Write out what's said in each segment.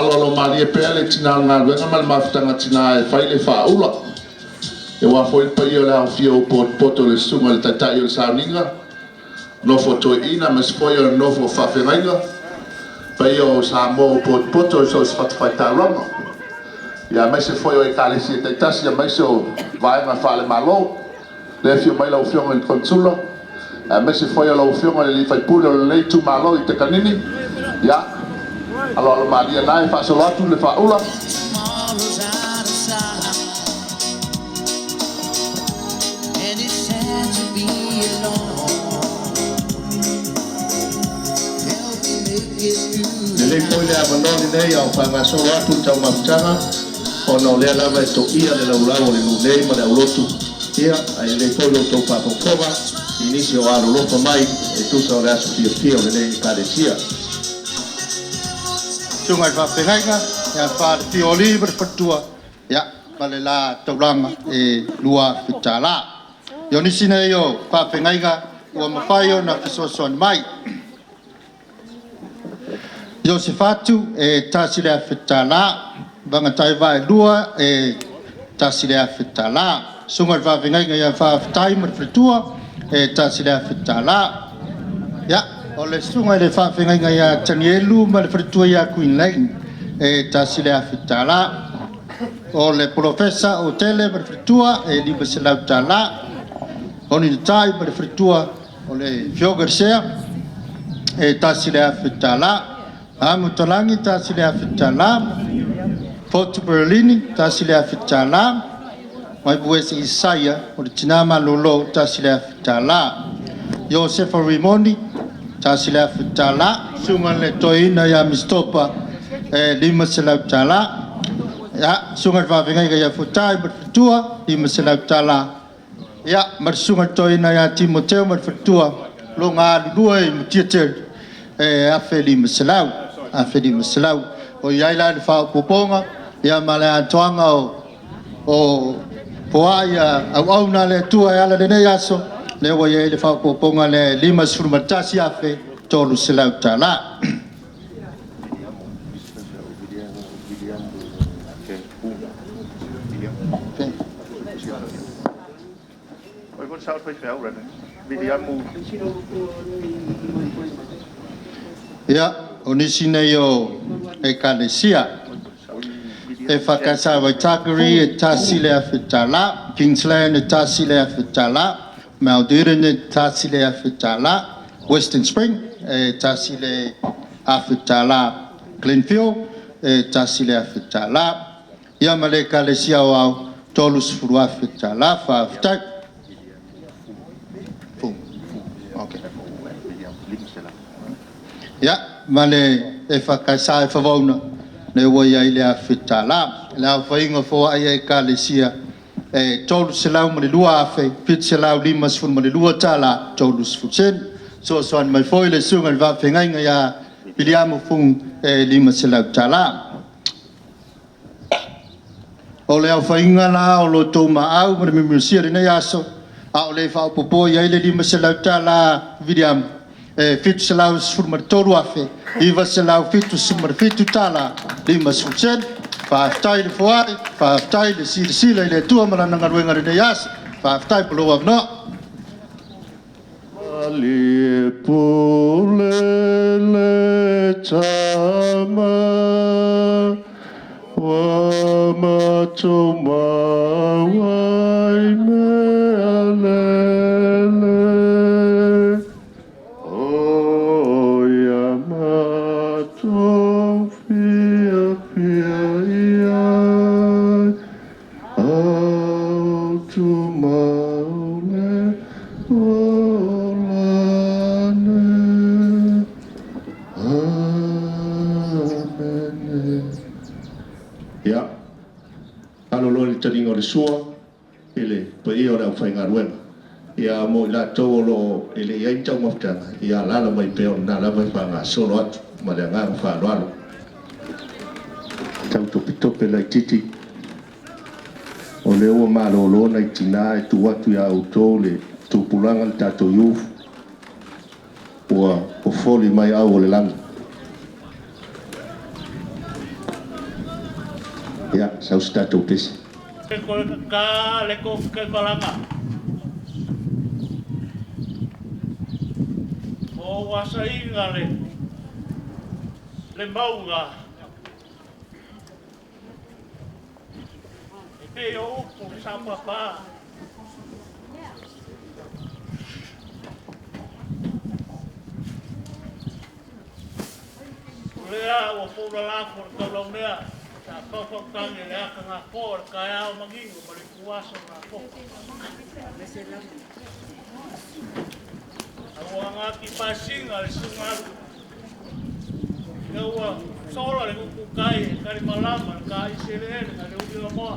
Aloalo malie pea le tina o le galuega ma le mafutaga tina e fai le faaula. Aua foi le paia o le aofia o potopoto o le susuga i le Taitai o le Sauniga, nofo a toeaiina aemaise foi o le nofo a faafeagaiga, paia o Samoa ua potopoto i so o se fatafaitaulaga, aemaise foi o Ekalesia taitasi aemaise o vaega faale-Malo. Le afio mai lau Afioga i le Konesula, aemaise foi o lau Afioga i le sui usufono o lenei itumalo i Takanini. Ia, aloalo malie lena e faasolo atu le faaula. Tomorrow's out of sight, and it's sad to be alone. Help me make it through the Lelei foi le night. avanoa lenei a o faagasolo atu le taumafataga ona o lea lava e to'ia le laulau o le nuu nei ma le aulotu, ia, ae lelei foi lo outou faafogafoga i nisi o alolofa mai e tusa o le aso fiafia o lenei Ekalesia. Susuga i le faafeagaiga ia Faalefio o Alii ma le faletua, ia, ma le la taulaga e $2,000. Ia o nisi nei o faafeagaiga ua mafai ona fesoasoani mai. Iosefatu e $1,000, Vagatai Vaelua e $1,000, Susuga i le Faafeagaiga ia Faafetai ma le faletua e $1,000. Ia, o le susuga i le faafeagaiga ia Tanielu ma le faletua ia Kuinilei e $1,000. O le Polofesa Otele ma le faletua e $500. Hon Lithai ma le faletua o le Afioga i le Sea e $1,000. Amotalagi e $1,000. Fotu Perolini e $1,000. Vaipuese Isaia o le tina malolo e $1,000. Iosefa Rimoni e $1,000. Susuga i le Toeaina ia Misitopa e $500. Ia, susuga i le faafeagaiga ia Fuatai ma le faletua e $500. Ia, ma le susuga i le toeaina ia Timoteo ma le faletua o lo o galulue i Mutiatele e $1,500. $1,500. O i ai la le faaopoopoga ma le atoaga o foai auauna a le Atua e ala i lenei aso, lea ua i ai le faaopoopoga lea e $51,300. Ia, o nisi nei o Ekalesia. EFKS a Waitakere e $1,000, Kingsland e $1,000, Mount Eden e $1,000, Western Spring e $1,000, Glenfield e $1,000. Ia ma le Ekalesia Aoao, e $30,000. Faafetai. Ia, ma le EFKS i Favauga, lea ua i ai le $1,000. Le aofaiga o foai a Ekalesia, e $302,752.30. Fesoasoani mai foi le susuga i le faafeagaiga ia Viliamu Fung e $500. O le aofaiga la o lo outou maau ma le mulimulisia i lenei aso, a o le faaopoopoa i ai le $500 Viliamu, e $713,977.50. Faafetai le foai, faafetai le silasila i le Atua ma Lana galuega i lenei aso. Faafetai mo lou avanoa. Le pule le tama ua matou maua i mea lele, o ia matou fiafia i ai, au tumau le ola nei. Amene. Ia, aloloa i le taliga o le sua i le paia o le aufaigaluega. Ia mo i latou o lo o e le i i ai ni taumafataga, ia alaala mai pea o lena lava e faagasolo atu ma le agaga faaaloalo. Tau topetope laitiiti, o lea ua malolo nai tina e tuu atu ia outou le tupulaga, le tatou youth, ua fofoli mai au o le lagi. Ia, sau se tatou pese. Ka le ko ke malanga. O wasainga le le mauga. E pe o upu sa papa. O lea ua foula lafo le taulaumea. Sa faufautage le aka ngā pō le kaeao mangingo ma le kuasa ngā pō. Ua ngā ki pasinga le sungalu. Ia ua sola le kuku kai e kari malama le ka isele ele ka le uli o moa.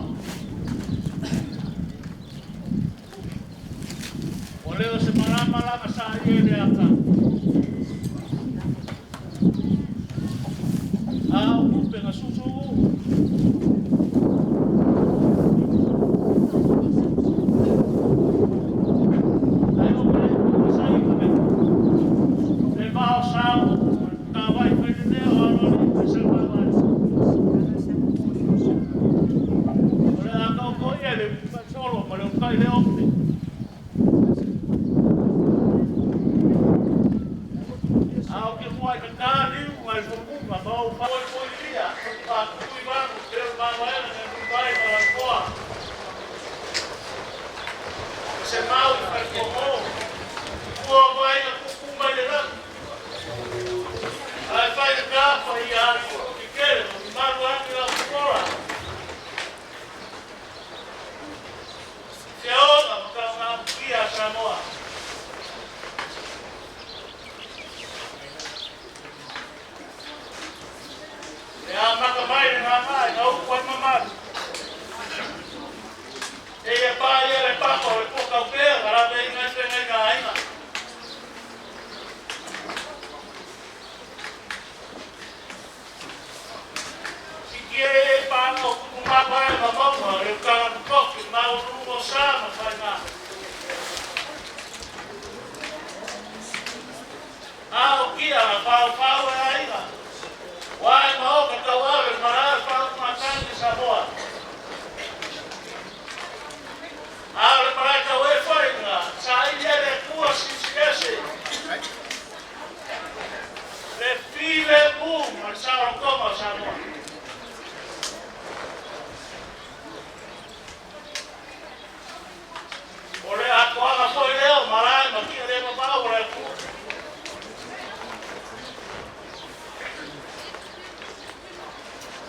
O leo se malama lama sa ie le aka. A o kupe nga susu u. Ai o me sa i me. Le vao sao, ka vai fai le neo alo ni se vai vai. O le aka o ko ia le solo ma le o kai le ope. A o ke mua i ka kā niu ngai fokunga ma o whai foi ia. Pa kui vangu, te o mawaela me mumbai ma la koa. Se mau i whai komo. Kua mai na kuku mai le rangi. Ai whai ka kāpa i a ni o ki kere, o ki maru angi la kukora. Te ona ma kau ngā kia Samoa. E a maka mai le ngā ngai, ngā uku ai mamalu. E ia pā ia le papa o le pua kaupea, ka rawe i ngai whengai ngā ainga. Siki e e pānga o kuku māpae ma maunga, e ukanga kukoki, mā o nungo sā ma whai ngā. A o kia ngā pāo pāo e ainga. Wai ma o ka tauare marae whau ngā tangi Samoa. A o le marae tau e whai ngā, sa i ele kua sisi ese. Le file mu ma le sao koma o Samoa. O le atoaga foi leo marae ma kia le mamau o le kua.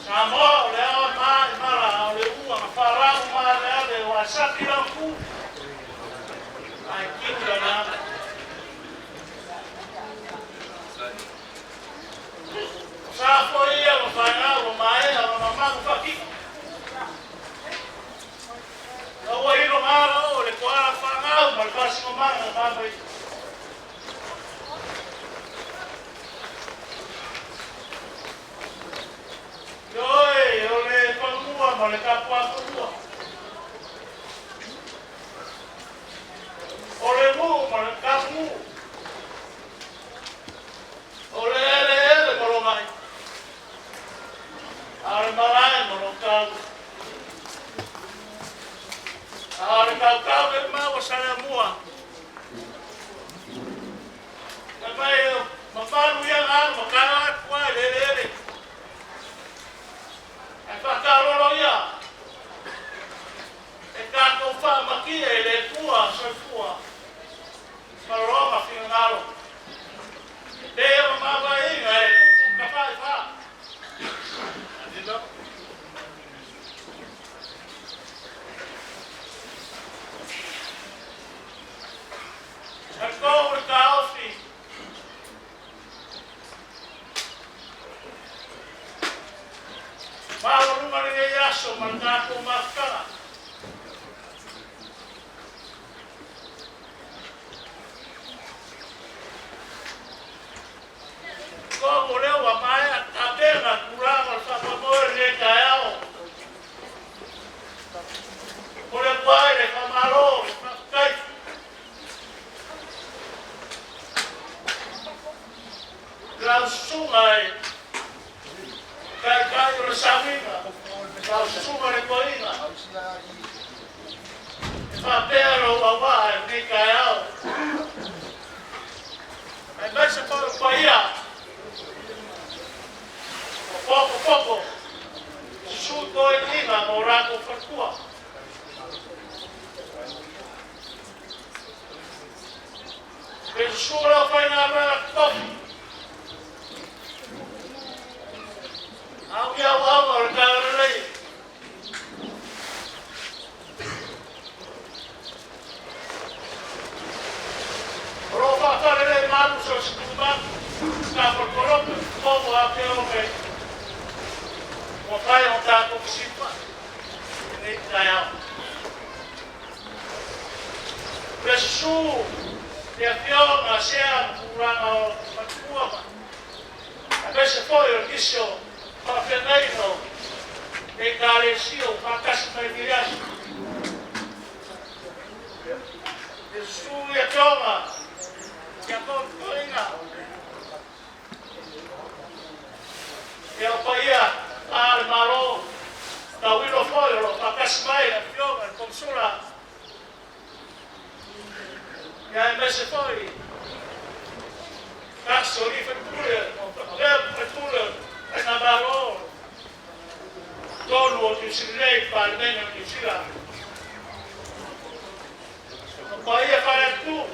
Samoa o le awa mai mara o le ua ma wharau ma le ale o a saki lau ku. Ai kiu la nā. Sa foi ia ma whaingau o maea ma mamagu whakiko. Ka ua hilo ngāra o le koara whangau ma le whasingo manga mama i. Ioe, o le pangua ma le kapua pangua. O le mu ma le kapu. O le ele ele ma lo mai. A le marae ma lo kau. A le kau kau le maua sa le mua. Ka mai o mamalu ia ngā ma kai atu ai le ele ele. E whakaroro ia. E kātou whaamakia e le kua soifua. Maroma whingangalo. Te o mavainga e kuku ka whai wha. Ka kou le kāofi. Mālo lunga le nei aso ma le tātou mafutaga. Ko o leo wa mai a E faapea lou auvaa i lenei taeao. Aemaise foi o paia o popopopo, susu toeaiina ma o latou faletua. Le susu o le aufaigaluega totofi, au i auauna o le Talalelei. O lo o faafalelemalu so o se tumau, tafolopolope, popo āpea o mei, ua mafai ona tatou fesilafai i lenei taeao. Le susu i afioga sea ma tulaga o faletua ma aemaise foi o nisi o faafeagaiga o Ekalesia ua faatasi mai i lenei aso. Le susu i afioga ia toeaiina ia o paia a le Malo, tauilo foi o lo o faatasi mai le afioga i le Konesula, ia aemaise foi tasi o alii faipule, avea ma faipule o Faigamalo totonu o Niu Sila nei, le Palemene o Niu Sila. O paia faaleatunuu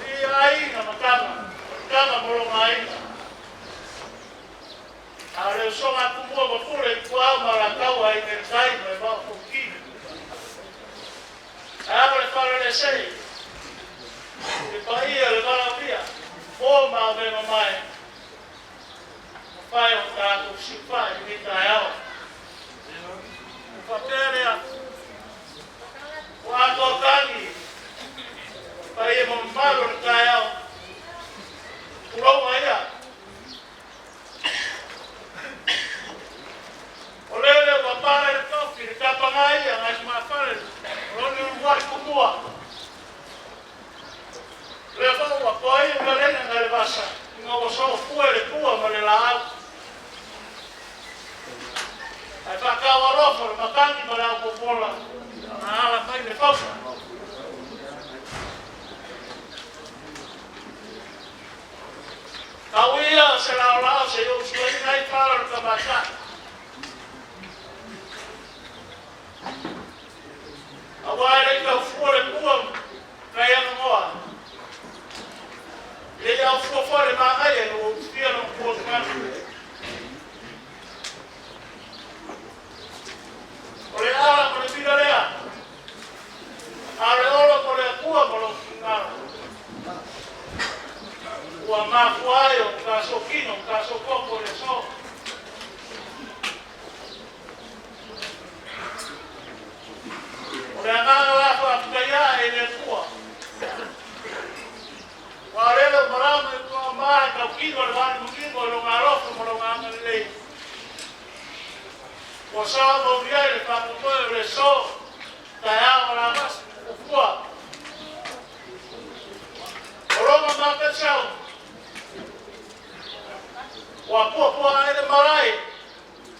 i aiga ma tama, tama ma lona aiga. A o le usoga a Tumua ma Pule, Ituau ma Alataua, Aiga i le Tai ma le Vaa o Fonoti. Ae a le Falelesei, le paia o le valaaulia, po ma avega mai, mafai ona tatou fesilafai i lenei taeao. Ua faapea lea, ua atoa tagi paia ma mamalu o le taeao. Tulouna ia. O lele ua pale le tofi, le tapaga ia nai lumafale, o lona uluai tumua. O lea foi ua toa ia galega nai le vasa, ina ua soofua le pua ma le laau. Ae faataualofa le matagi ma le aupopola, na ala mai le fausa. Tau ia o se laolao se i ou suaina ai pala o le tamaitai. Aua e le i taufua le pua nai Aganoa, e le i aufua foi le manaia ina ua utufia lona pua. O le ala ma le mila lea, a o le ola mo le Atua ma lou finagalo. Ua mafua ai o tatou kino, tatou koko i le aso. O le agaga la faafetai ae i le Atua. Ua o lele ua malama i tua ma e tautino le vaalimanino i lona alofa ma lona agalelei. Ua sao mauli ai le faamoemoe o le aso, taeao ma la vasa, ua. O lona mataisau, ua puapua ai le malae,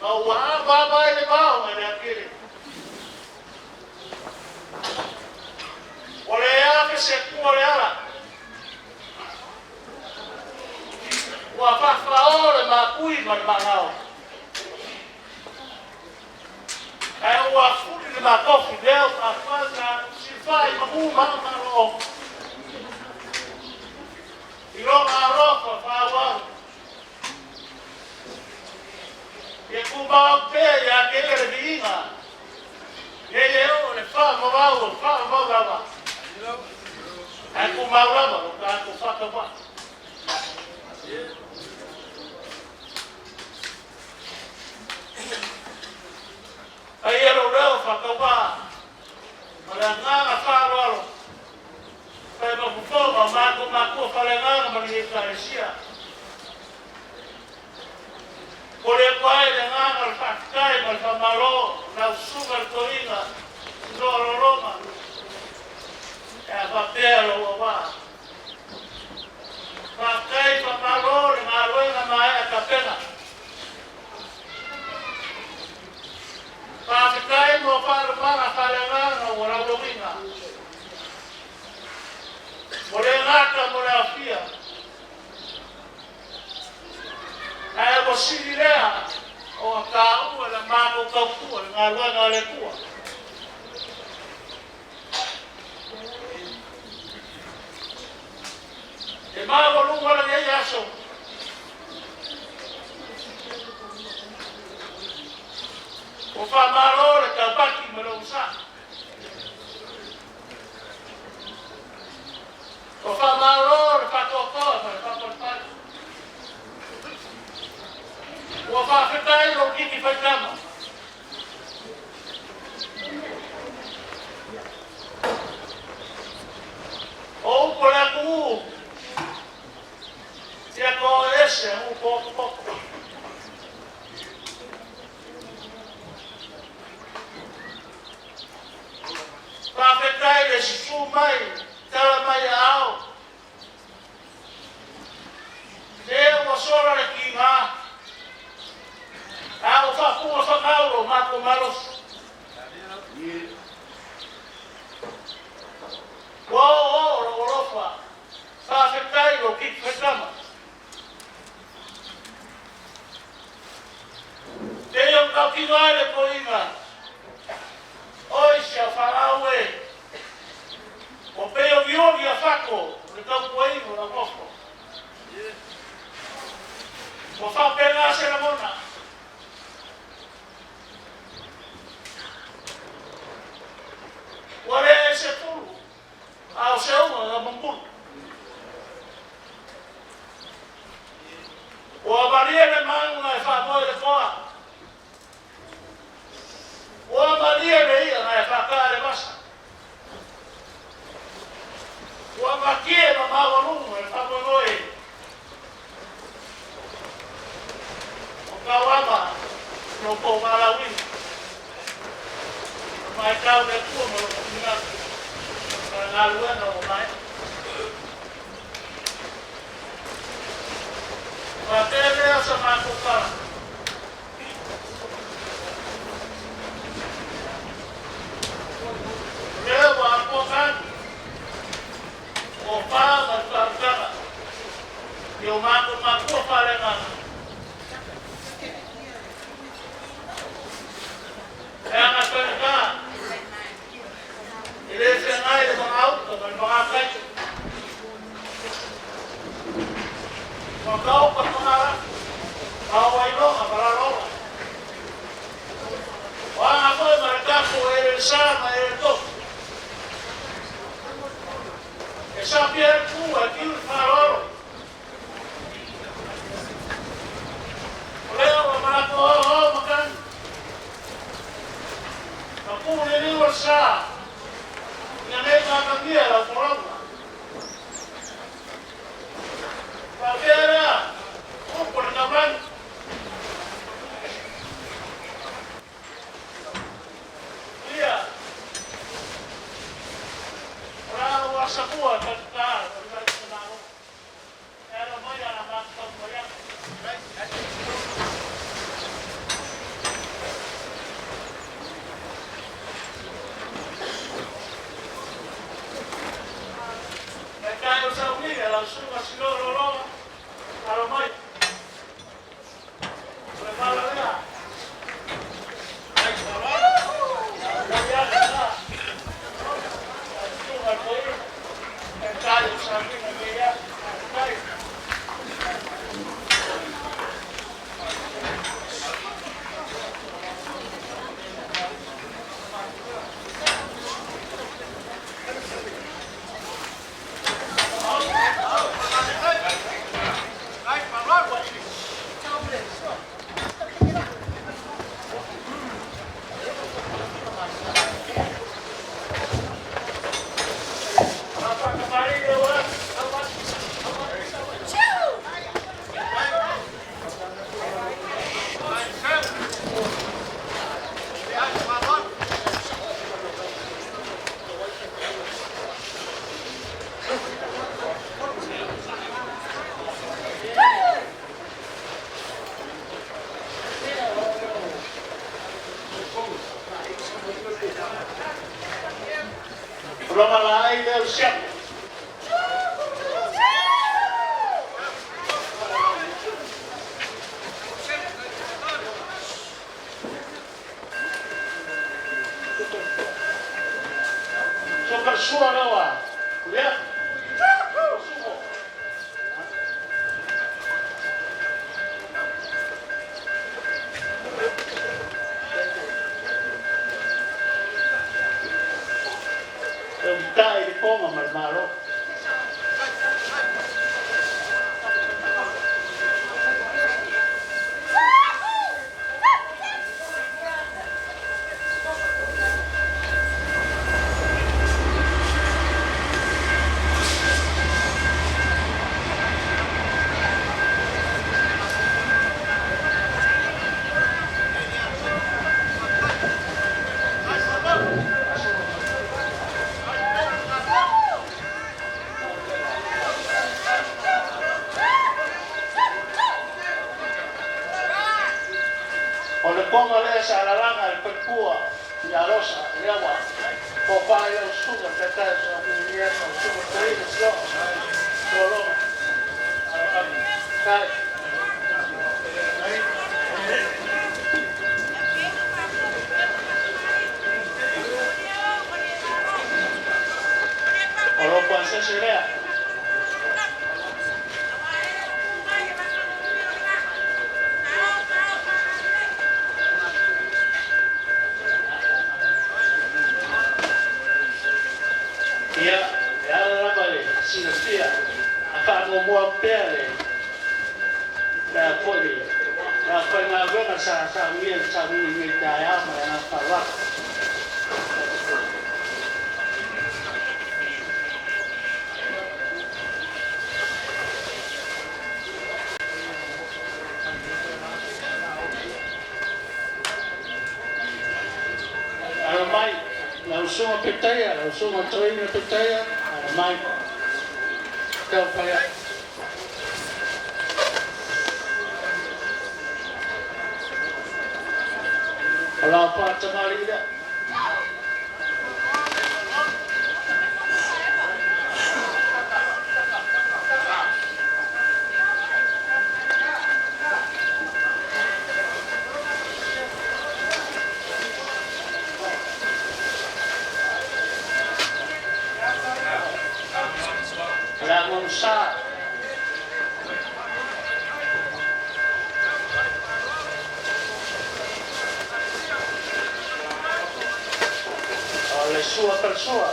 ma ua avaava ai le vao nai le atele. Ua le afe se atua le ala, ua faafao le makui ma le magao. Ae ua fuli le matofi lea o faafana silafai magu ma malo. I lona alofa faaauau. Ia tumau pea ia te ia le viiga. Ia e o le faavavau o faavavau lava. Ae tumau lava o tatou faatauvaa. Paia lou leo faatauvaa ma le agaga faaaloalo. Fai ma fofoga o matou matua faaleagaga ma lenei Ekalesia. Momoli atu ai le agaga o le faafetai ma le faamalo i lau susuga i le toeaina Noa Loloma e a faapea lou auvaa. Faafetai faamalo le galuega maea tapena. Faafetai. maga faaleagaga ua laulauina. Ua le gata mo le aofia, ae ua sili lea ona taua le matou tautua i le galuega a le Atua. E maualuga lenei aso. Ua faamalo le taupati ma le onosai. Ua faamalo le faatoatoa ma le faapalepale. Ua faafetai lou titi faitama. O upu a le atunuu, ia toese nuu potopoto. Faafetai le susu mai, tala mai aao. Lea ua sola le tiga, a ua faapuga fagau lo matou malosi. Ua oooo lou alofa, faafetai lou titi faitama. Pei ona tautino ai le toeaina, Oi si au fanau e, ua pei o ni oli a fako le tautuaina o lau nofo. Ua faapena se lagona. Ua le se pulu, a o se uga na mamulu. Ua malie le manu na e faamoe le toa. Ua malie le ia na e faakaa le vasa. Ua matie ma maualuga le faamoemoe. O tauama lo tou valaauina. Matau le Atua ma lona finagalo ma le galuega ua maea. Faapea lea sa matou tala. O lea ua atoa tagi o pa ma le faautaga i o matou matua faaleagaga. E aga faigata, e le feagai le magauta ma le magatai. Ua taoto fagalafo, a o ailoga ma laloga. O aga foi ma le tapu o elelesa ma eleletofu. E sapi ai le pua e tiu le faaaloalo. O lea ua manatu aoao matagi. Ma puu le liu o le sa ina nei matagia lau folauga. Faapea lea, upu a le taulagi. Ia, o la ua asafua faigata o le Malo. E alo mai a matou taumafai atu. Taitai o Saunia, lau susuga Silo Lologa, alo mai. O le vala lea. Lau ia te la. Lau susuga le toeaina. Taitai o Saunia nei ia. Faafetai. Lona la ai lea o siapo. Sua lewa. Lea. Tai le konga ma le malo. O le konga lea sa alalaga le paipua i alosa lea ua tofa ai lau susuga le taitai o sa lau susuga toeaina Sioa Tologa tai. O lou pasese lea. Ia, e ala lava le silafia, a faamuamua pea le le foi le aufaigaluega sa saunia le sauniga i lenei taeao ma le agaga faaaloalo. Alo mai, lau susuga Petaia, lau susuga Toeaina Petaia, alo mai. Tau fai atu. O lau faatamalii lea. O le agogosa. O le sua persua.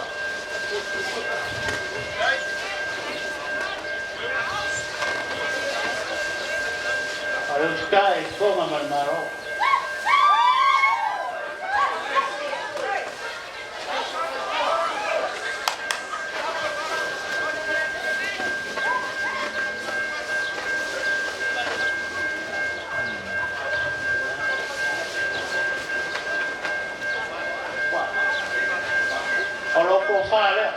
O le ututai konga ma le malo. O lou tofa lea.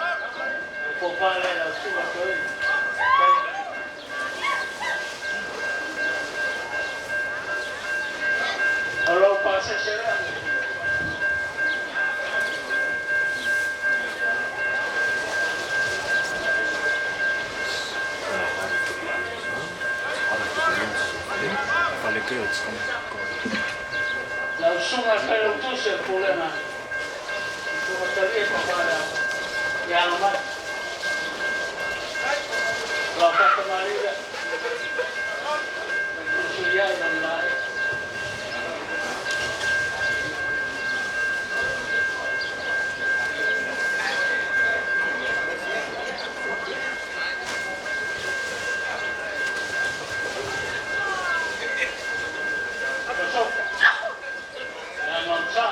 O tofa lea lau susuga toeaina. O lou pasese lea. Lau susuga i le Failautusi o le Pulega, Susuga Talia Tafalea, ia alo mai. O lau faatamalii lea. Fesuisuiai ma le laei. Sofa. Le agaosa.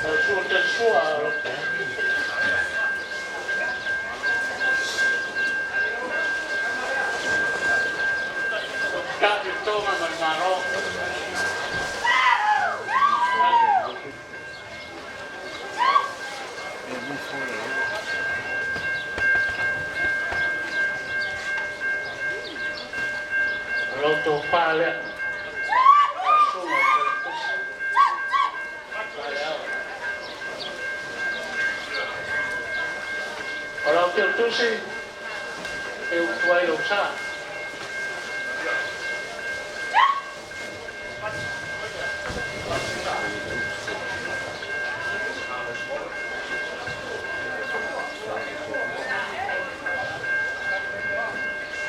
Lau susuga Talisua o lo Ta'i tonga ma le malo. O lau tofa lea. Suga i Faletusi. Taeao. O lau teutusi e utu ai lou sa.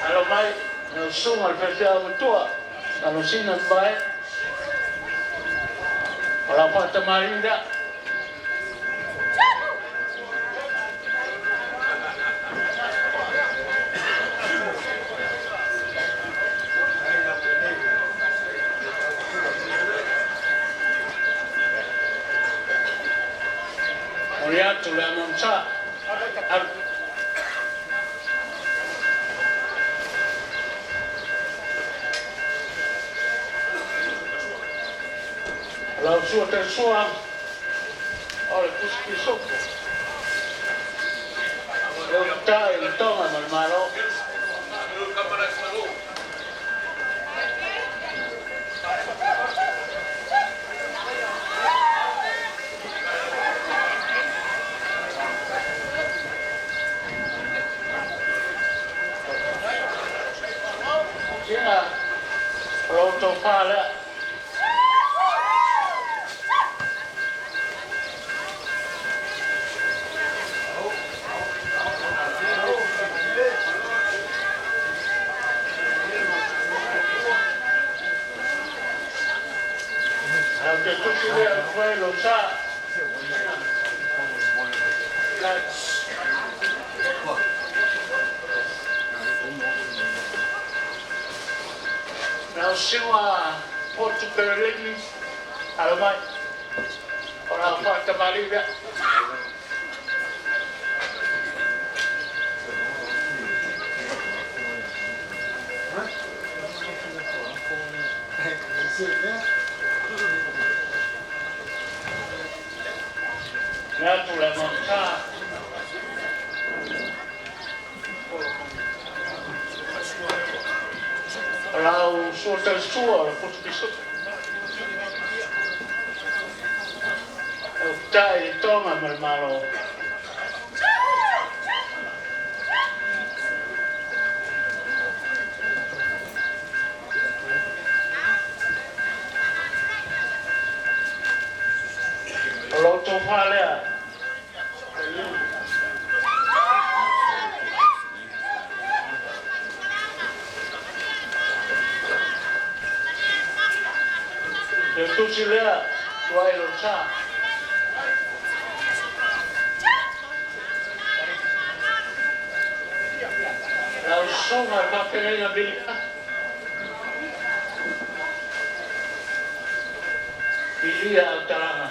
Alo mai lau susuga i le faifeau matua Alosina Tuvae. O lau faatamalii lea. Momoli atu le agaga alu. O lau sua talisua o le tusi pisupo. E ututai i le Toga ma le Malo. Ia, o lo outou fa lea. Ae ou te tusi lea e fai lou sa. Lau susuga Potu Perelini, alo mai, o lau faatamalii lea. Le atu le agaga. O lau sua talisua o le putu pisupo. E ututai i le Toga ma le Malo. O lo outou fa lea. Le tusi lea tuai lou sa. Lau susuga i le faafeagaiga Vilia. Vilia Autalaga.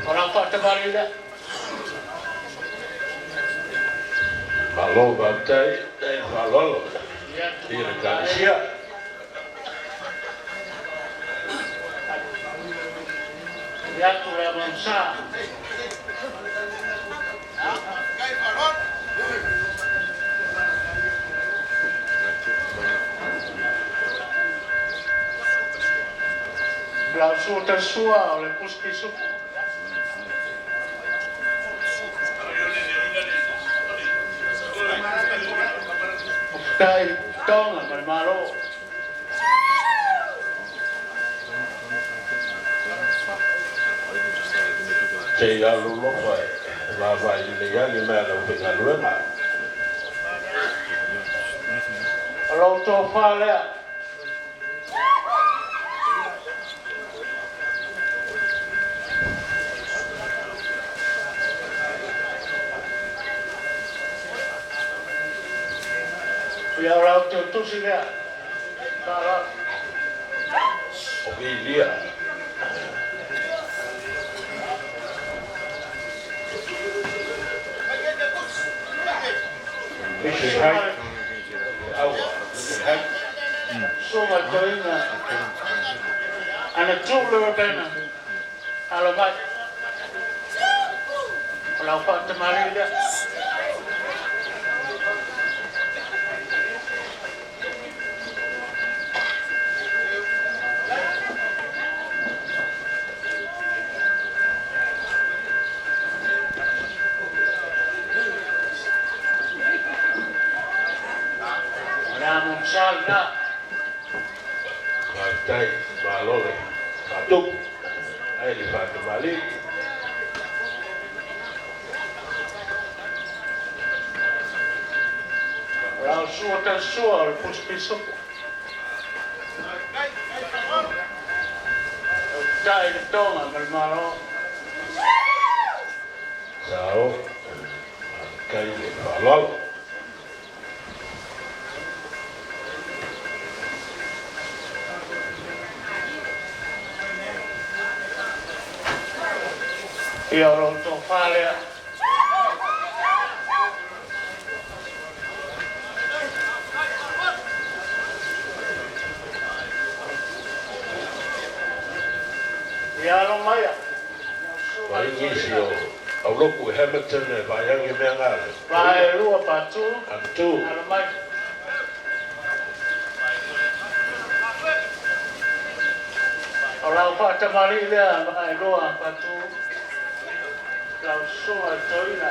O lau faatamalii lea. Malo faafetai, faafetai le faaaloalo i le Ekalesia. I atu le agaga sa. Lau sua talisua o le pusi pisupo. Faafetai i le Toga ma le Malo. Se i alolofa e vaavaai lelei ai le mea a le aufaigaluega. O lou tofa lea. Ia o la outou tusi lea. Faaaloalo. O Vilia. Susuga i le Toeaina Anatuu Rebena, alo mai. O lau faatamalii lea. Le amo msa lena. Faafetai, malo le faatupu ai le faatamalii. O lau sua tausua o le pusi pisupu. E uta'i le Toga ma le Malo. Sao, faafetai le faaaloalo. Ia o lou tofā lea. Ia alo maia. Mai nisi o auloku e Hamilton e vaeage mea gale. Vaelua patu. Atu. Alo mai. O lau faatamalii lea vaelua patu. Lau susuga i le toeaina.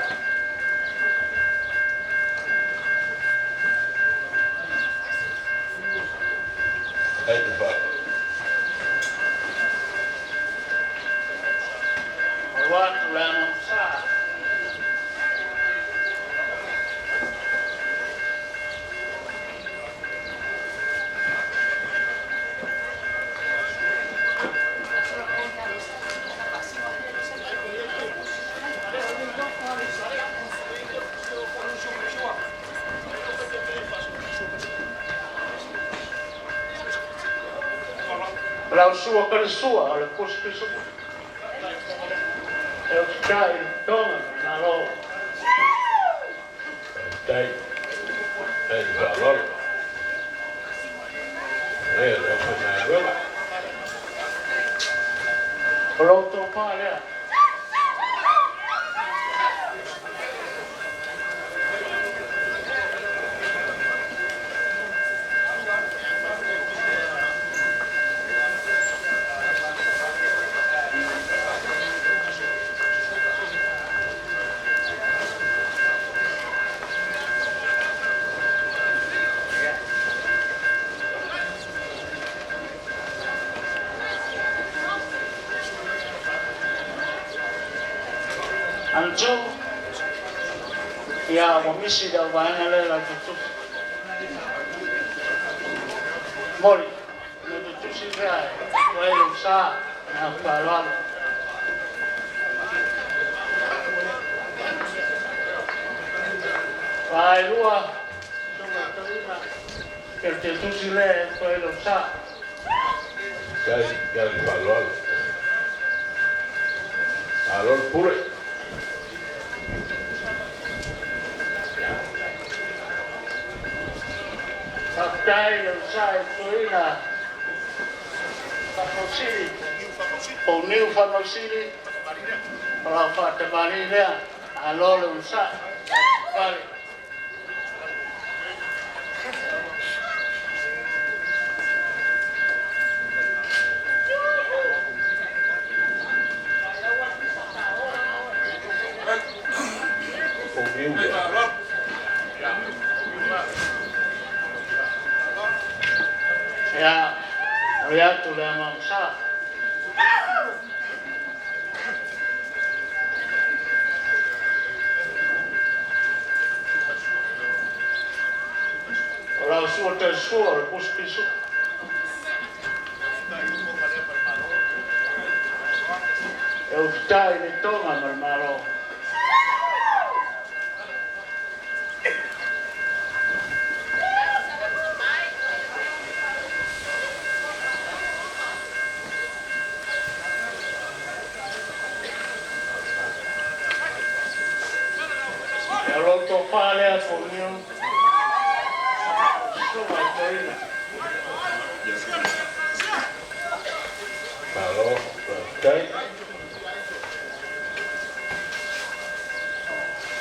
Ai te faa. O atu le amo sa. O lau sua kalisua o le pusi pisupu. E uta'i le Toga ma le Malo. Faafetai ai le faaaloalo. Le le aufaigaluega. O lou tofā lea. Antu, ia ua misi le auvaega lea lau tutusi. Moli, le tutusi lea e tua ai lou sa ma le faaaloalo. Vaelua, susuga i le toeaina, ke le tutusi lea e tua ai lou sa. Tai le faaaloalo. Malo le pule. Faafetai le onosai i le toeaina Faamausili, po o Niu Faamausili, o lau faatamalii lea, malo le onosai. Fale. O niu lea. Ia, o le atu le amaosa. O lau sua tausua o le pusi pisupu. E uta'i le Toga ma le Malo. E o lou tofā lea Poniu, susuga i le toeaina. Malo, faafetai.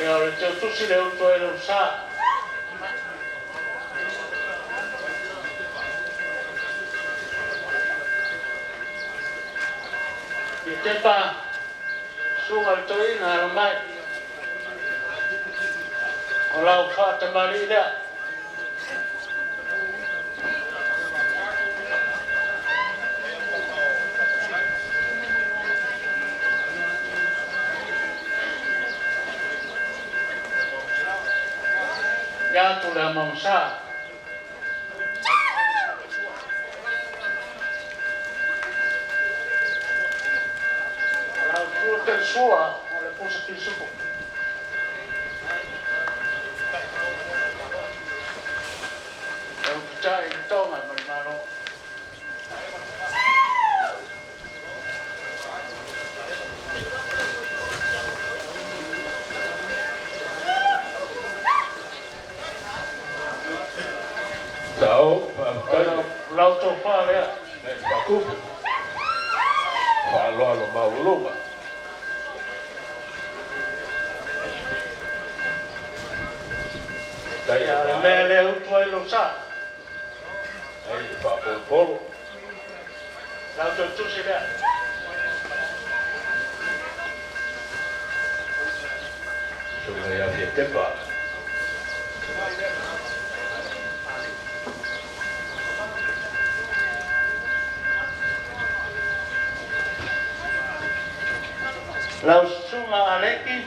Ia o le teutusi le utu ai lou sa. I tepa susuga i le toeaina alo mai. O lau faatamalii lea. Ia atu le amaosa. O lau sua te sua o le pusa pisupo. E upitai i tonga ma le malo. Sao, faafetai. Lau tofa lea. Le fakupu. Faaaloalo maualuga. Tai Ia le mea lea utu ai lou sa. Ai le faapolopolo. Lau toe tusi lea. Susuga ia Fiatepa. Lau susuga Aleki.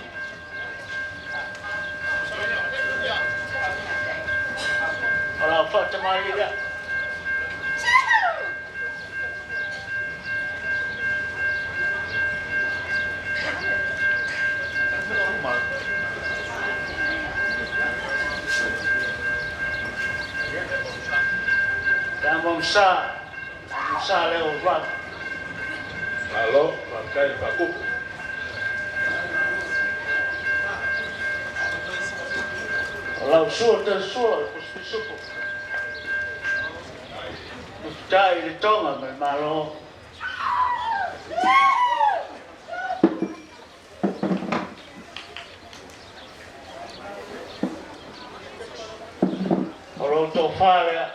O lau faatamali lea. Le amomsa, amomsa lea o Run. Malo, faafetai le faakupu. O lau sua te sua o le pusipisupu. Upitai i le tonga ma le malo. O lou tofa lea.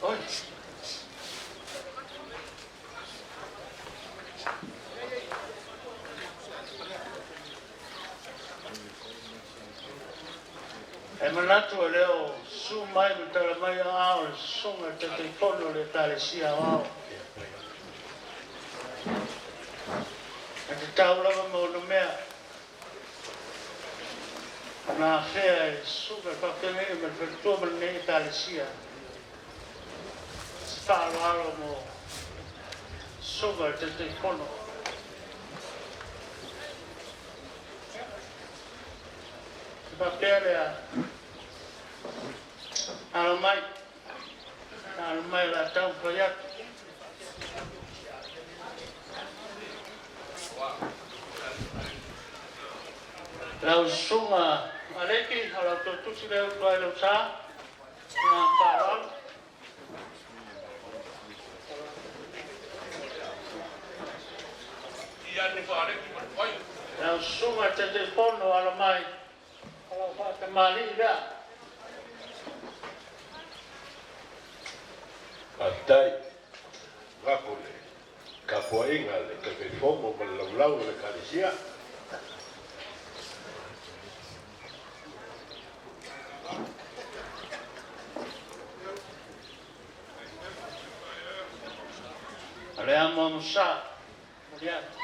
Oi. E manatu e le o susu mai ma tala mai aao le susuga i le Taitaifono o le Ekalesia Aoao. E tatau lava ma ona mea ona afea e le susuga i le faafeagaiga ma le faletua ma lenei Ekalesia se faaaloalo mo susuga i le Taitaifono. Se faapea lea, alo mai, alo mai o le a taumafai atu. Lau susuga Aleki, o lau toetusi lea utu ai lau sa, ma le faaaloalo. Lau susuga i le Taitaifono, alo mai, o lau faatamalii lea. Faafetai. Gako le tapuaiga a le Taitaifono ma le laulau o le Ekalesia. O le amoamosa, momoli atu.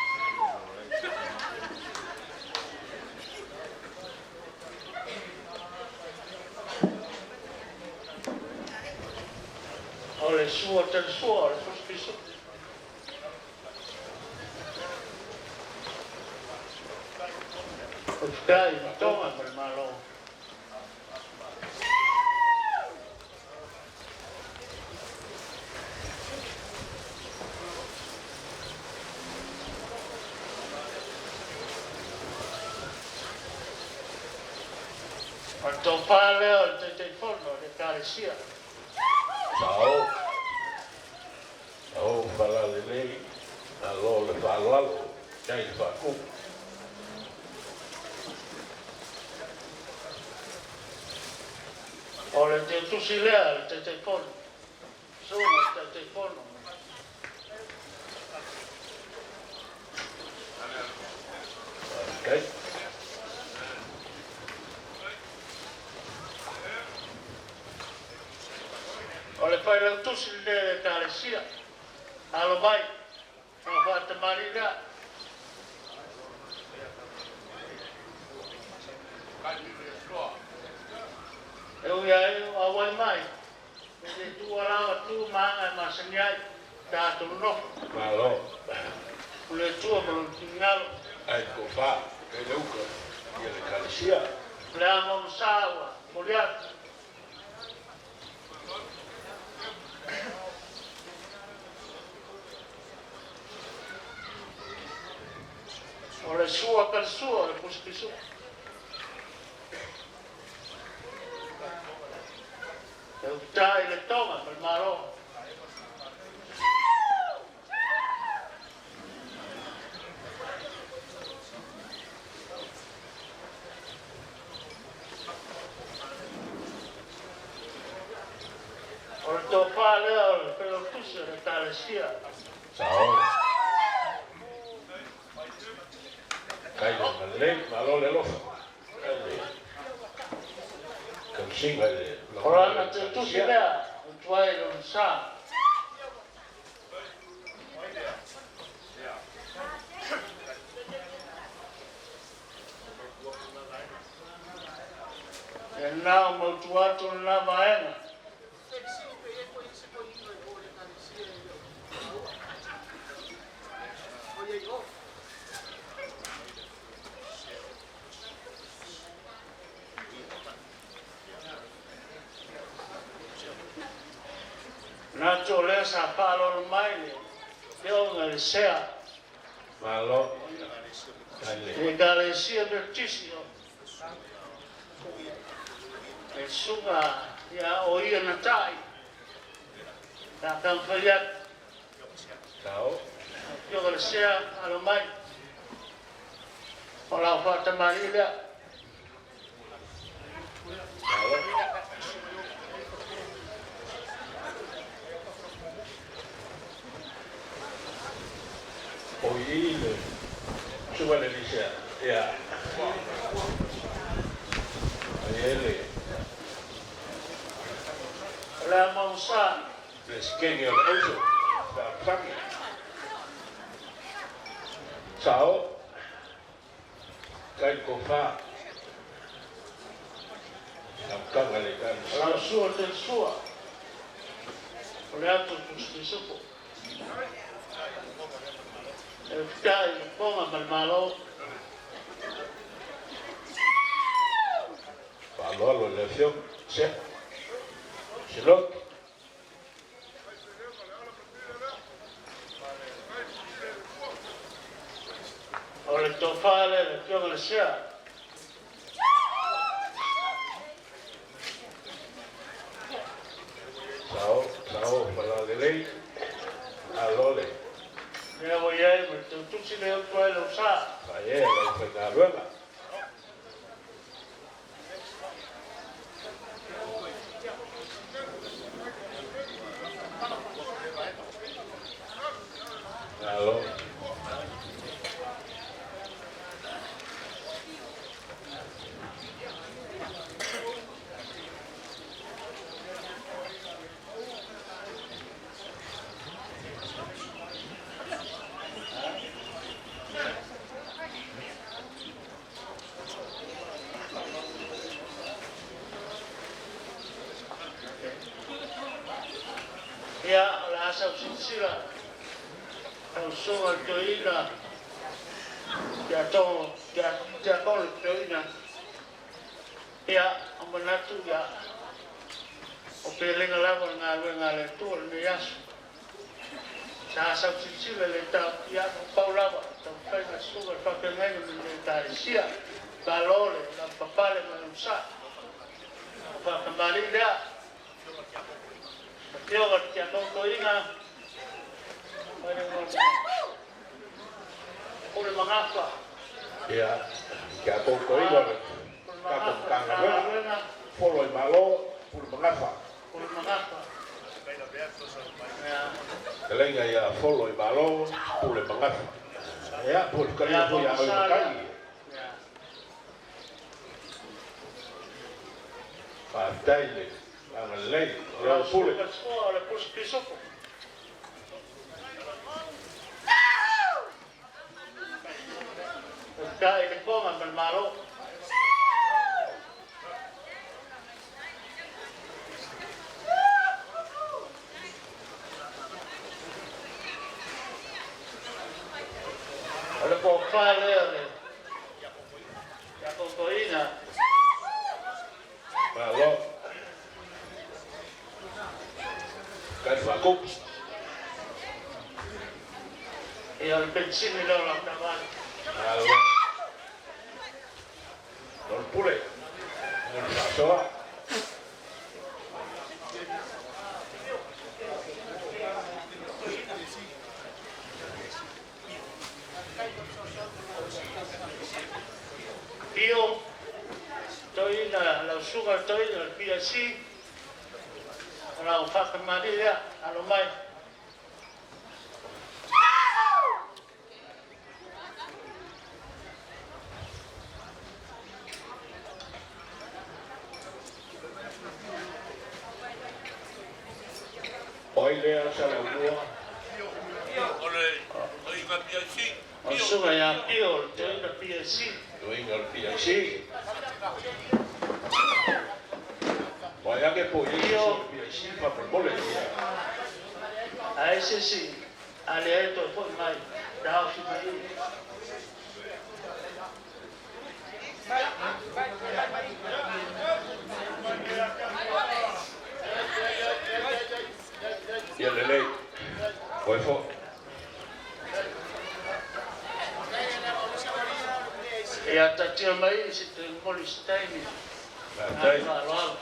O le sua talisua o le pusipisu. Faafetai i Tonga ma le Malo. O le tofa lea o le Taitaifono o le Ekalesia. Sao, sao Falalelei, malo le faaaloalo. Tai le faaku. O le teutusi lea le Taitaifono, susuga i le Taitaifono. Faafetai. O le failautusi lenei a le Ekalesia, alo mai, o faatamalii lea. E ui ai o auai mai, e le tuualao atu ma aga e masani ai tatou nofo. Malo. O le Atua ma lona finagalo. Ai tofa, kai le uka, ia le Ekalesia. O le ama o sa ua momoli atu. O le sua kalasua o le pusipisupu. E uta i le toga ma le Malo. O le tofa lea o le failautusi o le Ekalesia. Sao. Kai le malei, malo le alofa. Kai le tausiga i le O lana teutusi lea, o tuai lona sa. E nao mautu atu lena vaega. Manatu o lea sa faaaloalo mai le Afioga i le Sea. Malo. Kai le. I le Ekalesia Metotisi o le Susuga ia o ia na ta'i sa taumafai atu. Sao. Afioga i le Sea, alo mai. O lau faatamalii lea. Malo. O i le susuga le Lisea. Ia. Ai e le. O le ama o sa. Le sikeni o le auso. Faafagi. Sao. Kai le tofa. Amataga le O lau sua te sua. O le atu tusitusupo. E fitai le ponga ma le Malo. Faaaloalo i le Afioga. Se. Siloki. O le tofa lea le Afioga i le Sea. Sao, sao, Falalelei. Alo le. Lea ua i ai ma le teutusi lea utu ai lau sa. Faia e lau faigaluega. Malo. Ia, o le a sau silasila lau Susuga i le Toeaina Tiakono Toeaina. Ia, o manatu, ia, o pelega lava le galuega a le Atua i lenei aso. Sa sau silasila i le ia, na pau lava taumafaiga a le Susuga i le Faafeagaiga ma le Ekalesia. Malo le lavapapale ma le onosai. O faatamalii lea. Afioga i le Tiakono Toeaina, mai le Pule Magafa. Ia, ke a koukoina le Pule tatou Magafa, Matagaluega. Matagaluega. Folo i Malo, Pule Magafa. Pule Magafa. Ia. Fetalaiga ia Folo i Malo, Pule Magafa. Ia, po o le fetalaiga foi ia oe Matagi. Ia. Faafetai le agalelei. Ia Pule. Suka o le Pusi Pisupo. Faafetai i le Toga ma le Malo. O le pofa lea o le Iakokoina. Malo. Kai faakupu. Ia, o le penisini lea o lau taavale. Malo. O le Pule. O le faasoa. Pio, Toeaina, lau susuga i le Toeaina o le PSC, o lau faakamali'i lea, alo mai. O ai lea Saleaaumua? O le susuga ia Pio, le Toeaina PSC. Toeaina o le PSC. O ai ake po i ai se isi o le PSC faamolemole ia. Ae se isi a leai toe fo'i mai, taofi mai i. Ia lelei. Oe foi. Ia taatia mai i se toe momoli i se taimi. Faafetai. Faaaloalo.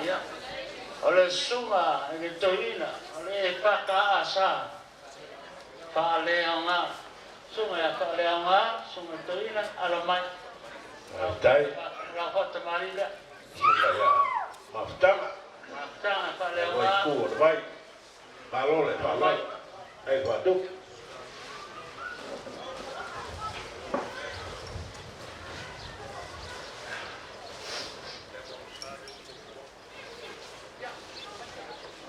Ia. Ia. O le susuga i le Toeaina, o le EKKA sa Faaleaoga. Susuga ia Faaleaoga, susuga i le Toeaina, alo mai. Faafetai. Lau faatamalii lea. Susuga ia Mafutaga. Mafutaga Ua Faaleaoga. itu o le vai. Malo le faaaloalo. Ai faatupu.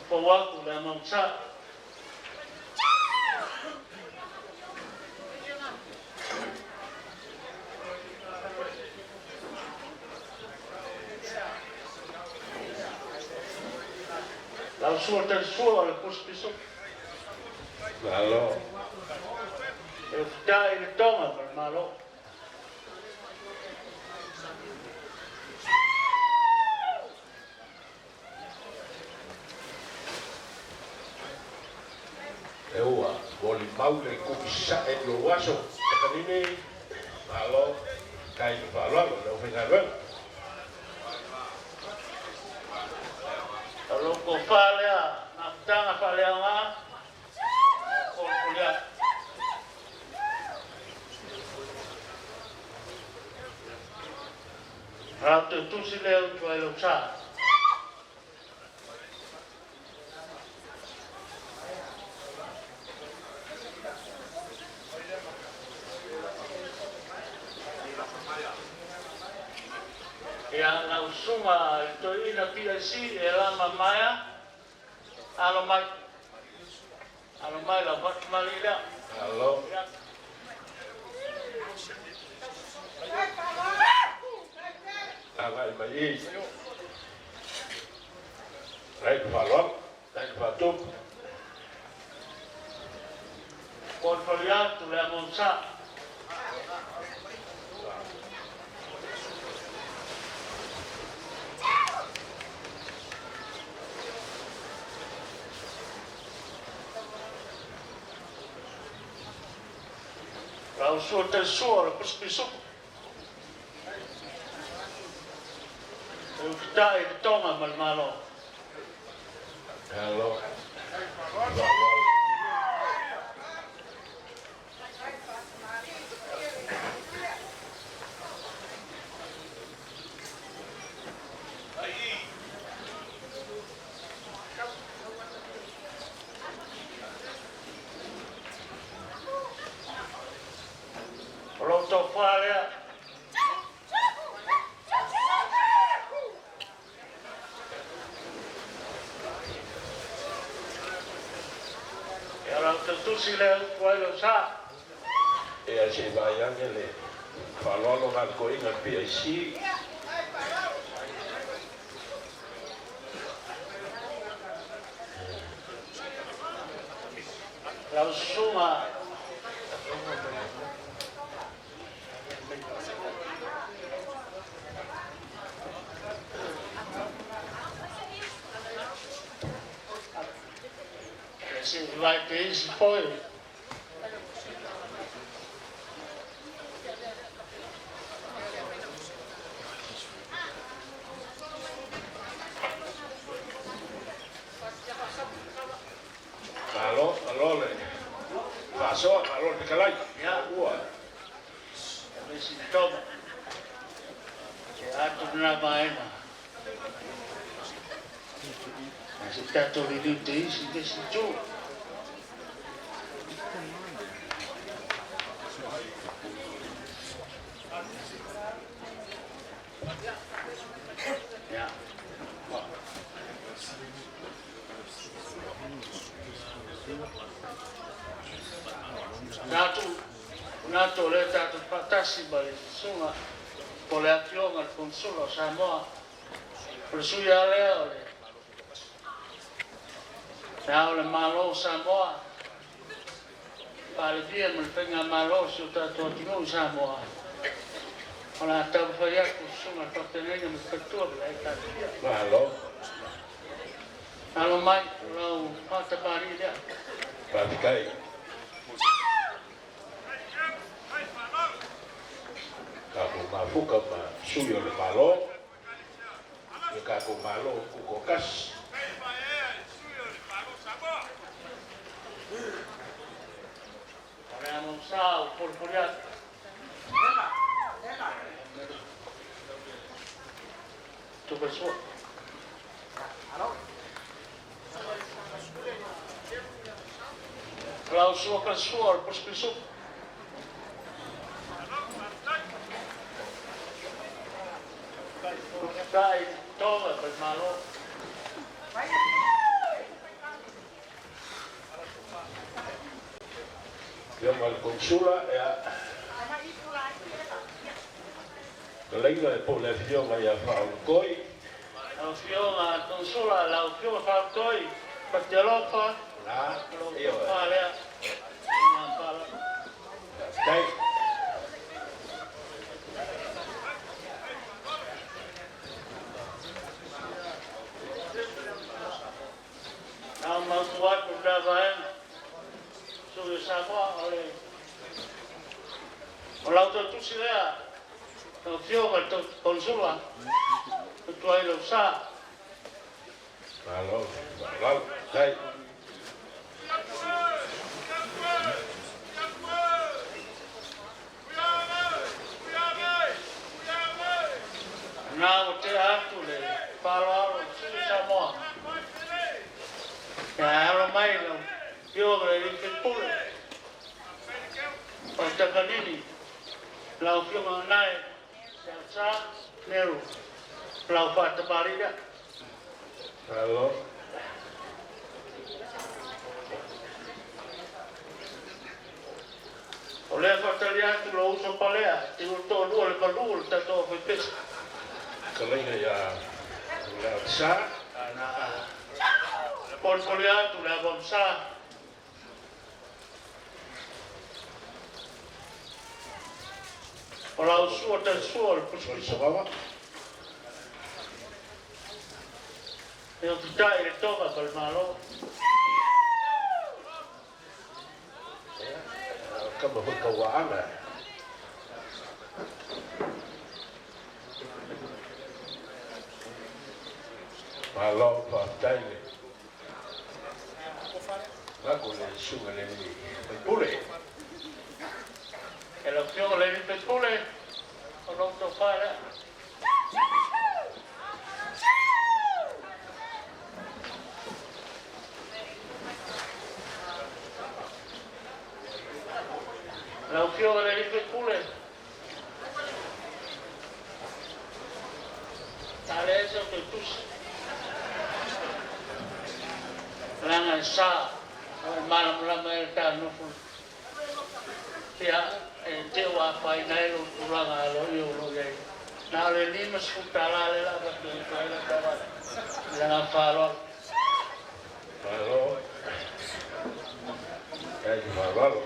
Fou atu le Amagusa. Lau sua talisua o le Pusi Pisupo. Malo. E ufitai i le Toga ma le Malo. E ua molimau le kuki sa'e i lou aso. Takanini, malo, kai le faaaloalo le aufaigaluega. O lou tofa lea, mafutaga faaleaoga, kolokoli atu. Lau toe tusi lea utu ai lou sa. Ia, lau susuga i le Toeaina PSC e Lama Maea, alo mai. Alo mai lau faatamalii lea. Malo. Ia. Agai mai i. Ai le faaaloalo, ai le faatupu. Kolokoli atu le Amagusa. Lau sua talisua o le Pusi Pisupo. Fita'i le Toga ma le Malo. Malo. Faaaloalo. O lou tofa lea. Ia o lau tautusi lea upu ai lou sa. Ia se i vaai ane le faaaloalo na le toeaina le PIC. Lau susuga Ia se i vaai te isi foi. Malo, malo le faasoa, malo le fetalai. Ia. Ua. Ia me isi toma. Ia atu lena vaega. Ae se i tatou liliu te isi i le isi itu. Ia. Tatou manatu o lea tatou te faatasi ma le susuga po o le Afioga i le Konesula o Samoa, o le sui lava lea o le Le Ao o le Malo o Samoa, Palemia ma le Faigamalo o si o tatou atunuu i Samoa, o le a taumafai atu le susuga i le faafeagaiga ma le faletua ma le Ekalesia. Malo. Alo mai, o lau faatamalii lea. Faafetai. Tatou mafuta ma sui o le Malo, le tatou Malo Tutoatasi. O le a mau sa o polipoli atu. Tupe sua. O lau sua kalesua o le pusi pisupu. Faafetai i le Toga ma le Malo. Afioga i le Konesula, ia, fetalaiga po o le Afioga ia Faaulutoi. Lau Afioga Konesula, lau Afioga Faaulutoi, Fatialofa, Na, o lou ioe. tofa lea. Ma le faaaloalo. Faafetai. Na mautu atu lena vaega, sui o Samoa, o le o lau tautusi lea, lau Afioga i le Konesula, tutu ai lou sa. Malo, faaaloalo. Faafetai. Na ua tea atu le faaaloalo o le sui o Samoa. Ia alo mai lau Afioga i le sui usufono o Takanini, lau Afioga Nae Sa Nero, lau faatamalii lea. Malo. O lea faatali atu lou uso Palea, te ua toalua le malu o le tatou aufaipese. Fetalaiga ia Leausa. Na polipoli atu le avamsa. O lau sua talisua o le pusipisupu. Sogawa. E o fita'i le Toga ma le Malo. Kama foi kauaana. Malo faafetai le lako le susuga i le faipule. E lau Afioga i le alii faipule, o lou tofa lea. Lau Afioga i le alii faipule, sa leai sau toe tusi, leaga e sa o e malamalama ai le ta nofo ia e te ua afaina ai lou tulaga aloaia o lo o i ai. Na o le $50 lea la avatu e ai lau taavale. I le agaga faaaloalo. Malo. Faafetai le faaaloalo.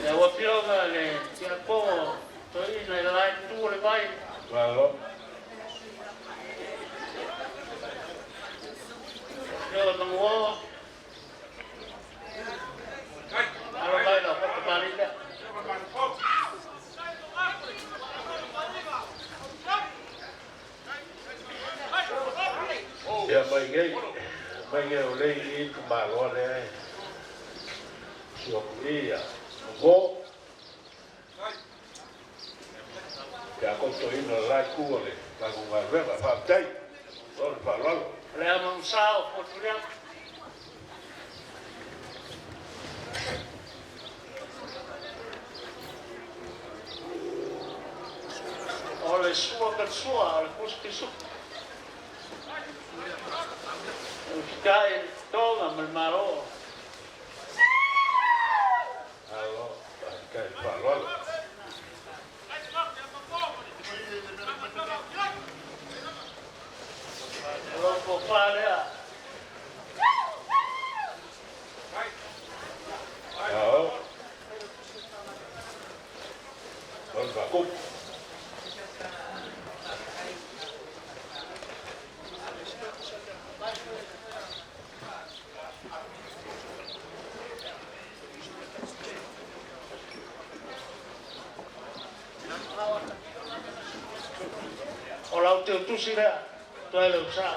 Lau Afioga i le Tiakono Toeaina i le la itu o le vai. Malo. Afioga Manuo. Alo mai lau fatamalii lea. Ia mai nei, mai nei o lea i itumalo lea e susu atu i ia Manuo. Ia toeaina o le la itu o le tatou galuega. Faafetai. O le faaaloalo. O le ama usa o Fotuliaga. O le sua ka sua o le pusi pisupu. O fita'i le toga ma le Malo. Malo, faafetai le faaaloalo. O lou tofa lea. Ao. O le faakupu. O lau teutusi lea, toe le usa.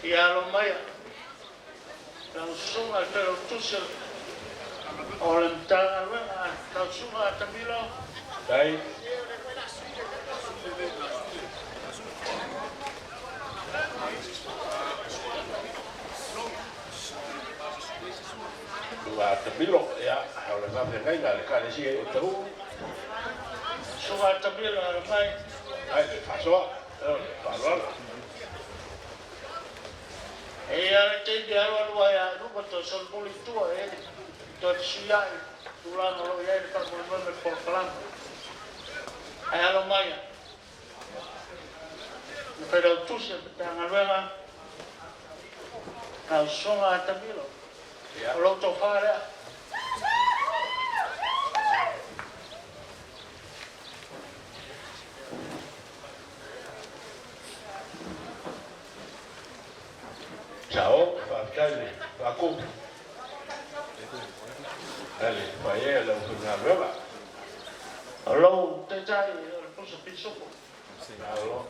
Ia alo maia. Lau susuga i le failautusi o le Matagaluega, lau susuga Atamilo. Tai. Luga Atamilo, ia, o le faafeagaiga a le Ekalesia i Otahuhu. Susuga Atamilo, alo mai. Ai le faasoa, o le faaaloalo. E ia le taimi alualu ai a luma toe solomuli i tua e toe fesuiai tulaga o lo o i ai le faamoemoe ma le polokalame. Ae alo maia. Le failautusi o le Matagaluega, lau susuga Atamilo. Ia. O lou tofa lea. Sao, faafetai le faakupu. Ale, faia lau faigaluega. O lou taitai o le pusa pisupo. Malo.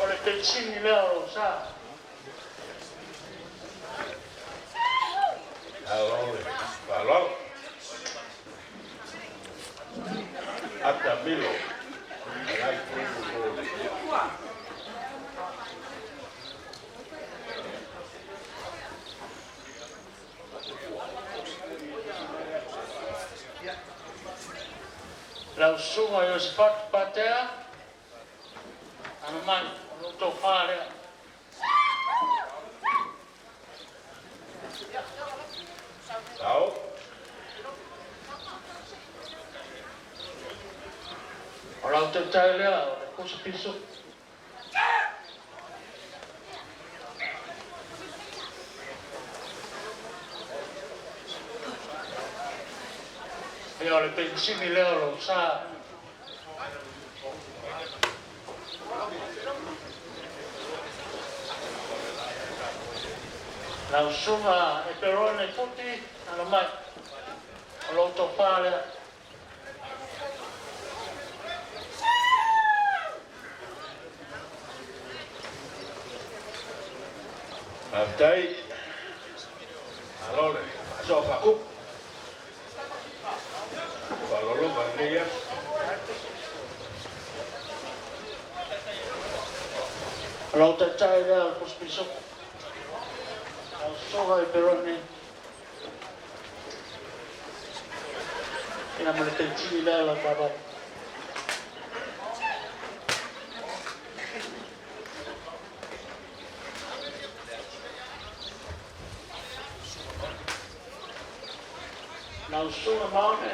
O le penisini lea o lou sa. Malo le faaaloalo. Atamilo. Alai kupu mo le. Lau susuga Iosefatu Patea, alo mai, o lou tofa lea. Sao. O lau taitai lea o le pusa pisupo. Ia o le penisini lea o lou sa. Lau susuga Eperone Futi, alo mai, o lou tofa lea. Faafetai, malo le faasoa faaupu. Faaaloalo lenei aso. O lau taitai lea o le pusa pisupo. Lau susuga Eperone. Ia ma le penisini lea o lau taavale. Lau susuga Maone.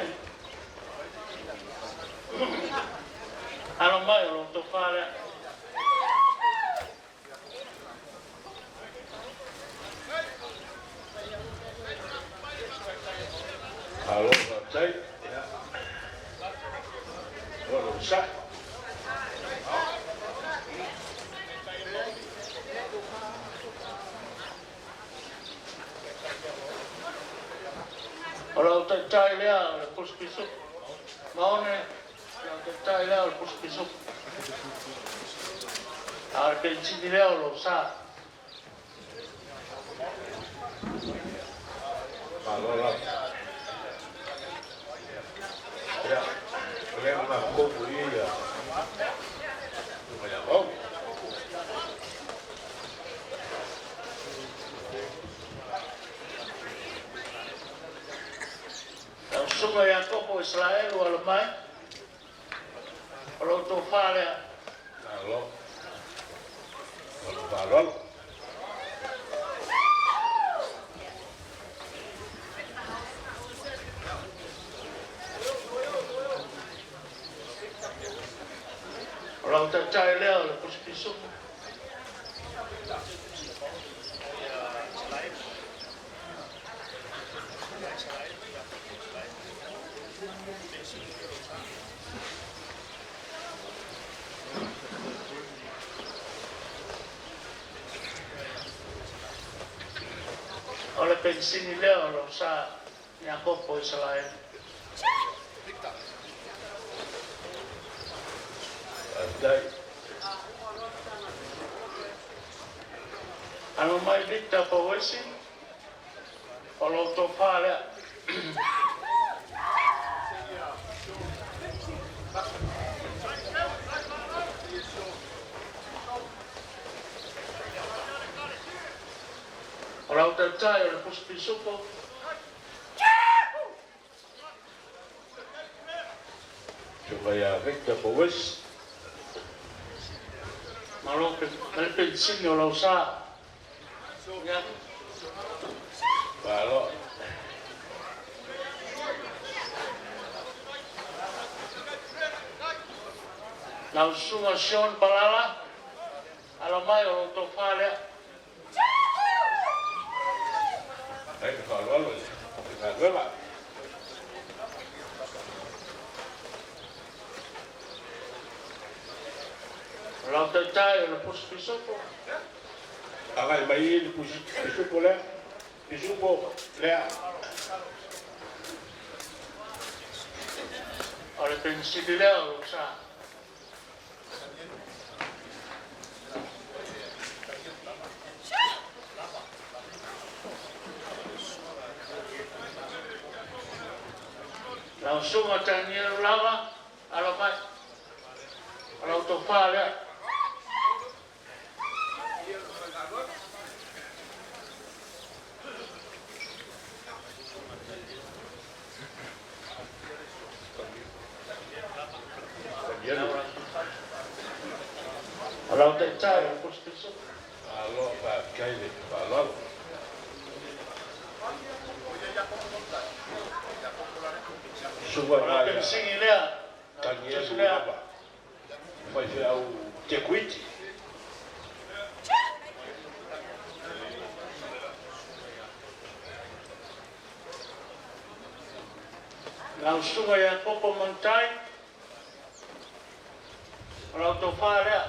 Alo mai, o lou tofa lea. Malo faafetai. Ia. O le onosai. O lau taitai lea o le pusa pisupo. Maone, lau taitai lea o le pusa pisupo. A o le penisini lea o lou sa. Malo lava. Ia, o lea ua mafaufau i ia. Uma ia vau. Lau susuga Iakopo Isaraelu alo mai. O lou tofa lea. Malo. O le faaaloalo. O lau taitai lea o le pusa pisupo. O le penisini lea o lou sa Iakopo Isaraelu. Faafetai. Alo mai Victor Pauesi. O lou tofa lea. O lau taitai o le pusa pisupo. Susuga ia Victor Powes. Ma le penisini o lau sa. Ia. Malo. Lau susuga Sean Palala. Alo mai, o lou tofa lea. Ai le faaaloalo i le galuega. O lau taitai o le pusa pisupo. Agai mai i le pusi pisupo lea. Pisupo lea. O le penisini lea o lou sa. Lau susuga Tanielu Lava, alo mai. O lau tofa lea. Tanielu. O lau taitai o le pusa pisupo. Malo faafetai le faaaloalo. Susuga O lau ia penisini lea. Tanielu Lea. Lava. Faifeau Tekuiti. Lau susuga ia Kopo Manutai, o lau tofa lea.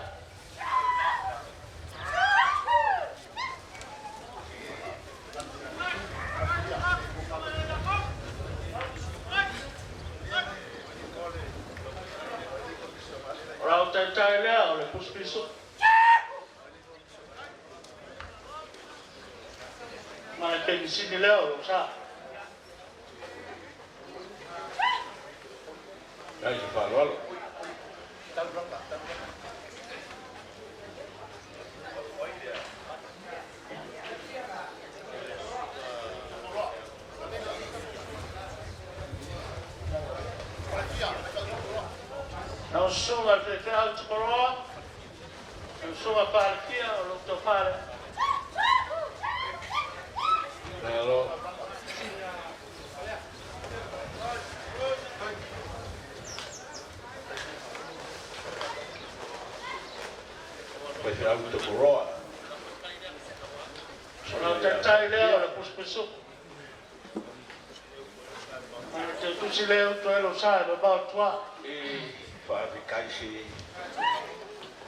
O lau taitai lea o le pusipisu. Ma le penisini lea o lou sa. Dai se faaaloalo. Lau susuga i le faifeau Tuparoa, lau susuga Paalakia, o lou tofa lea. Malo. Faifeau Tokoroa. O lau taitai lea o le pusipisuku. Ma le teutusi lea utu ai lou sa e mamao atu lava. E faafetai se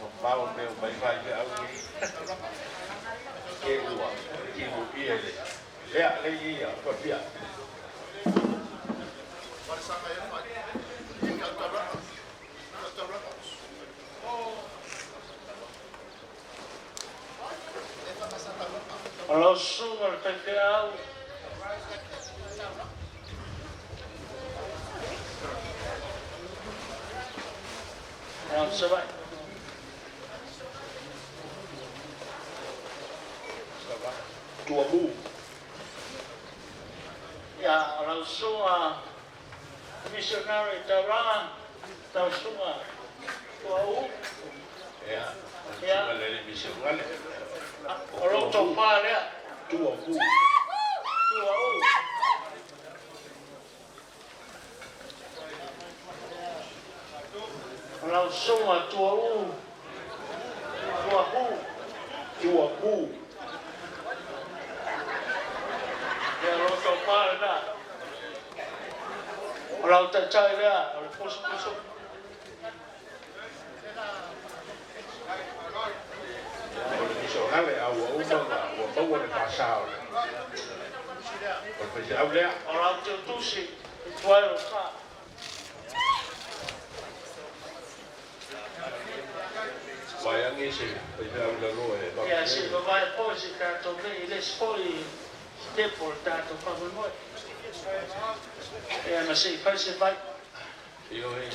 mamao mea o mai faifeau nei. Ke ua timuia le lea le ia faapea. O lau susuga i le faifeau Lau Savaii. Tuamu. Ia, o lau susuga missionary taulaga, lau susuga Tuauu. Ia, susuga le alii misionale. O lou tofa lea. Tuamu. Tuauu. O lau susuga Tuauu. Tuahu. Tuamu. Ia, o lou tofa lena. O lau taitai lea, o le pusupusu. O le misionale a ua uma ona ua maua le faasā o le o le faifeau lea. O lau teutusi i tuai lou sa. Vaeage se faifeau i lalo e Ia, se i vavae foi si tatou nei i le isi foi sitepu o le tatou faamoemoe. Ia, ma se i fai se vai. Ioe.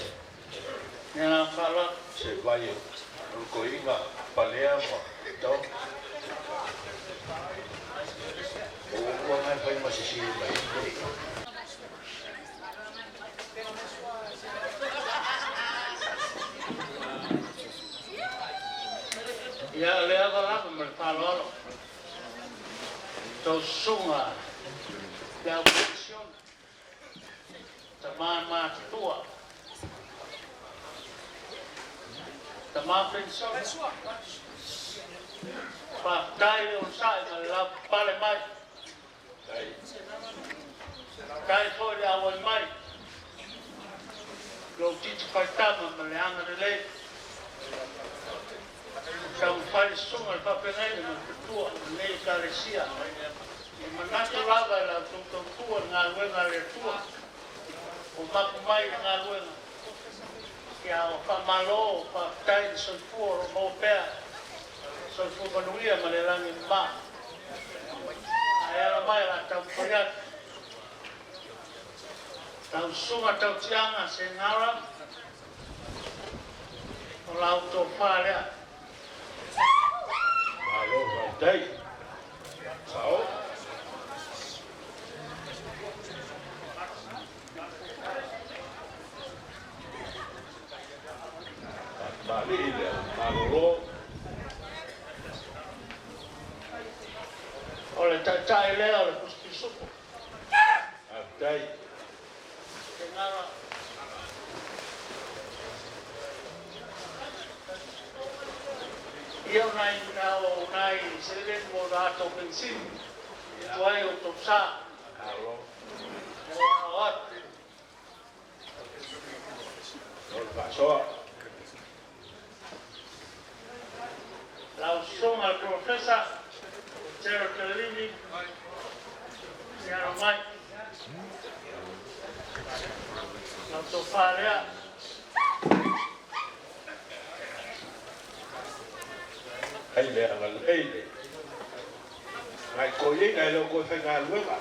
Le agaga faaaloalo. Se vai o le toeaina Palea ma Tao. O ua uma e fai ma sisi mai nei. Ia, o le ava lava ma le faaaloalo. Tou susuga le au penisione, tama matutua, tama penisione. Faafetai le onosai ma le lavapapale mai. Faafetai foi le auai mai, lou titi faitama ma le agalelei. Taumafai le susuga i le faafeagaiga ma le faletua o lenei Ekalesia. E manatu lava i la outou tautua i le galuega a le Atua, ua mapu mai le galuega. Ia, ua faamalo, faafetai le soifua o lo o maua pea, soifua manuia ma le lagi e mama. Ae ala mai o le a taumafai atu. Lau susuga tautiaga Sengara, o la outou tofa lea. Malo faafetai. Sao. Faatamalii le au malolo. O le taitai lea o le pusipisupo. Faafetai. Sengara. Ia o nai na o nai seleni mo latou penisini e tuai o tou sa. Malo. O atu. O le faasoa. Lau susuga le Professor Gerald Kalini, ia alo mai. Lau tofa lea. Ai le agalelei le ngai toeaina e le o toe faigaluega.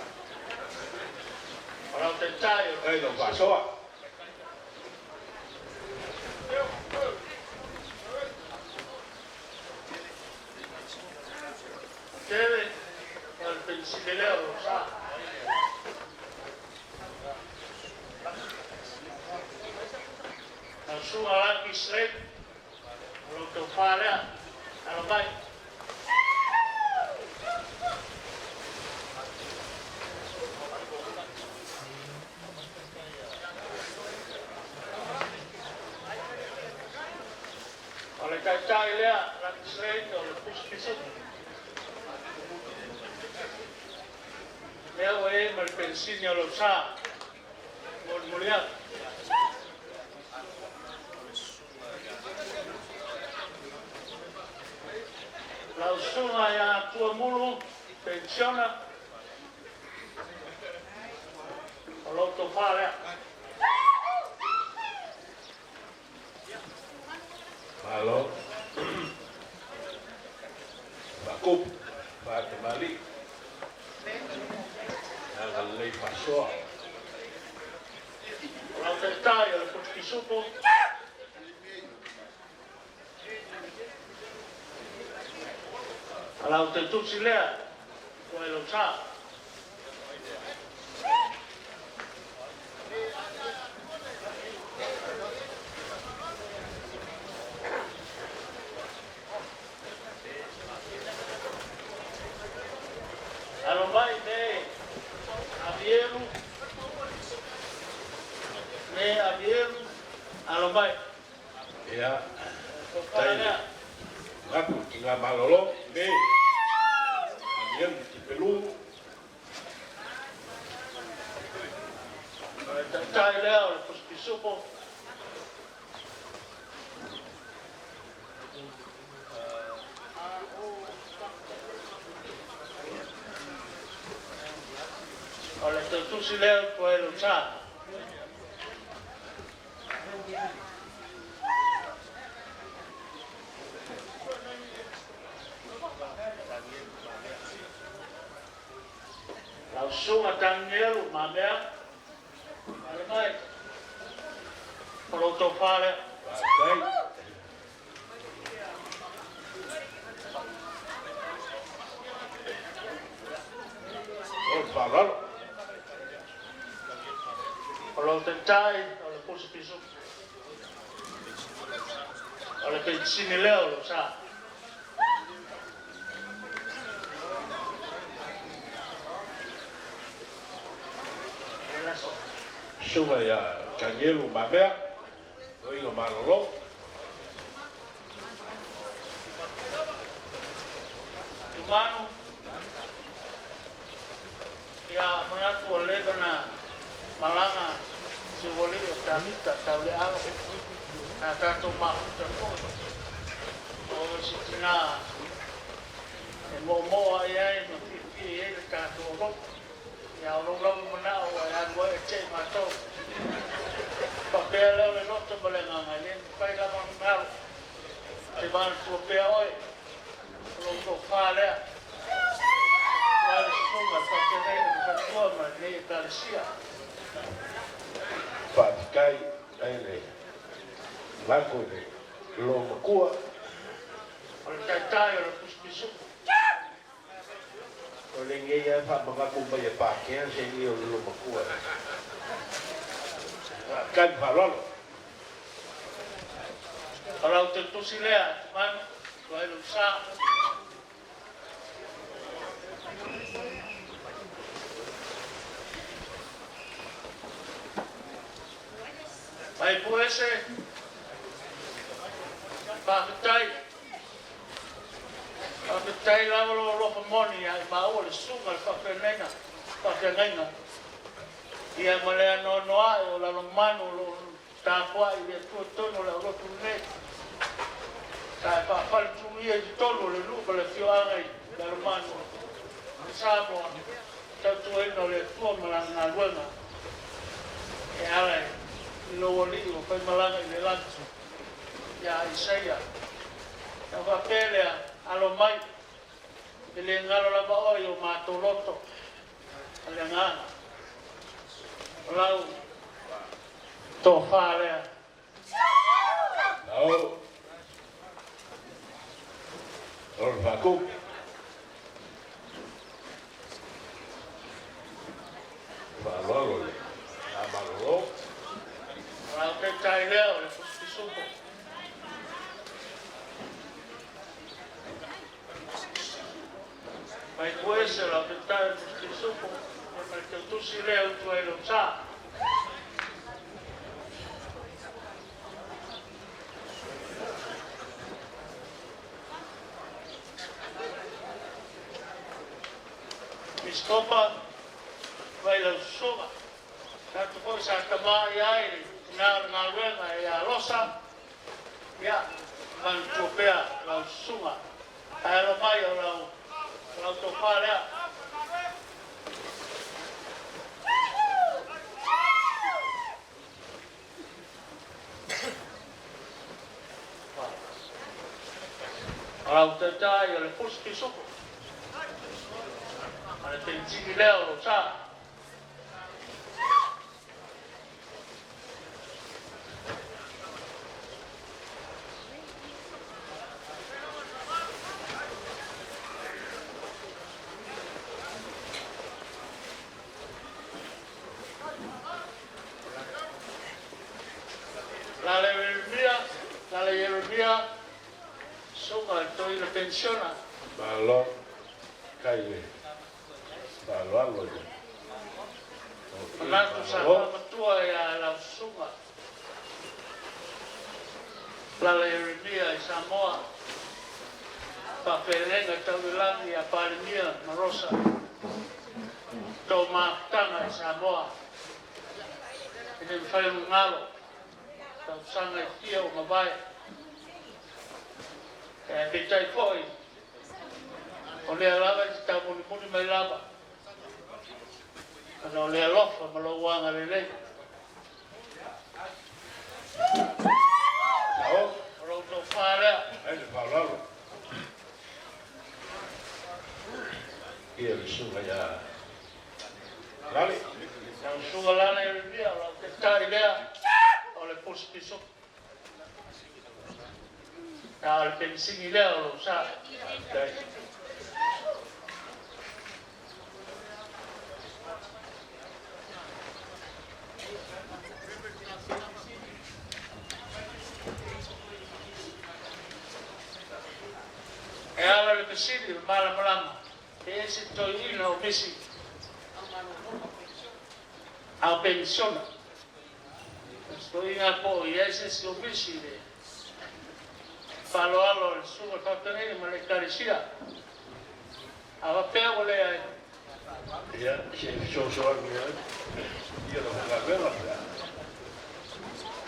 O lau taitai o Ai lau faasoa. Tele o le penisini lea o lou sa. Lau susuga Laki Slade, o lau tofa lea, alo mai. O le taitai lea, Laki Slade, o le pusi pisupu. Lea ua e ma le penisini o lou sa, molimoli atu. Lau susuga ia Tuamulu, penisiona, o lau tofa lea. Malo. Faakupu, faatamalii. Agalelei faasoa. O lau taitai o le pusi pisupu. O lau tautusi lea, ua i lou sa. Alo mai me Avielu, me Avielu, alo mai. Ia, Tofa tai lea. Ngaku tina malolo, me Avielu Tipelu. O le taitai lea o le pusi pisupu. O le tautusi lea ua i lou sa. Lau susuga Danielu Mamea, alo mai. O lou tofa lea. Faafetai. O le faaaloalo. O lou taitai o le pusi pisupu. O le penisini lea o lou sa. Susuga ia Tanielu Mamea, Loiga Malolo. Tumanu, ia manatu ua leva na malaga si ualii o Tavita tauleaga na tatou mafuta foi o se tinā e moomoo ai ai ma fiafia i ai le tatou alofa. Ia o lou lava manao e alu ai e te'i matou. Faapea lea o le loto ma le agaga e le mafai lava ona galo. E manatua pea oe, o lou tofa lea. Ua le susuga le faafeagaiga ma faletua ma lenei Ekalesia. Faafetai ai le lako i le loomatua. O le taitai o le pusi pisupu. O lenei lava e faamanatu mai e Pakea seia o le loomatua. Faafetai ma faaaloalo. O lau tautusi lea, Tumanu, ua i lou sa. Mai Puese, faafetai. Faafetai lava lou alofa moni ia i maua le susuga i le faafeagaiga ia ma le anoanoai o Lalomanu o lo o tapuai i le Atua i totonu o le aulotu lenei. Sa e faafaletuluia i totonu o le nuu ma le afioaga i Lalomanu i Samoa, tautuaina o le Atua ma Lana galuega e ala i lou alii ua faimalaga i le lagi ia Isaia. Ona faapea lea, alo mai, e le galo lava oe i o matou loto ma le agaga. O lau tofa lea. Ao. O le faatupu. Faaaloalo le malolo. O lau taitai lea o le pisupo. Mai puese o lau taitai o le pisupo. Ma le tautusi lea utu ai lou sa. Piskopa, vai lau susuga. Tatou foi sa tamā i ai le tina o le galuega ia Losa. Ia, manatua pea lau susuga. Ae alo mai o lau tofa lea. O lau taitai o le pusi pisupo. O le penitini lea o lou sa. Lale Ieremia, Lale Ieremia, susuga i le toeaina penisiona. Malo. Kai le faaaloalo le. Manatu sa faamatua ia lau susuga. Lale Ieremia i Samoa. Faafealega tau i lagi ia Palemia ma Rosa. Tō mafutaga i Samoa. E le mafai ona galo. Tausaga e fia o mavae. E peitai foi, o lea lava e te taumulimuli mai lava. Ona o le alofa ma lou agalelei. Ao. O lou tofa lea. Ai le faaaloalo. Ia le susuga ia Lale. Lau susuga Lale Ieremia, o lau taitai lea o le pusi pisupo. A o le penisini lea o lou sa. Faafetai. E ala le fesili o le malamalama, pe ese toeaina o misi a o penisiona. Toeaina po o i ai se isi o misi le faaaloalo o le susuga i le faafeagaiga ma le ekalesia. A faapea ua leai. Ia, se i fesoasoani ai. Ia le galuega pe a.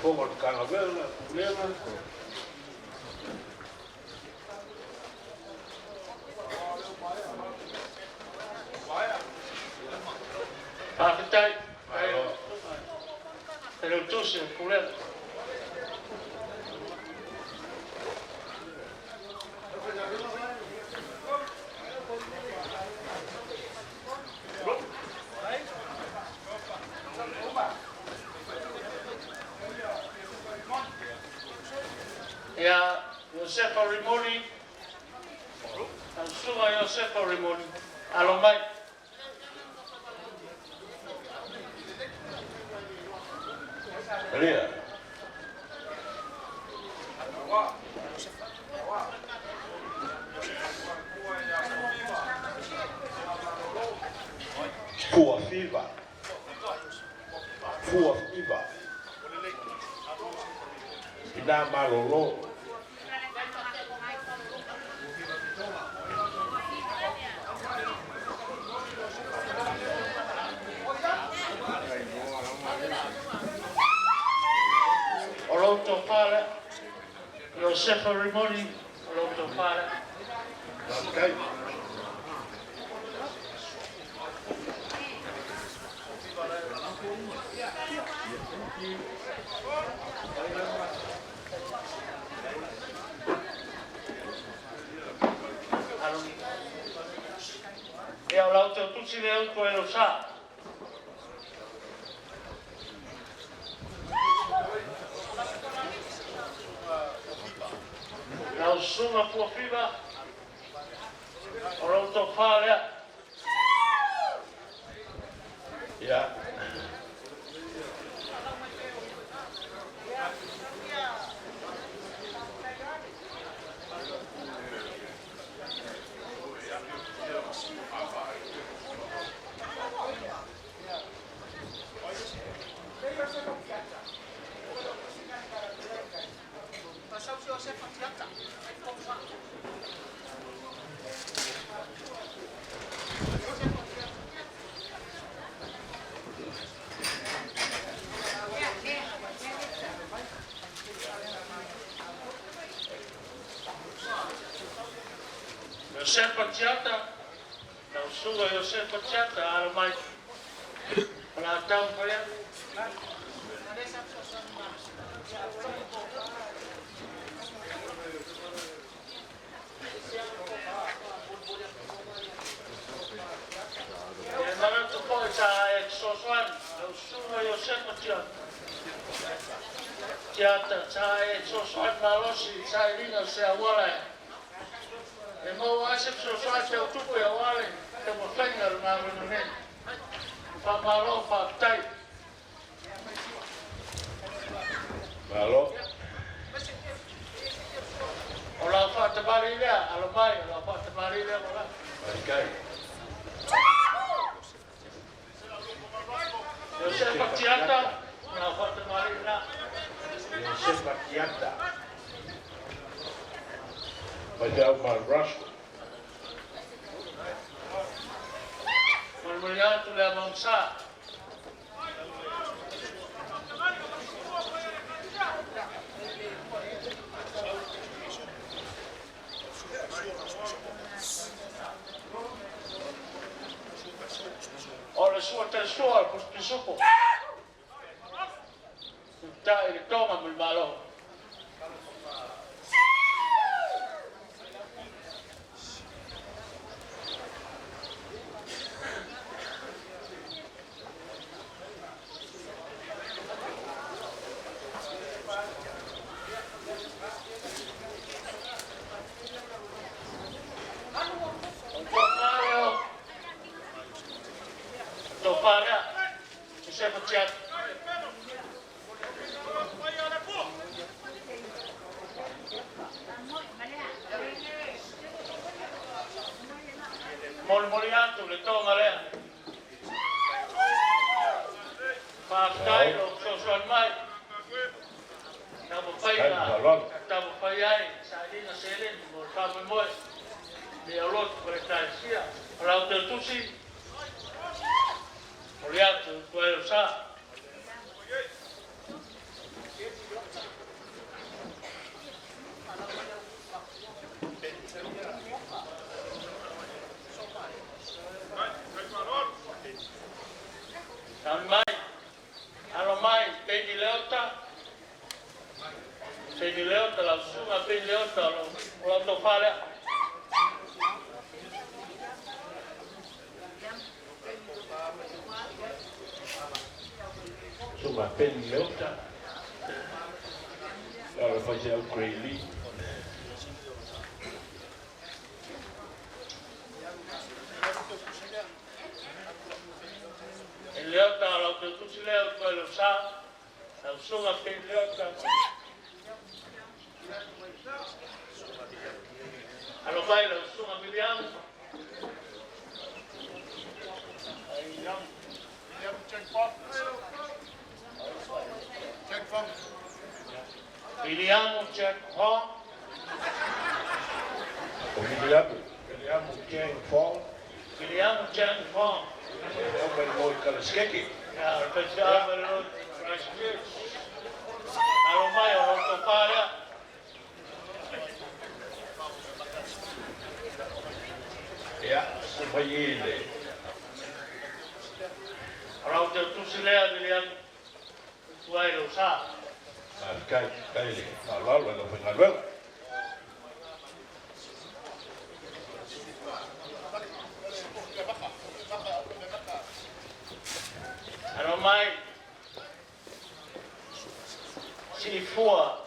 Fofoga o le Matagaluega, Pulega. Faafetai. E le tusi o le Pulega. Ia Iosefa Rimoni, lau susuga Iosefa Rimoni, alo mai. Maria. Fua fiva. Fua fiva. Ina malolo. lou tofa lea. Iosefa Rimoni, o lou tofa lea. Faafetai. Alo. Ia, o lau teutusi lea utu e lou sa. Lau susuga Fuafiva, o lou tofa lea. Ia. Iosefa Tiata, lau susuga Iosefa Tiata, alo mai. O le a taumafai atu. E manatu foi sa e fesoasoani, lau susuga Iosefa Tiata. Tiata, sa e fesoasoani malosi i le sailiga o se auala e maua ai se fesoasoani teutupe aua le taumafaiga o le galuega nei. Faamalo, faafetai. Malo. O lau faatamalii lea, alo mai, o lau faatamalii lea ma lau. Faafetai. Iosefa Tiata, o lau faatamalii lena. Iosefa Tiata. Faifeau ma Russell. Molimoli atu le amaugasa. O le sua talisua o le pisupo. Tuta'i le Toga ma le Malo. O le tofa lea o le tofa lea, Iosefa Tiata. Molimoli atu le toga lea. Faafetai lou fesoasoani mai. Taumafaiga taumafai ai sailiga seleni mo le faamoemoe le aulotu ma le Ekalesia. O lau teutusi, momoli atu tuai o sa. Sauni mai, alo mai, Peni Leota, Peni Leota, lau susuga Peni Leota, o lau tofa lea. Susuga Peni Leota. Lau le faifeau Grey Lee. Peni Leota, o lau teutusi lea o tuai lou sa, lau susuga Peni Leota. Alo mai lau susuga Miliamu. Viliamu Jack Hong. O Viliamu. Viliamu Jack Fong. Viliamu Jack Fong. E au mai le moe i Kalasikeke. Ia, o le faifeau mai le lotu Christchurch. Alo mai o mai i le. O lau te tusi lea Viliamu, tuai lau sa. Faafetai, kai le faaaloalo i lau faigaluega. Alo mai, sifua,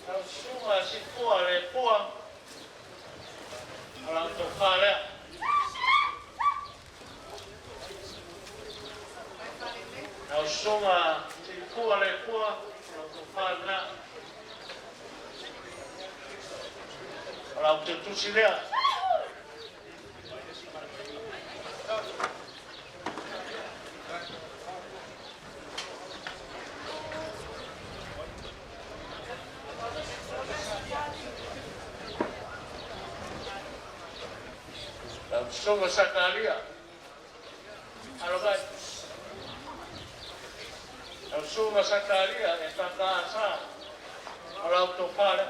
lau susuga sifua le pua, o lau tofa lea. Lau susuga sifua le pua, o lau tofa lena. O lau te tusi lea. Lau susuga Sakaria, alo mai. Lau susuga Sakaria e tata sa, o lau tofa lea.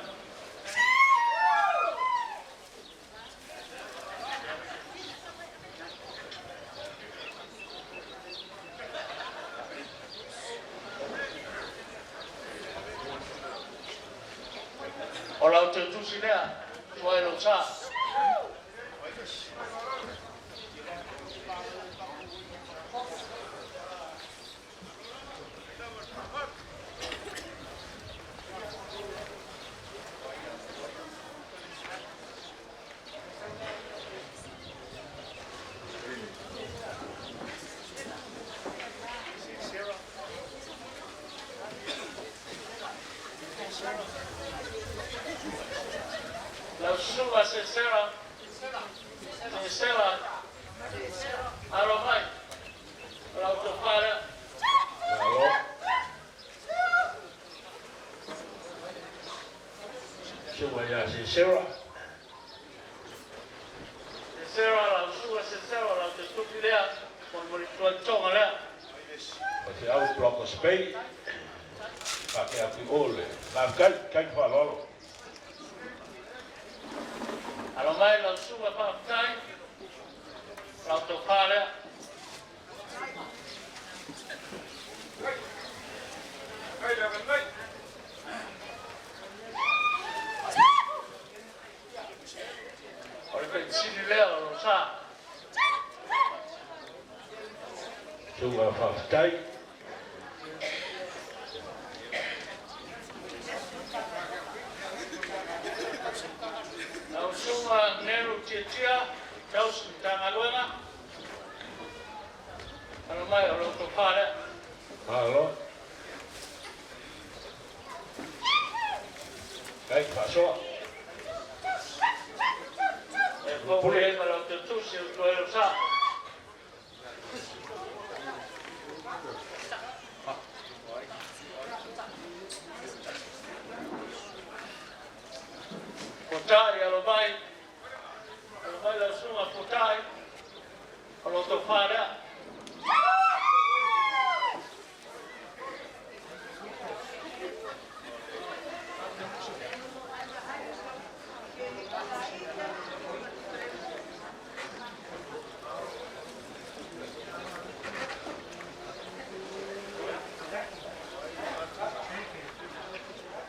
O lau te tusi lea, tuai lau sa. Lau susuga Sesera, Sesera, alo mai, o lau tofa lea. Malo. Susuga ia Sisera. Sesera, lau susuga Sesera, lau te tupi lea, mo le tuai lea. O te au bloko spei. Pa ke aku o le. Faafetai, kai faaaloalo. Alo mai lau susuga faafetai, lau tofa lea. O le petisini lea o lou sa. Susuga faafetai. Lau susuga Nelu Tiatia, tausi Matagaluega. Alo mai o lau tofa lea. Malo. Kai faasoa. E pou le ma lau te tusi o tuai lau sa. Potai, alo mai. Alo mai lau susuga Potai, o lau tofa lea.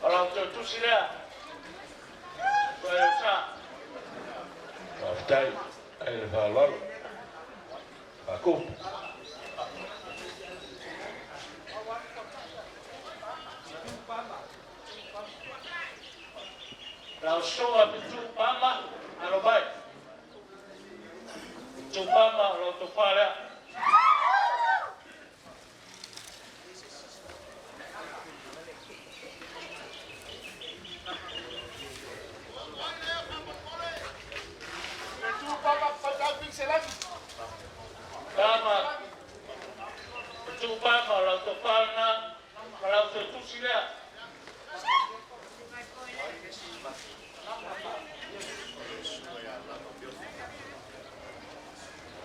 O lau te tusi lea. Tuai lau sa. Faafetai, ai le faaaloalo. Faakupu. Lau susuga Pitu Pama, alo mai. Pitu Pama, o lau tofa lea. Pama, Pitu Pama, o lau tofa lena, ma lau te tusi lea.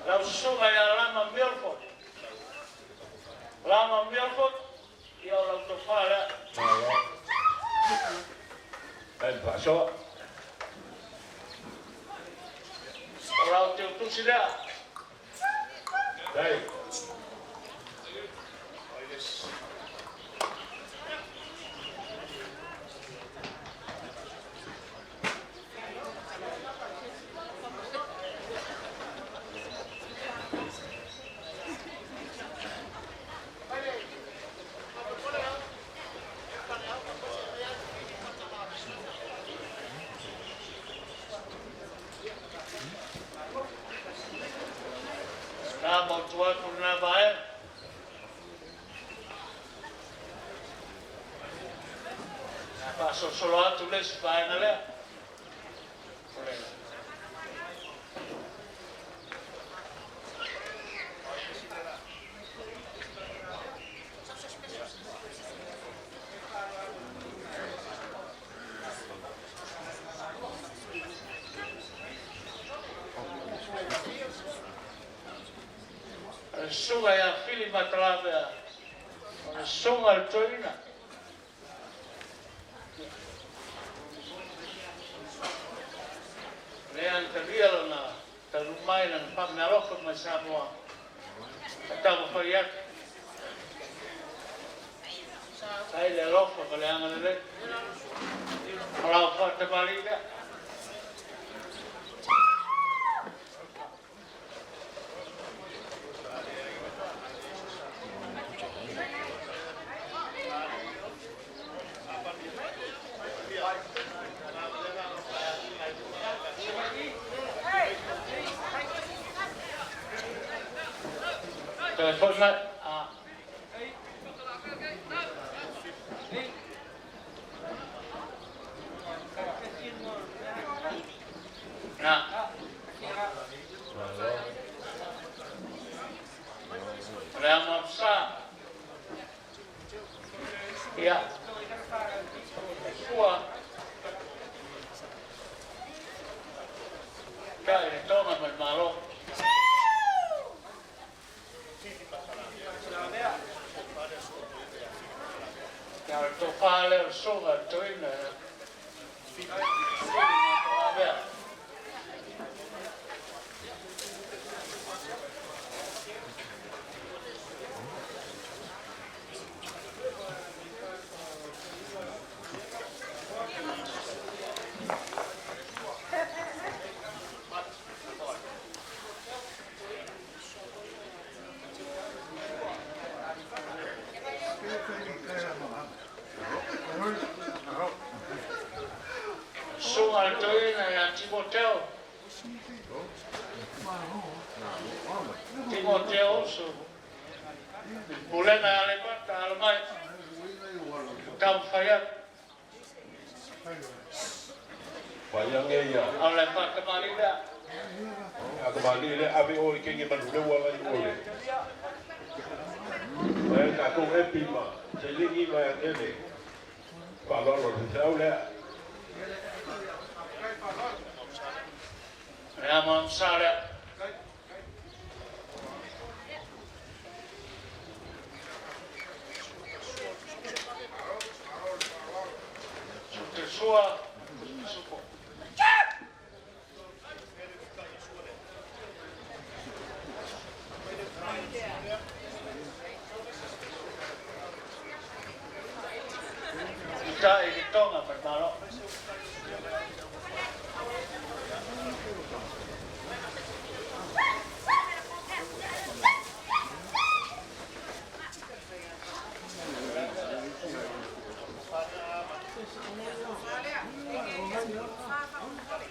Lau susuga ia Lama Milford. Lama Milford, ia o lau tofa lea. Malo. Kai le faasoa. O lau te Teutusi lea. Dai. Na mautu atu lena vaega. Na faasolosolo atu le isi vaega lea. O le susuga ia Fili Matalavea, o le susuga i le toeaina. Lea na talia lona taunuu mai lana faameaalofa mai Samoa, a taumafai atu. Faafetai le alofa ma le agalelei. O lau faatamalii lea. Toe foi mai. Ah. Na. O le amo amsa. Ia. Sua. Kai le tonga ma le Malo. Ia o le tofa lea o le susuga i le toeaina. Fili Matalavea. Susuga i le toeaina ia Timoteo. Timoteo Uso. Pulega ia Aleipata, alo mai. Taumafai atu. Waiange ia. O le faatamalii lea. A ka mali le ave o i kenge manu lewa lai ole. Wai ka kou epi ma. Se lingi mai a tele. Waalolo le tau lea. Le amo amsa lea. Te sua. Supo. Ita i le tonga ma le Malo.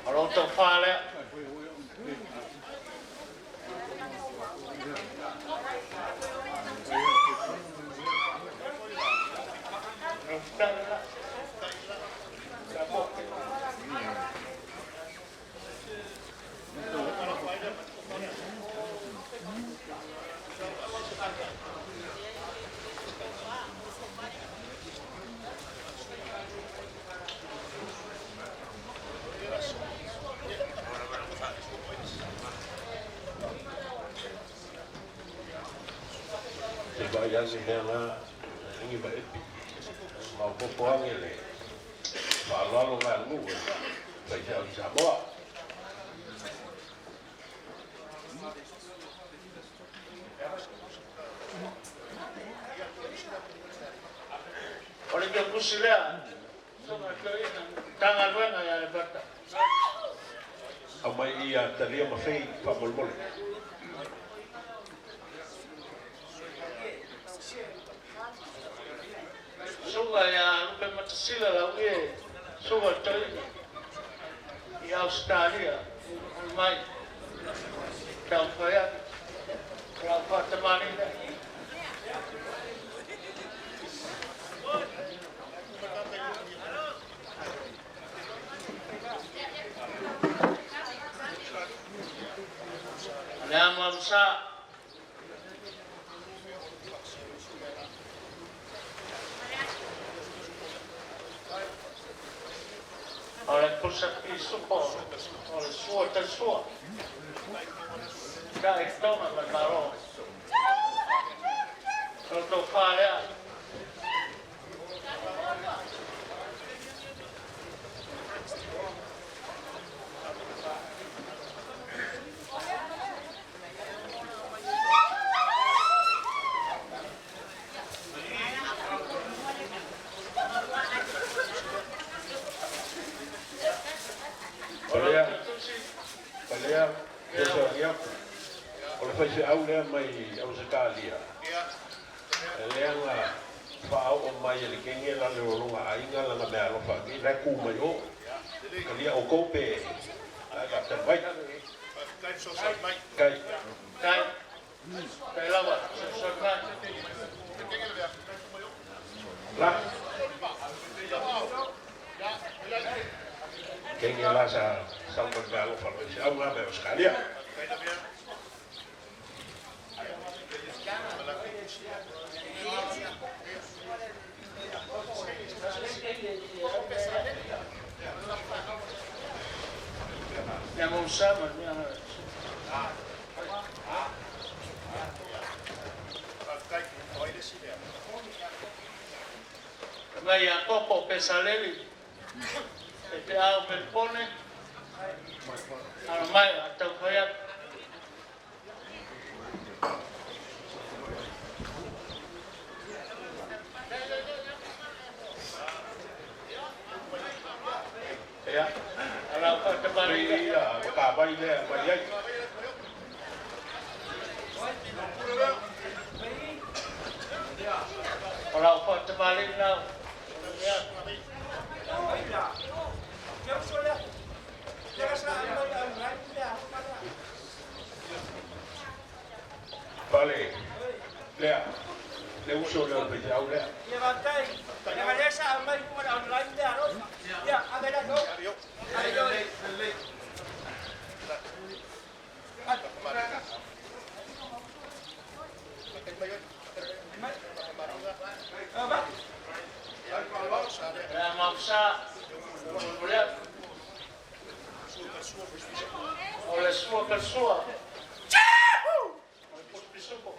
O lo tofa lea. Te vai ange mea la. Lingi ma epi. Mau popo ange le. Waalolo mai ngu. Pai te au i Samoa. O le keukusi lea, susuga i le toeaina, Matagaluega i Aleipata. Aumai ia talia ma fei faamolemole. Susuga ia Lupematasila Lauie, susuga i le toeaina i Ausetalia, alo mai, taumafai atu, o lau faatamalii lea. Le amo sa. O le pusa pisupo, o le sua tasua. Ka e tonga ma le Malo. O tau whalea. O lea, o lea, fesoasoani atu. O le faifeau lea mai Ausetalia. E lea na faaoo mai e le kegela le lologa aiga lana meaalofa agi la e ku mai o. Talia outou pe ae faatali mai. Kai. Kai. Kai lava, fesoasoani mai. La. Kegela sa sau mai meaalofa le faifeau na mai Ausetalia. Ia mo sa ma mea. Mai ia koko Pesaleli. E te au Melpone. Alo mai, a tau whai atu. Ia. Ala whatamari. Ia, ka vai lea mai ai. Ala whatamari nau. Fale, lea, le uso lea o le faifeau lea. Lea mausa. Mulea. O le sua ka sua. O le pisupo.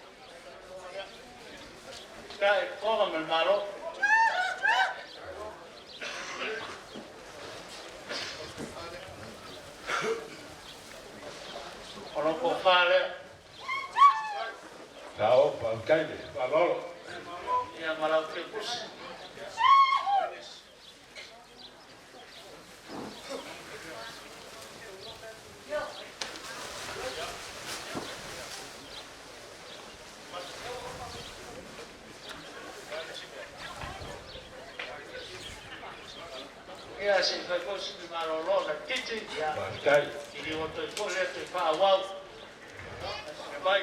Ka e konga me le Malo. O loko whalea. Sao, faafetai le faaaloalo. Ia malau te pusi. Ia se fai fosi ni malolo na titi. Ia. Faafetai. I o toi fo lea toi wha wau. Mai.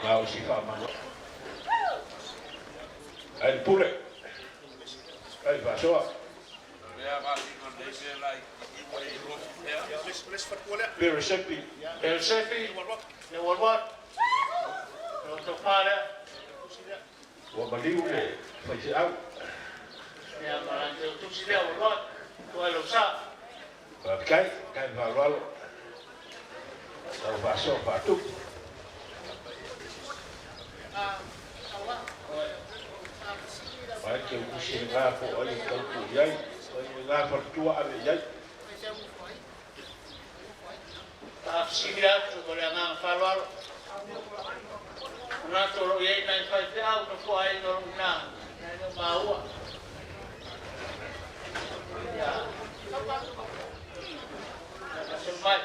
La o si faamalo. Ai le pule. Ai faasoa. Peresepi. Peresepi. Le walwal. Le o tau whalea. Ua maliu le faifeau. Ia malang te tusi lea walwal. Tua lo sa. Faafetai, kai faaaloalo. Tau faasoa faatupu. Mai ke usi ngā po ai tau tu iai, mai ngā whanatua ave iai. Faafesili atu ma le agaga faaaloalo. Manatu o lo o i ai nai faifeau nofoaina o lo o i ina, e le o maua. Ia, faasolo mai.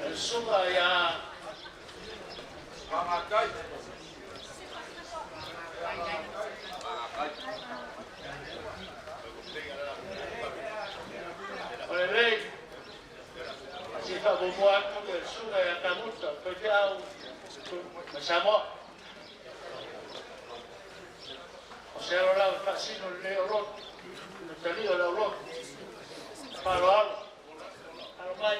Le susuga ia O lelei, se i faamuamua atu le susuga ia Taguta, o le faifeau mai Samoa. O se alo lava e faasino lelei o lotu, le talia o le aulotu. Faaaloalo, alo mai.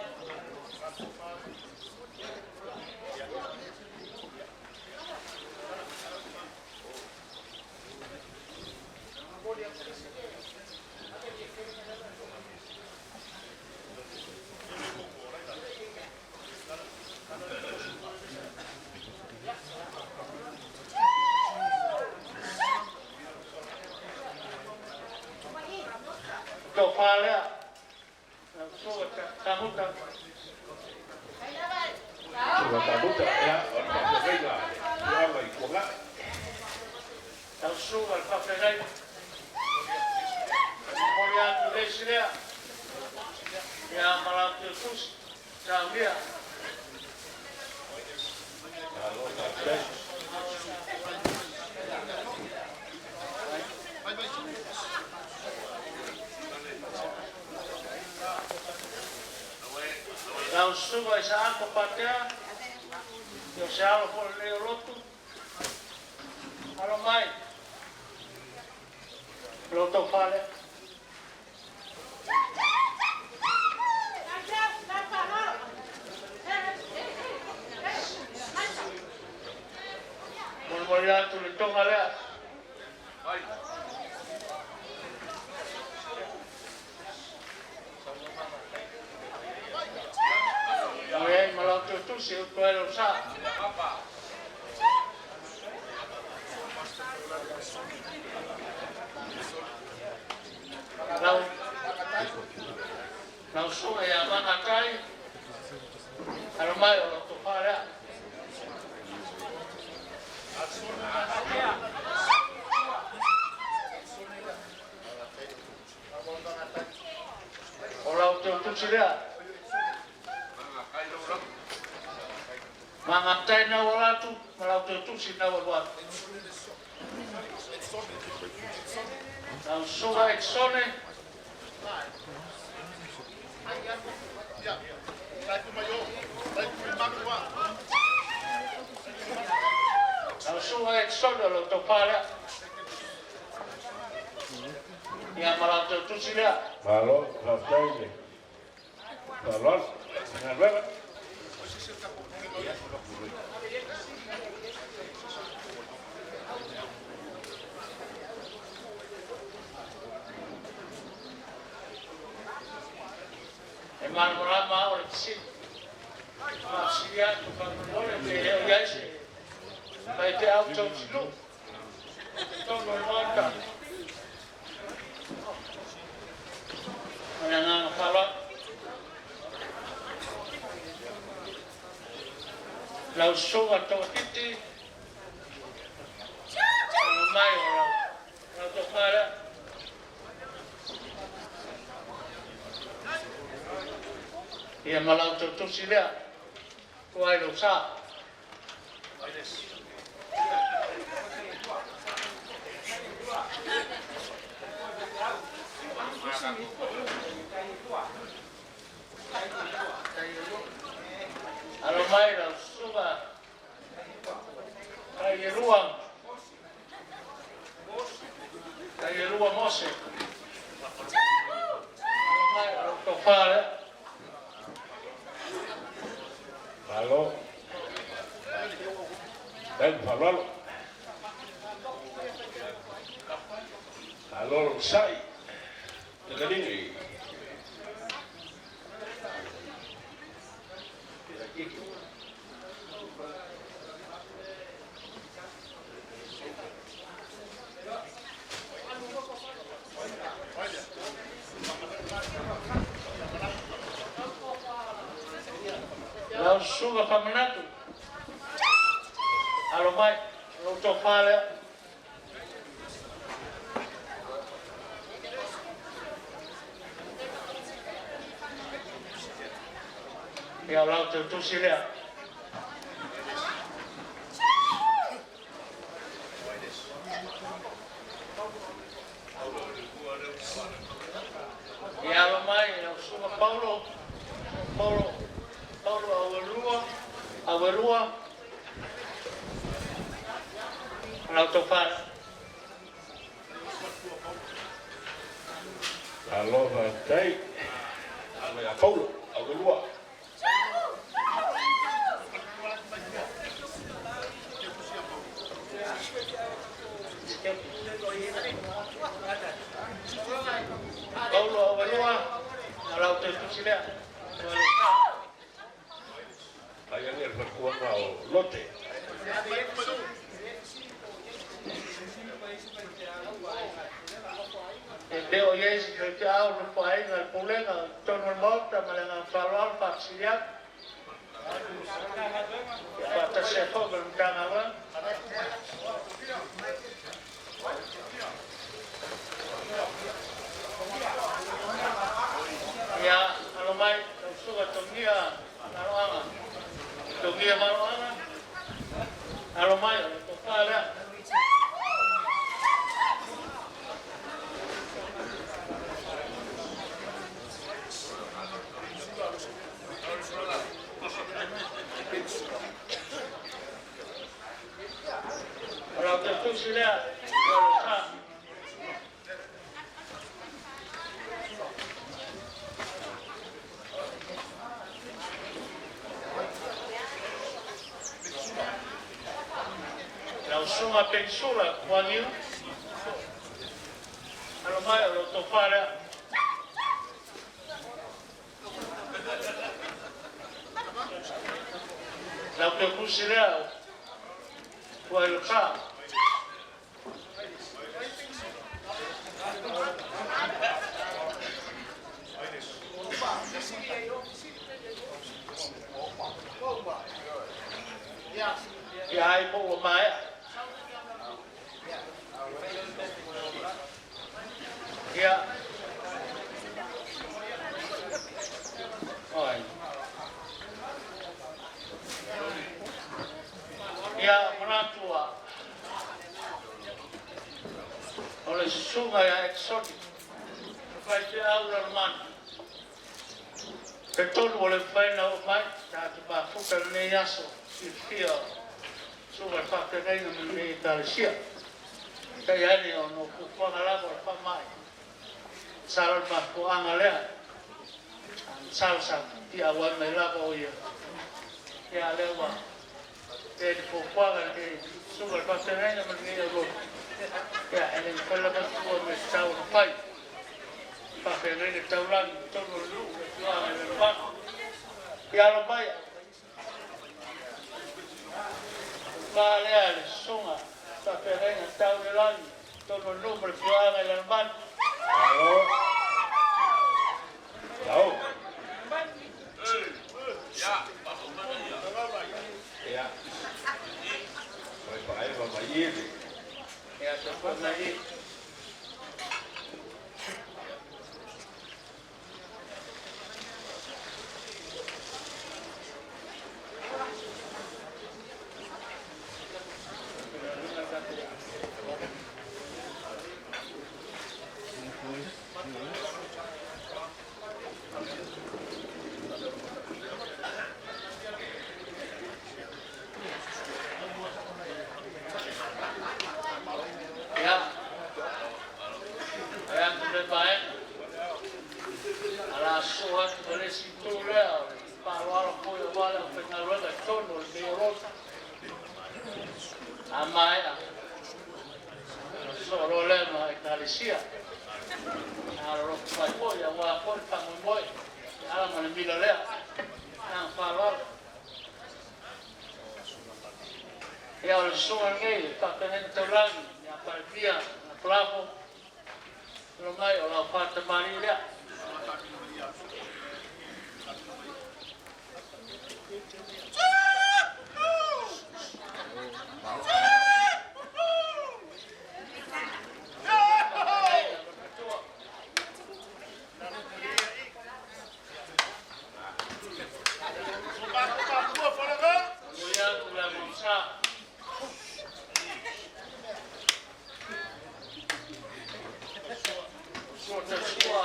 Tofa lea, lau susuga Taguta. Susuga Taguta, ia, o le faafeagaiga a le afioaga i Tuanai. Lau susuga i le faafeagaiga. Momoli atu le isi lea, ia ma lau teutusi, saunia. Malo faafetai. Lau susuga i Saako Patea, o se alo foi lenei o lotu. Alo mai, o lau tofa lea. Molimoli atu le toga lea. Lau ai ma lau teutusi e utu ai lou sa. Lau lau susuga ia Magatai, alo mai o lau tofa lea. O lau teutusi lea. Magatai na ua atu, ma lau teutusi na ua atu. Lau susuga Eksone, lau susuga Eksone o lau tofa lea. Ia ma lau teutusi lea. Malo, faafetai le faaaloalo i galuega. E malamalama o le fesili. Faafesili atu faamolemole pe le o i ai se faifeau tausinuu totonu o le Maota. Ma le agaga faaaloalo. Lau susuga Toatiti, alo mai o lau lau tofa lea. Ia ma lau tautusi lea, tua ai lou sa. Alo mai lau susuga Tailua, Tailua Mose. Alo mai o lau tofa lea. Malo. Faafetai le faaaloalo. Malo le onosai, takalini. Lau Susuga Famanatu, alo mai, lau tofa lea. Ia, o lau tautusi lea. Ia, alo mai, lau Susuga Paulo, Paulo, Paulo Auelua, Auelua, lau tofa lea. Malo faafetai. Alo ia Paulo, Auelua. Paulo Auelua, o lau tautusi lea. Ai ane le faletuaga o Lote. E le o i ai se faifeau o Nofoaiga a le Pulega i totonu o le Maota ma le agaga faaaloalo faafesili atu. Ia faatasi ai foi ma le Matagaluega. Ia, alo mai, lau Susuga Togia Maloaga. Togia Maloaga, alo mai, o le tofa lea. O lau tautusi lea, o le sa. Lau Susuga Penisula Kuaniu, alo mai, o lau tofa lea. Lau tautusi lea, Fuailaka. Ia ai po ua maea. Ia. Oi. Ia, manatu ua o le susuga ia Exotic, faifeau Lalomanu. Talitonu ua le mafai ona oo mai, tatou mafuta i lenei aso silafia o susuga i le faafeagaiga ma lenei Ekalesia. Peitai ane ona o fuafuaga lava o le faamai, masalo o le mafuaaga lea, ae masalo sa fia auai mai lava o ia. Ia, a o lea ua pea ni fuafuaga i le susuga i le faafeagaiga ma lenei aulotu. Ia, e le mafai lava ona tuua ma le tatau ona fai. Faafeagaiga taulagi i totonu o le nuu ma le afioaga i Lalomanu. Ia alo mai, tofa lea le susuga faafeagaiga tau i le lagi i totonu o le nuu ma le afioaga i Lalomanu. Malo. Lau. Ia. Fai faaeva ma iele. Ia, tofa mai. Ia, e atu le vaega. A la sosoo atu ma le isi itu lea o le faaaloalo foi aua le aufaigaluega i totonu o lenei olotu. A maea, Sosoo loa lea ma Ekalesia. Alolofa mai foi auā foi le faamoemoe e ala ma le mila lea. Agaga faaaloalo. Ia o le susuga lenei le faafeagaiga taulagi ia Palemia Lafolafo, alo mai o lau fatamalii lea. Momoli atu le agaga sua tausua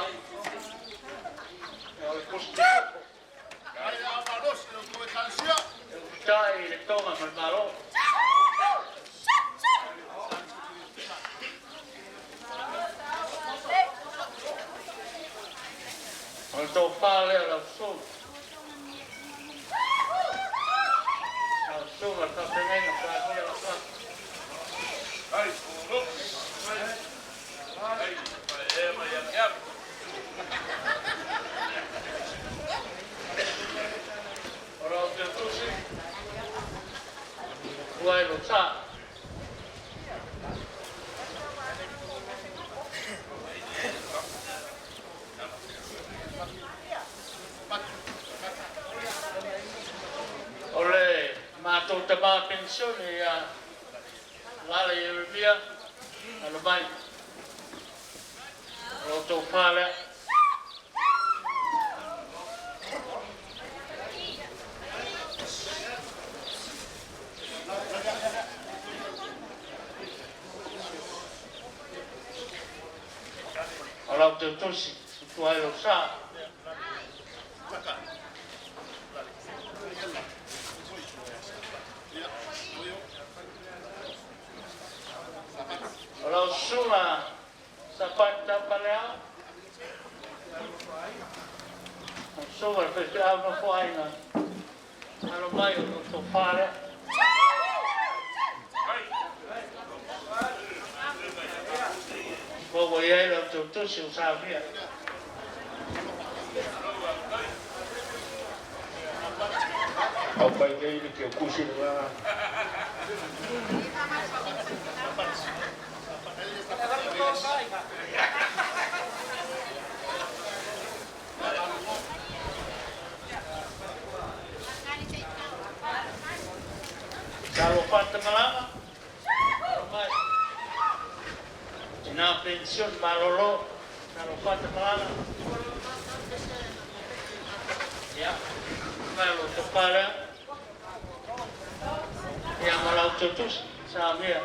o le pusi e uta'i le toga ma le Malo. O le tofā lea o lau susuga. Lau susuga le faafeagaiga Palemia Lafolafo. O lau teutusi, ua e lo sa. O le matou tamā penisione ia Lala Ieremia, alo mai. O lau tofā lea. O lau teutusi, tutua ai lou sa. O lau susuga Sapati Taupaleao, lau susuga le faifeau nofoaiga, alo mai o lau tofā lea. Ua ua i ai lau teutusi o saunia. Au mai nei le teutusi lena. Salofata Malama, alo mai. Tina penisione malolo, Salofata Malama. Ia, mai o lau tofā lea. Ia ma lau teutusi, saunia.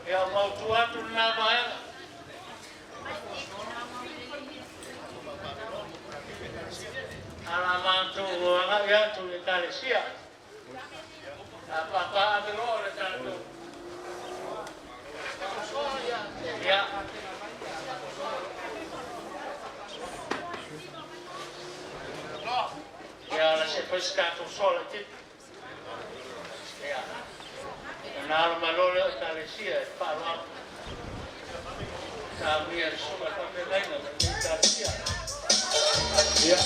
Ia o mautu atu lena vaega. Ala matou agai atu i Ekalesia. A papa ave loa le tatou. Ia. Ia la se fai se tatou sola i titi. Ia. Ona alo mai loa lea o Ekalesia e faaaloalo. Saunia le susuga i le faafeagaiga ma lenei Ekalesia. Ia.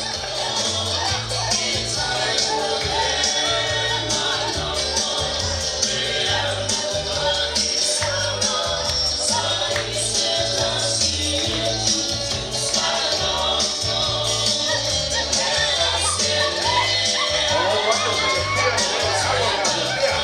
O lou aso silafia o lou alo i Apia.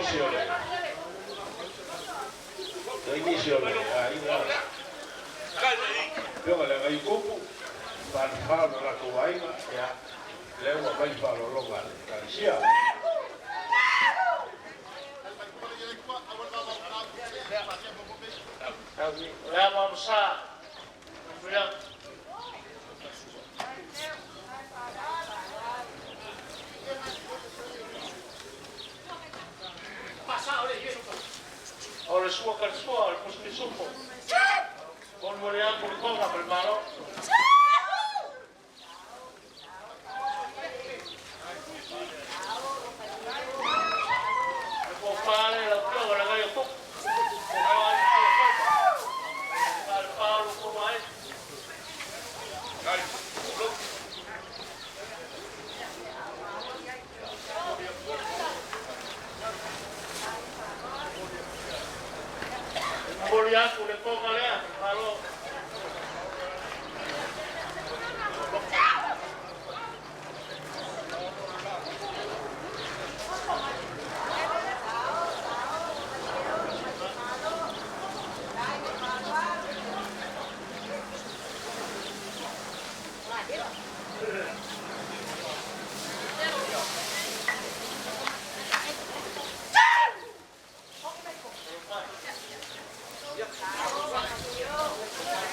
nisi o le ai nisi o le aiga afioga le Agaiotupu falefa o le latou aiga ia lea ua aumai faaaloaloga a le Ekalesia. O le ama sa. Ia. O le sua kalsua, o le puspisupo. Mon mo le aku le konga ma le malo. Le po fale la pioga le ngai o tupu. Po fale le pioga. Fale paolo ko mai. Momoli aku le konga lea, malo.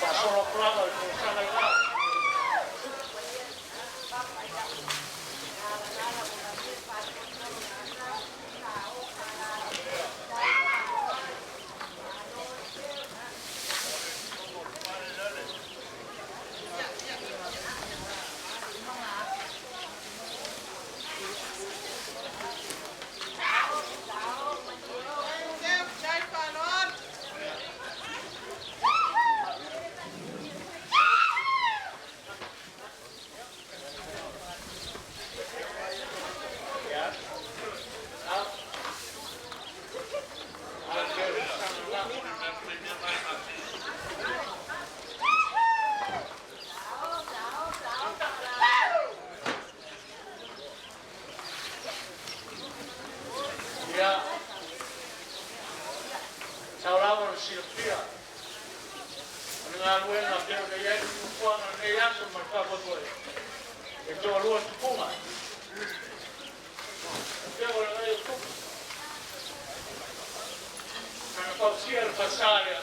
Pasolo kulaga o le tolosaga i la. Ia. Saulava le silafia. O le galuega pei ona i ai le fuafuaga o lenei aso ma le faamoemoe. E toalua tupuga. Afioga le ngai o tupu. Na fausia le fasā lea.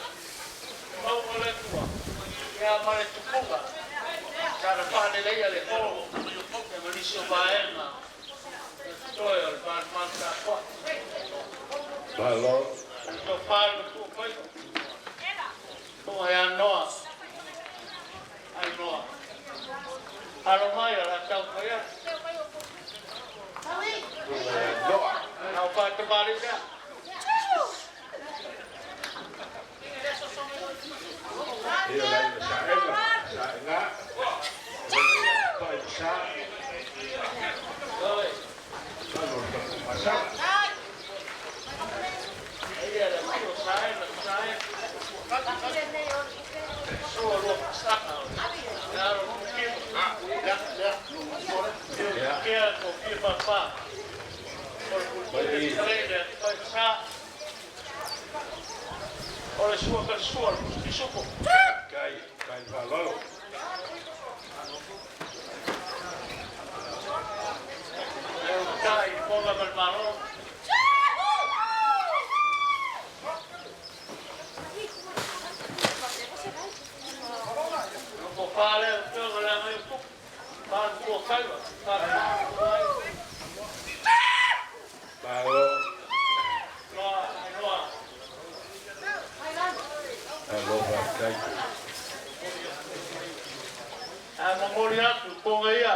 Le mauga o le Atua. Ia ma le tupuga. Sa na faaleleia le olo. E ma nisi o vaega. E totoe o le malemale tapuai. Malo. To fale ma tua faiva. Tonga ia Noa. Ai Noa. Alo mai a la tau fai atu. Noa. Nau whātamari mea. Ia lai na saega, saega. Pai sa. Oi. Alo ta masala. Ia le tio saena, saena. Sua lua pasaka. Ia aro kimo. Ia. Kia ko fia pāpā. O le pulpuli le pai sa. O le sua ka sua, le puspisupo. Kai kai faalolo. E o tai, ponga ma le malo. Ko fale o pioga le ngai o tupu. Fale tua kaiva. Fale tua ai. Malo. Noa, ai noa. Alo faafetai. A momoli atu, konga ia.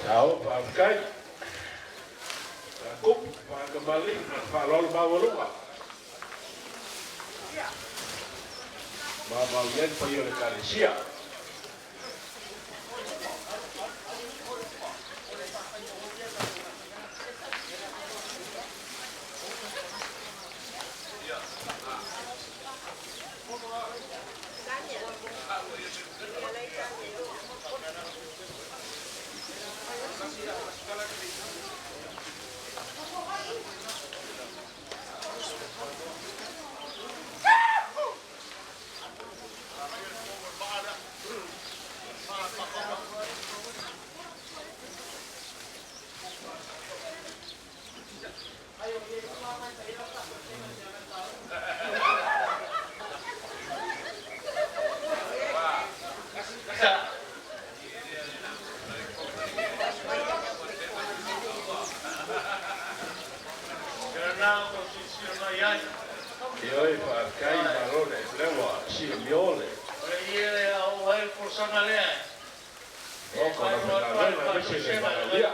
Ao faafetai. Kupu faakamali faalolo maualuga. Maumau i ai le paia o le Ekalesia. Ioe, faafetai, malo le lea ua siamio le. Oka o le faigaluega aemaise le valaaulia.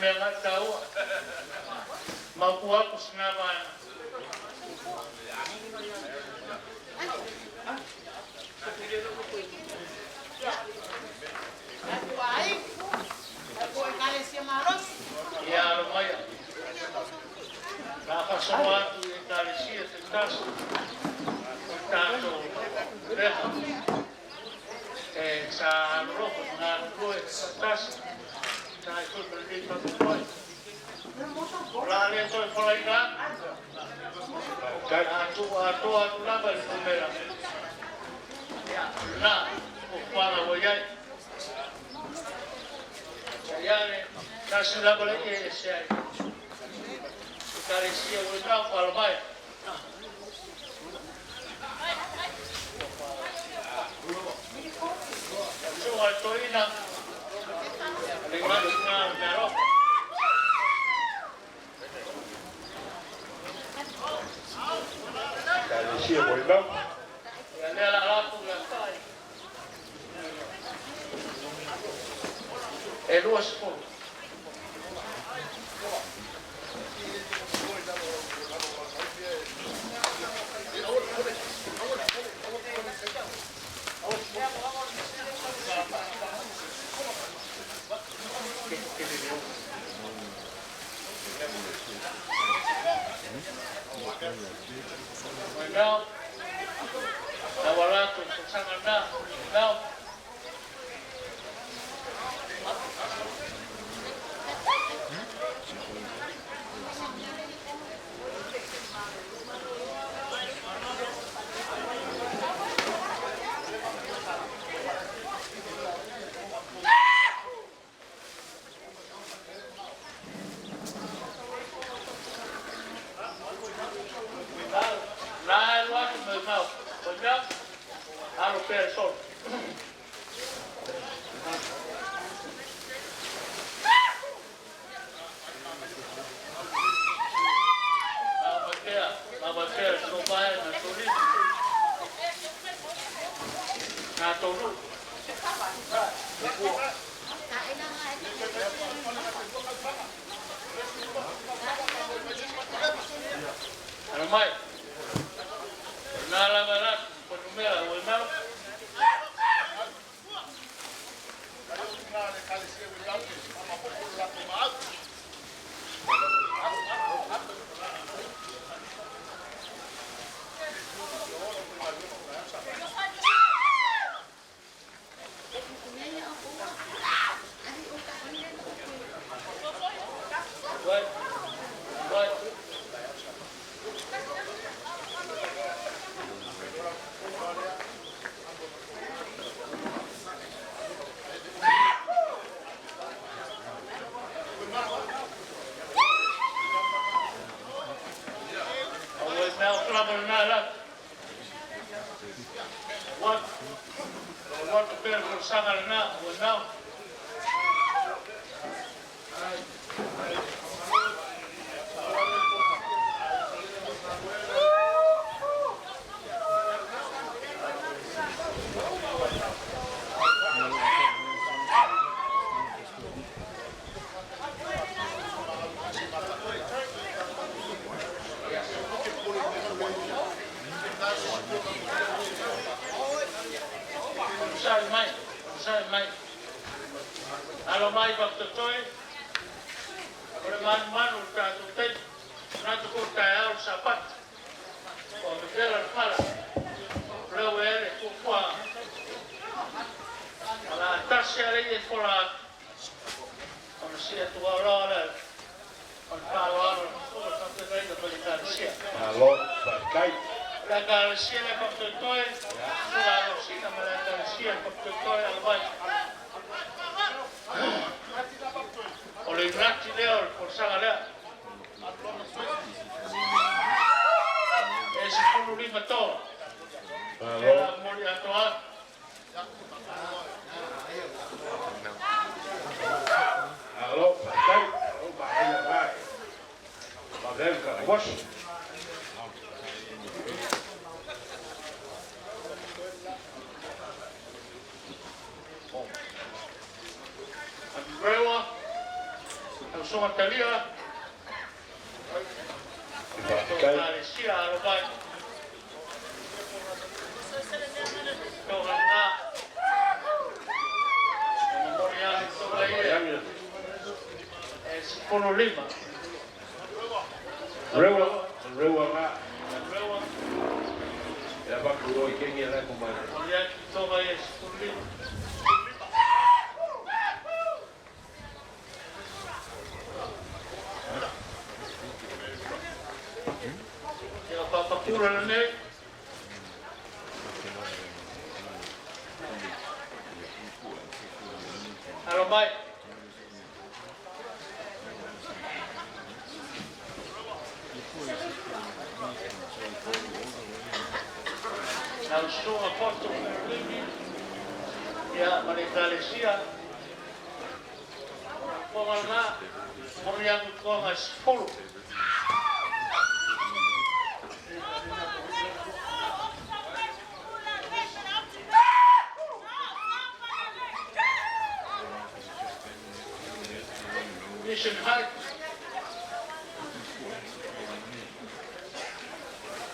Faafetai. Ekalesia Molimau. Onosai mai. Alo mai papatotoe. O le manumanu o le tatou taimi. Manatu foi o le taeao o le Sapati. Ua vevela le fala. O lea ua i ai le fuafuaga. O le a tasi lava le i'a e fola atu, ona see atu loa lea o le faaaloalo i le susuga i le faafeagaiga mai le Ekalesia. Malo faafetai. O le Ekalesia lea faapitoitoe, Susuga Alosina ma le Ekalesia faapitoitoe Alavai. O le iunati lea o le folasaga lea. E 15 toa. Lea la momoli atoa atu. Malo faafetai. Malo manaia na e vave ai le tatou aso. Rewa, Tausoga Talia, Faafetai. Ekalesia Alovai. Toga lena. E momoli atu toga ia. E 15. Rewa, rewa na. Rewa, E avatu loa i kegi la e mai. momoli atu toga ia 15. Ia papakura lenei. Alo mai. Lau susuga Poto Felimi, ia ma le Ekalesia. Toga lena, momoli atu toga 10. Mission Heights.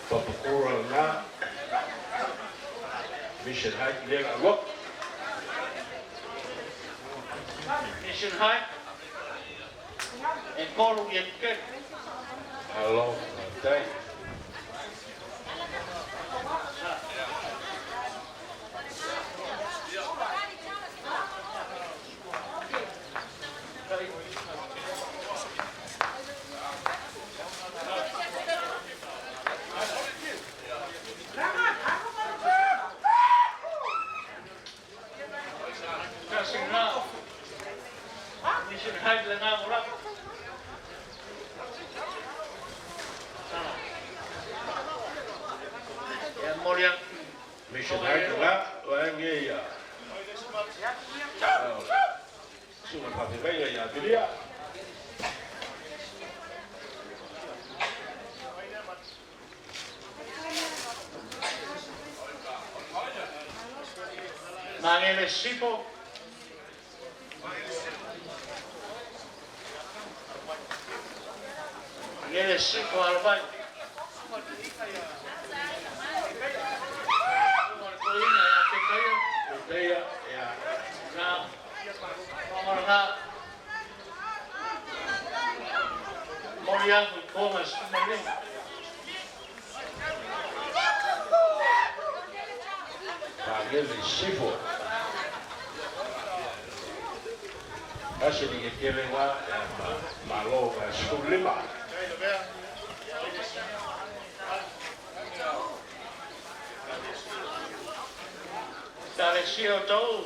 Papakura na. Mission Height lea la aloa. Mission Heights. E 3 ia keke. Malo faafetai. Tasi lena. Mission Heights lena mo lava. Ia momoli atu. Mission Height la vaega ia. Susuga faafeagaiga ia Apelia. Magele Sipo. Magele Sipo alo mai. Susuga le toeaina ia Petaia. Petaia ia. Na, toga lena. Momoli atu i toga e 15. Magele Sifo. Asi ni ke tele wa ia ma malo ga 15. Ekalesia o Tauu.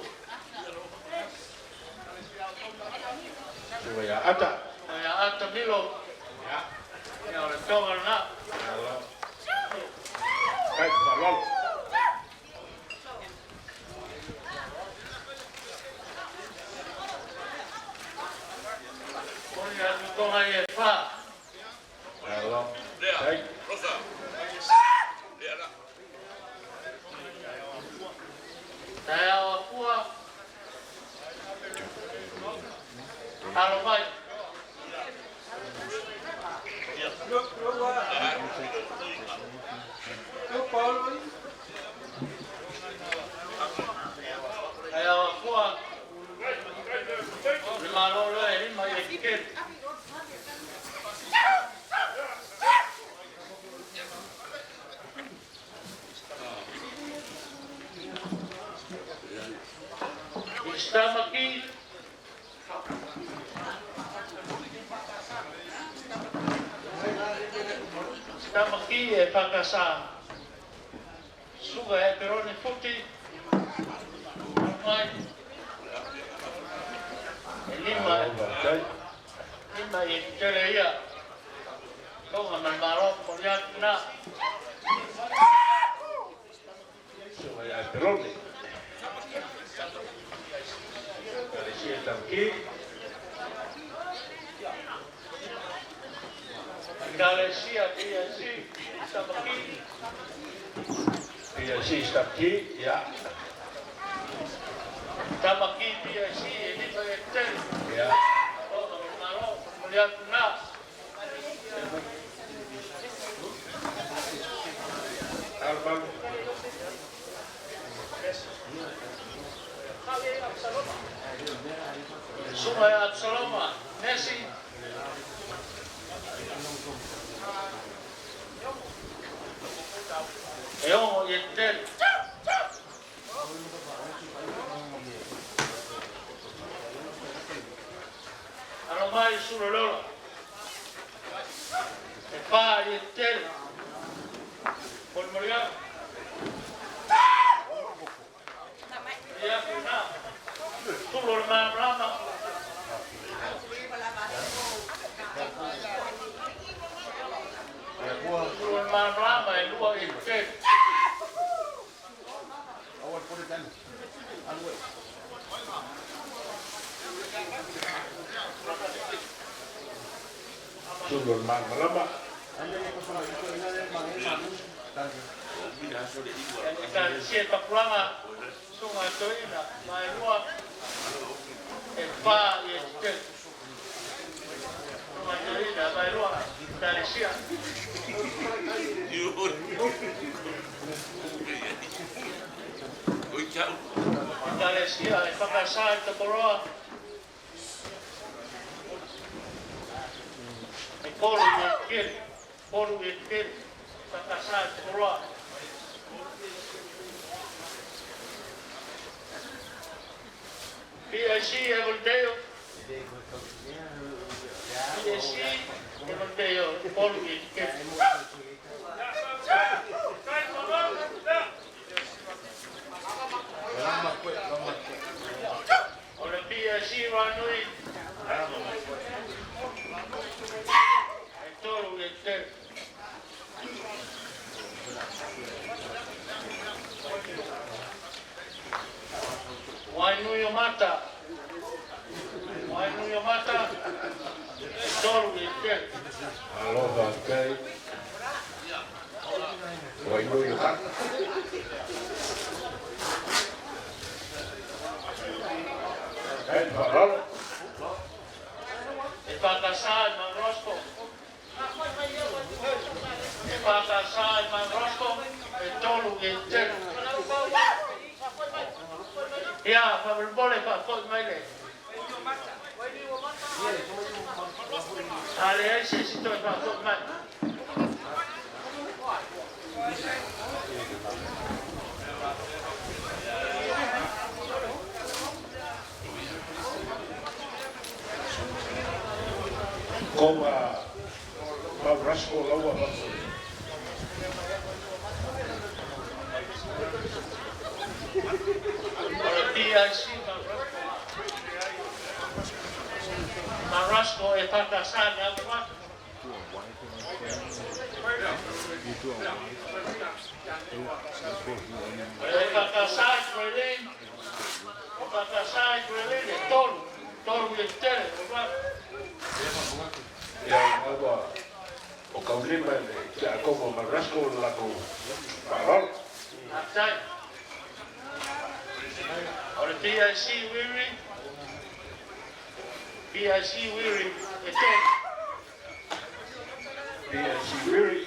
Susuga ia Ata. Ia Ata Milo. Ia. Ia o le toga lena. Malo. Kai faaaloalo. Momoli atu toga ia e 4. Malo. Kai. Taeao afua. Alo mai. Taeao afua. Stamaki. Stamaki e whakasa. Suga e Peroni Futi. Mai. E lima. Lima i tele ia. Tonga man maro mo ia na. Suga ia Peroni. Ekalesia Tamaki. Ekalesia PIC Stamaki. PIC Stamaki, ia. Tamaki PIC e lima i tele. Ia. Tonga man maro mo ia na. Almalu. Suga e Absaloma. Nesi. E ongo i tele. Alo mai sura lola. E pā i tele. Molimoli atu. Ia kuna. Tulo le malamalama. Tulo le malamalama e lua i tele. Tulo le malamalama. Ekalesia Pakulanga, Suga e Toeaina, Vaelua, e pā i tele. Suga e Toeaina, Vaelua, Ekalesia. Ekalesia e whakasa i te poroa. E kolu i tele, kolu i tele, whakasa i te poroa. PIC Evangelio. PIC Evangelio, kolu i tele. O le PIC Ranui. E tolu i tele. Wainui o Mata. Wainui o Mata. E tolu i tele. Alo faafetai. Wainui o Mata. Ai le faaaloalo. E whakasa i Mangrosko. E whakasa i Mangrosko. E tolu i tele. Ia, whakamole whakoi mai le. A le ai se si toi whakoi mai. Koma mau rasko laua ma. O le PIC Mangrosko e whakasa ni awa. E whakasa i Grelin. O whakasa i Grelin e tolu. Tolu i tele. Ia aua o kaulima le tia koma ma rasko le lakou faaaloalo. Atai. O le PIC Wiri. PIC Wiri e tolu. PIC Wiri.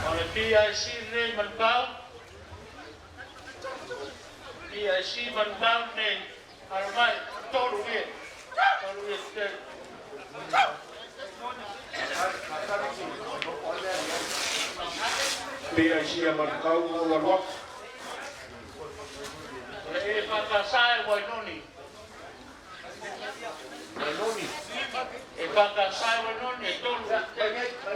O le PIC nei Manukau. PIC Manukau nei. Alo mai, tolu ia. Tolu i tele. PIC a Manukau o Waluaku. O le EFKS e Wainoni. Wainoni. EFKS e Wainoni e tolu i le tele.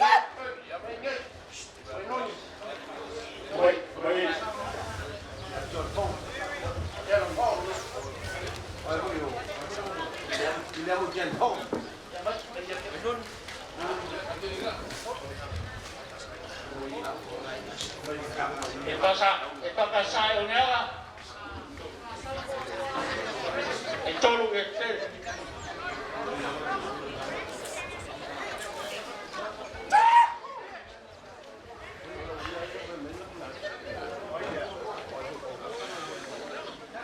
E whakasā e Oneaga, e tolu i le tele.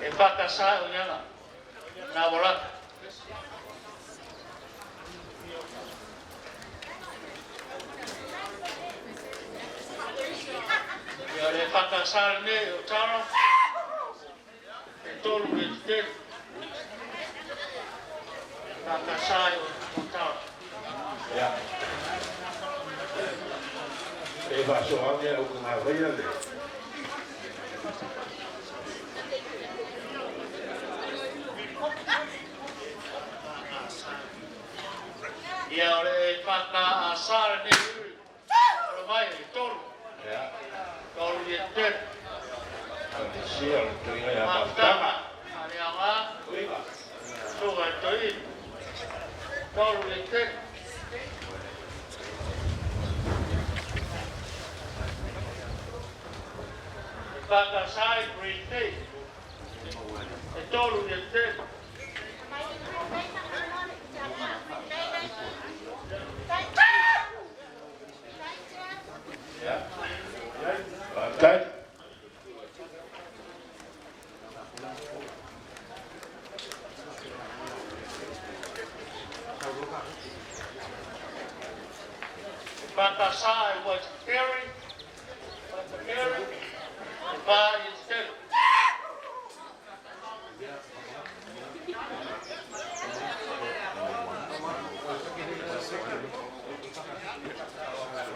E whakasā e Oneaga, nā walaka. Ia le whakasā nei o Tara, e tolu i le tele. Whakasā e o Tara. Ia. E faasoaga au kagavaia le. Ia o le whakasā nei uri, o le mai e tolu. Ia. Tolu i le tele. Alesia o le toiga ia Mafutaga. mafutaga. Aliaga, Toiga. suga e toi. Tolu i le tele. E whakasā e Green Bay. E tolu i le tele. Ia. Faafetai. E whakasā e Waitakere. Waitakere. E whā i le tele.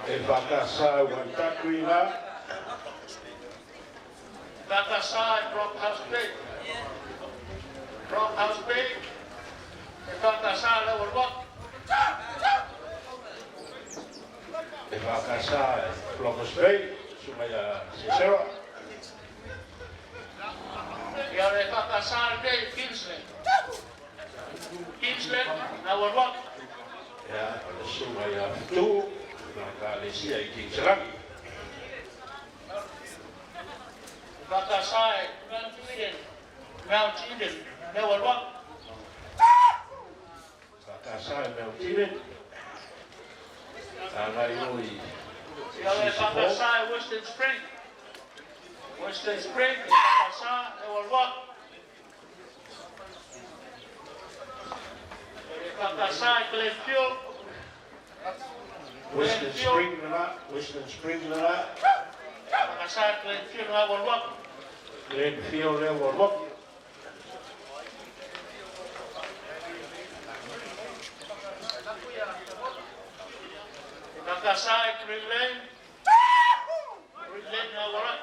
E whakasā e Waitaku i ngā. Whakasā e Blockhouse Bay. Blockhouse Bay. E whakasā le Warwak. E whakasā e Blockhouse Bay, sunga ia Sisera. Ia le whakasā nei Kingsland. Kingsland, na Warwak. Ia, o le sunga ia Fitu, na ka alesia i Kingsland. Whakasā e Mount Eden. Mount Eden, le Warwak. Whakasā e Mount Eden. Agai o i Ia le whakasā e Western Spring. Western Spring, e whakasā e Warwak. E whakasā e Glenfield. Western Spring na, Western Spring na, Whakasā e Glenfield na Warwak. Glenfield le Warwak. E whakasā e Green Lane. Green Lane na Warwak.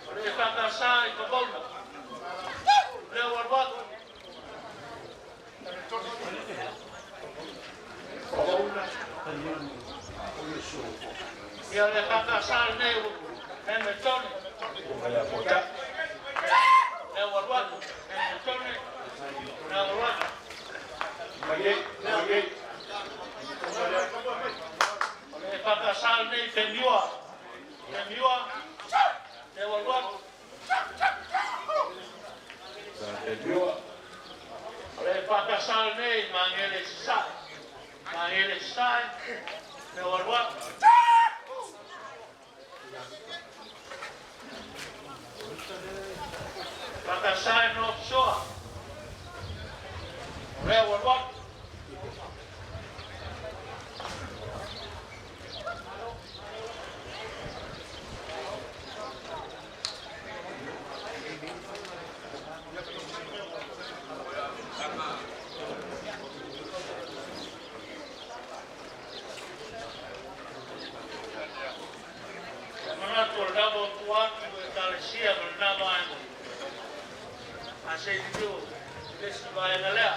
O le whakasā e Kabauna. Le Warwak. Ia le whakasā nei o Hamilton. Sunga ia Pota. Le Warwak. Hamilton. Na Warwak. Mai e, mai e. O le whakasā nei Pemiua. Pemiua. Le Warwak. Na Pemiua. O le whakasā nei Mangere Sisai. Mangere Sisai. Le Warwak. Whakasā e North Shore. Le Warwak. Le isi vaega lea.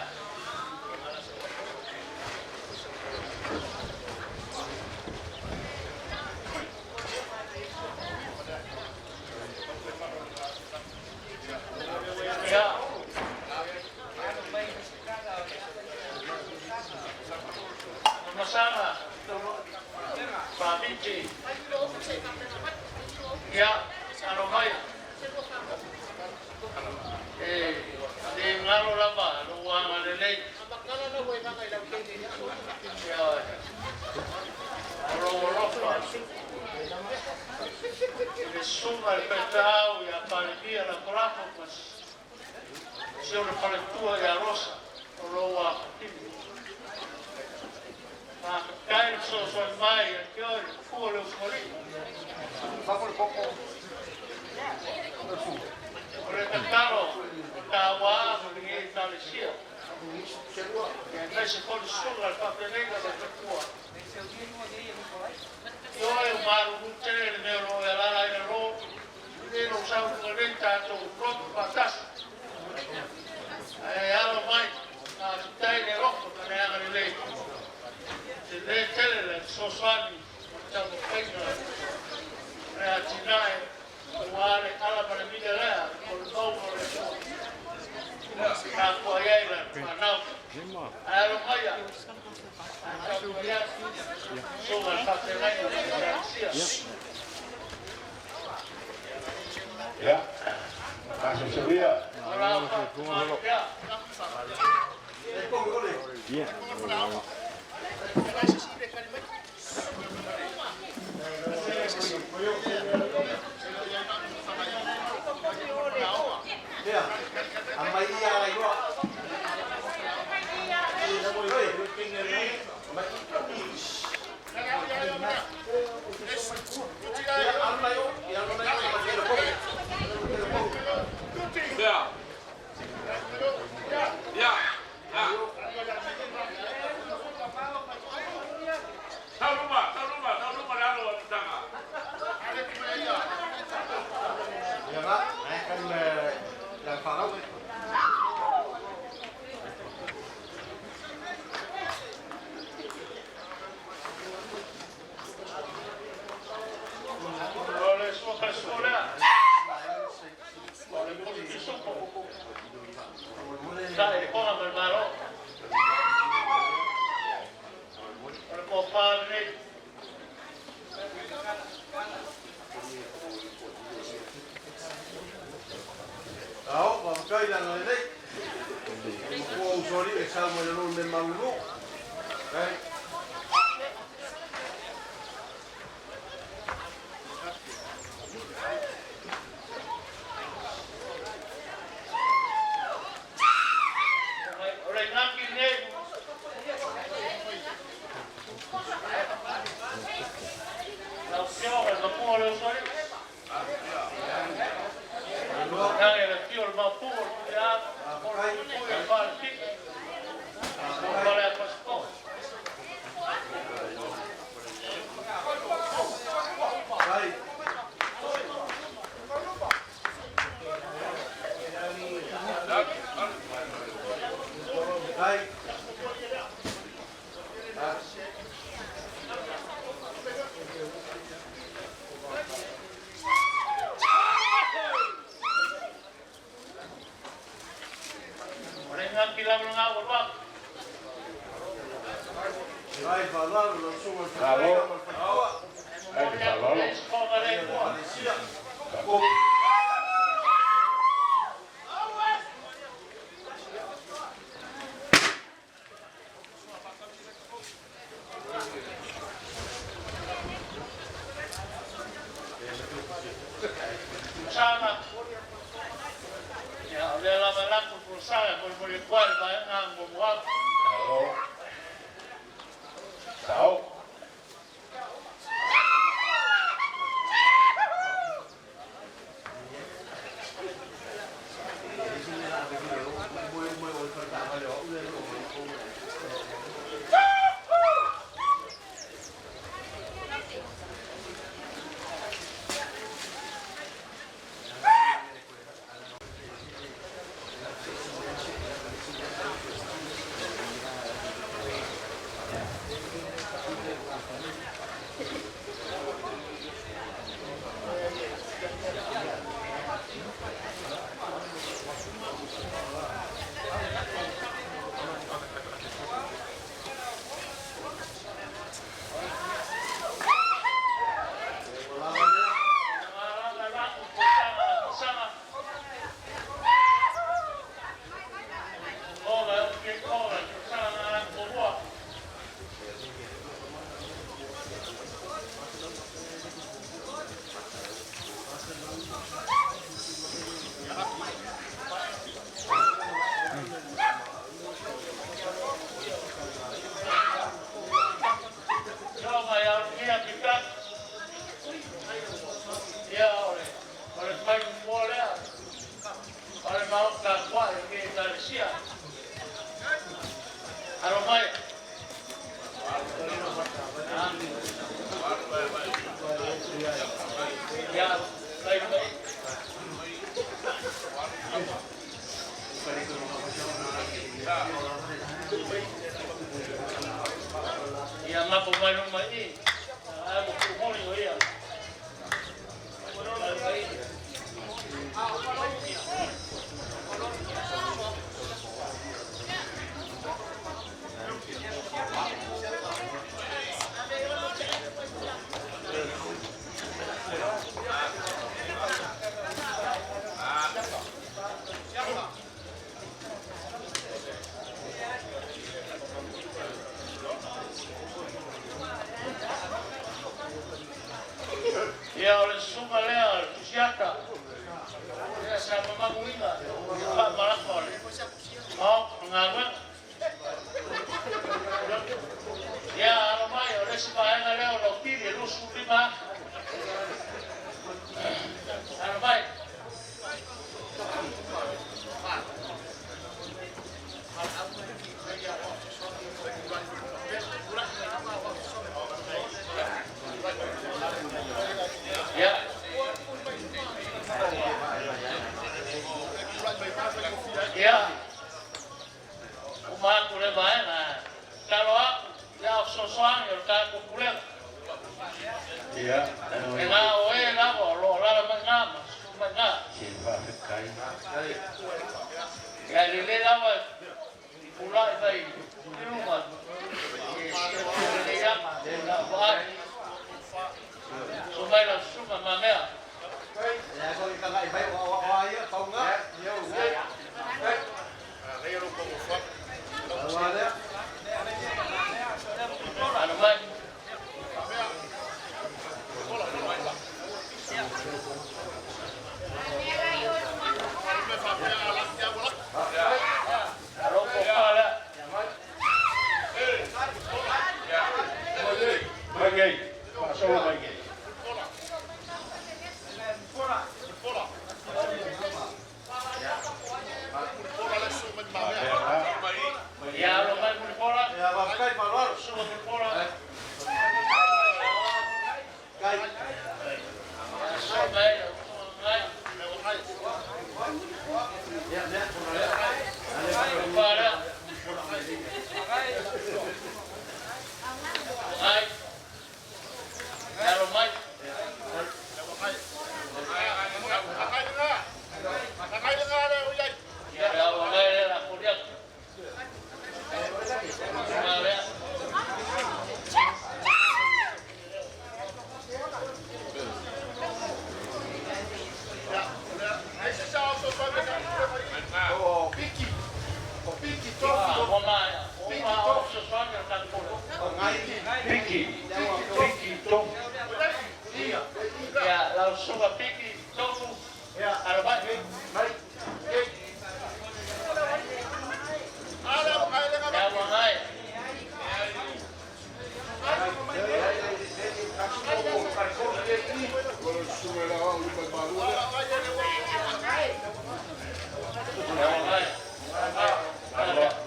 Ia. Masaga. Famiti. Ia, alo mai. E le galo lava lou agalelei. Ia, o lou alofa. I le susuga i le faifeau ia Palemia Lakolako ma si ona faletua ia Rosa o lou afafine. Faafetai le fesoasoani mai ia te oe le fua o le usoalii. O le tatalo e taua ma lenei Ekalesia. Aemaise foi le susuga i le faafeagaiga ma le faletua. Ioe, ua malulu tele le mea o lo o e alaala ai lalo, e le lou sau i luga nei tatou lotu faatasi. Ae alo mai, faafetai le alofa ma le agalelei. E tele tele le fesoasoani ma le taumafaiga o le atinae aua le ala ma le mila lea o le mauga o le Atua. Tapuai ai la fanau. Ae alo mai a. Ae taumafai atu. Susuga i le faafeagaiga ma le Ekalesia. Ia, masosolia. O la faafetai pea. O le sua falesua lea. O le muli pisupo. Sa i le kona ma le Malo. O le tofa lenei. Ao, faafetai le agalelei. Matua usoalii e sau mai lalo le malulu. Ai. O le igaki lenei. Lau Afioga i le Matua o le Usoalii. Tagi le afio o le Maopu o le Tuiaana, o le Puipui o le Faletiti, o le Faleafasifo. Ai. Ai. O le igaki lava lena ua alu atu. Ai, faalalo lau susuga i le faafeagaiga ma le faletua. E momoli atu le sifoga le Atua. Alesia. Sana. Ia, o lea lava e lako le folasaga e molimoli atu ai le vaega muamua atu. Alo. Sao. Ia. Alo mai. Ia, mai mai. Ia mapo mai no mai i. Ai mo ku honi o ia. Mai mai. Ia o le susuga lea o le Tusiata. Ia sa mamaluina i faamalaka o le maota o galuega. Ia alo mai o le isi vaega lea o Lautili e 25,000. Alo mai. Ia. Ia. Uma atu le vaega. Talo atu ia o fesoasoani o le tatou pulega. Ia, E ngā o e lava o lo o lala mai ngā ma susu mai ngā. se faafetai. Ia lelei lava i pulai mai i luma. E sia lelei ama, la vaai. Susu mai lau susuga mamea. Alo mai. Alo ko pa lea. Mai nei, faasolo mai nei. Ia alo mai Mulipola. Susuga Mulipola. Susu mai, susu mai. Pa lea. Ai. Alo mai. Ia le au ngai le la kuria. Susuga lea. Ua maea. Ua maea o fesoasoani o le tatou pulega. Piki, piki tofu. Ia, lau susuga Piki, Tofu, alo mai. Ia ua ngai. Ia ua ngai.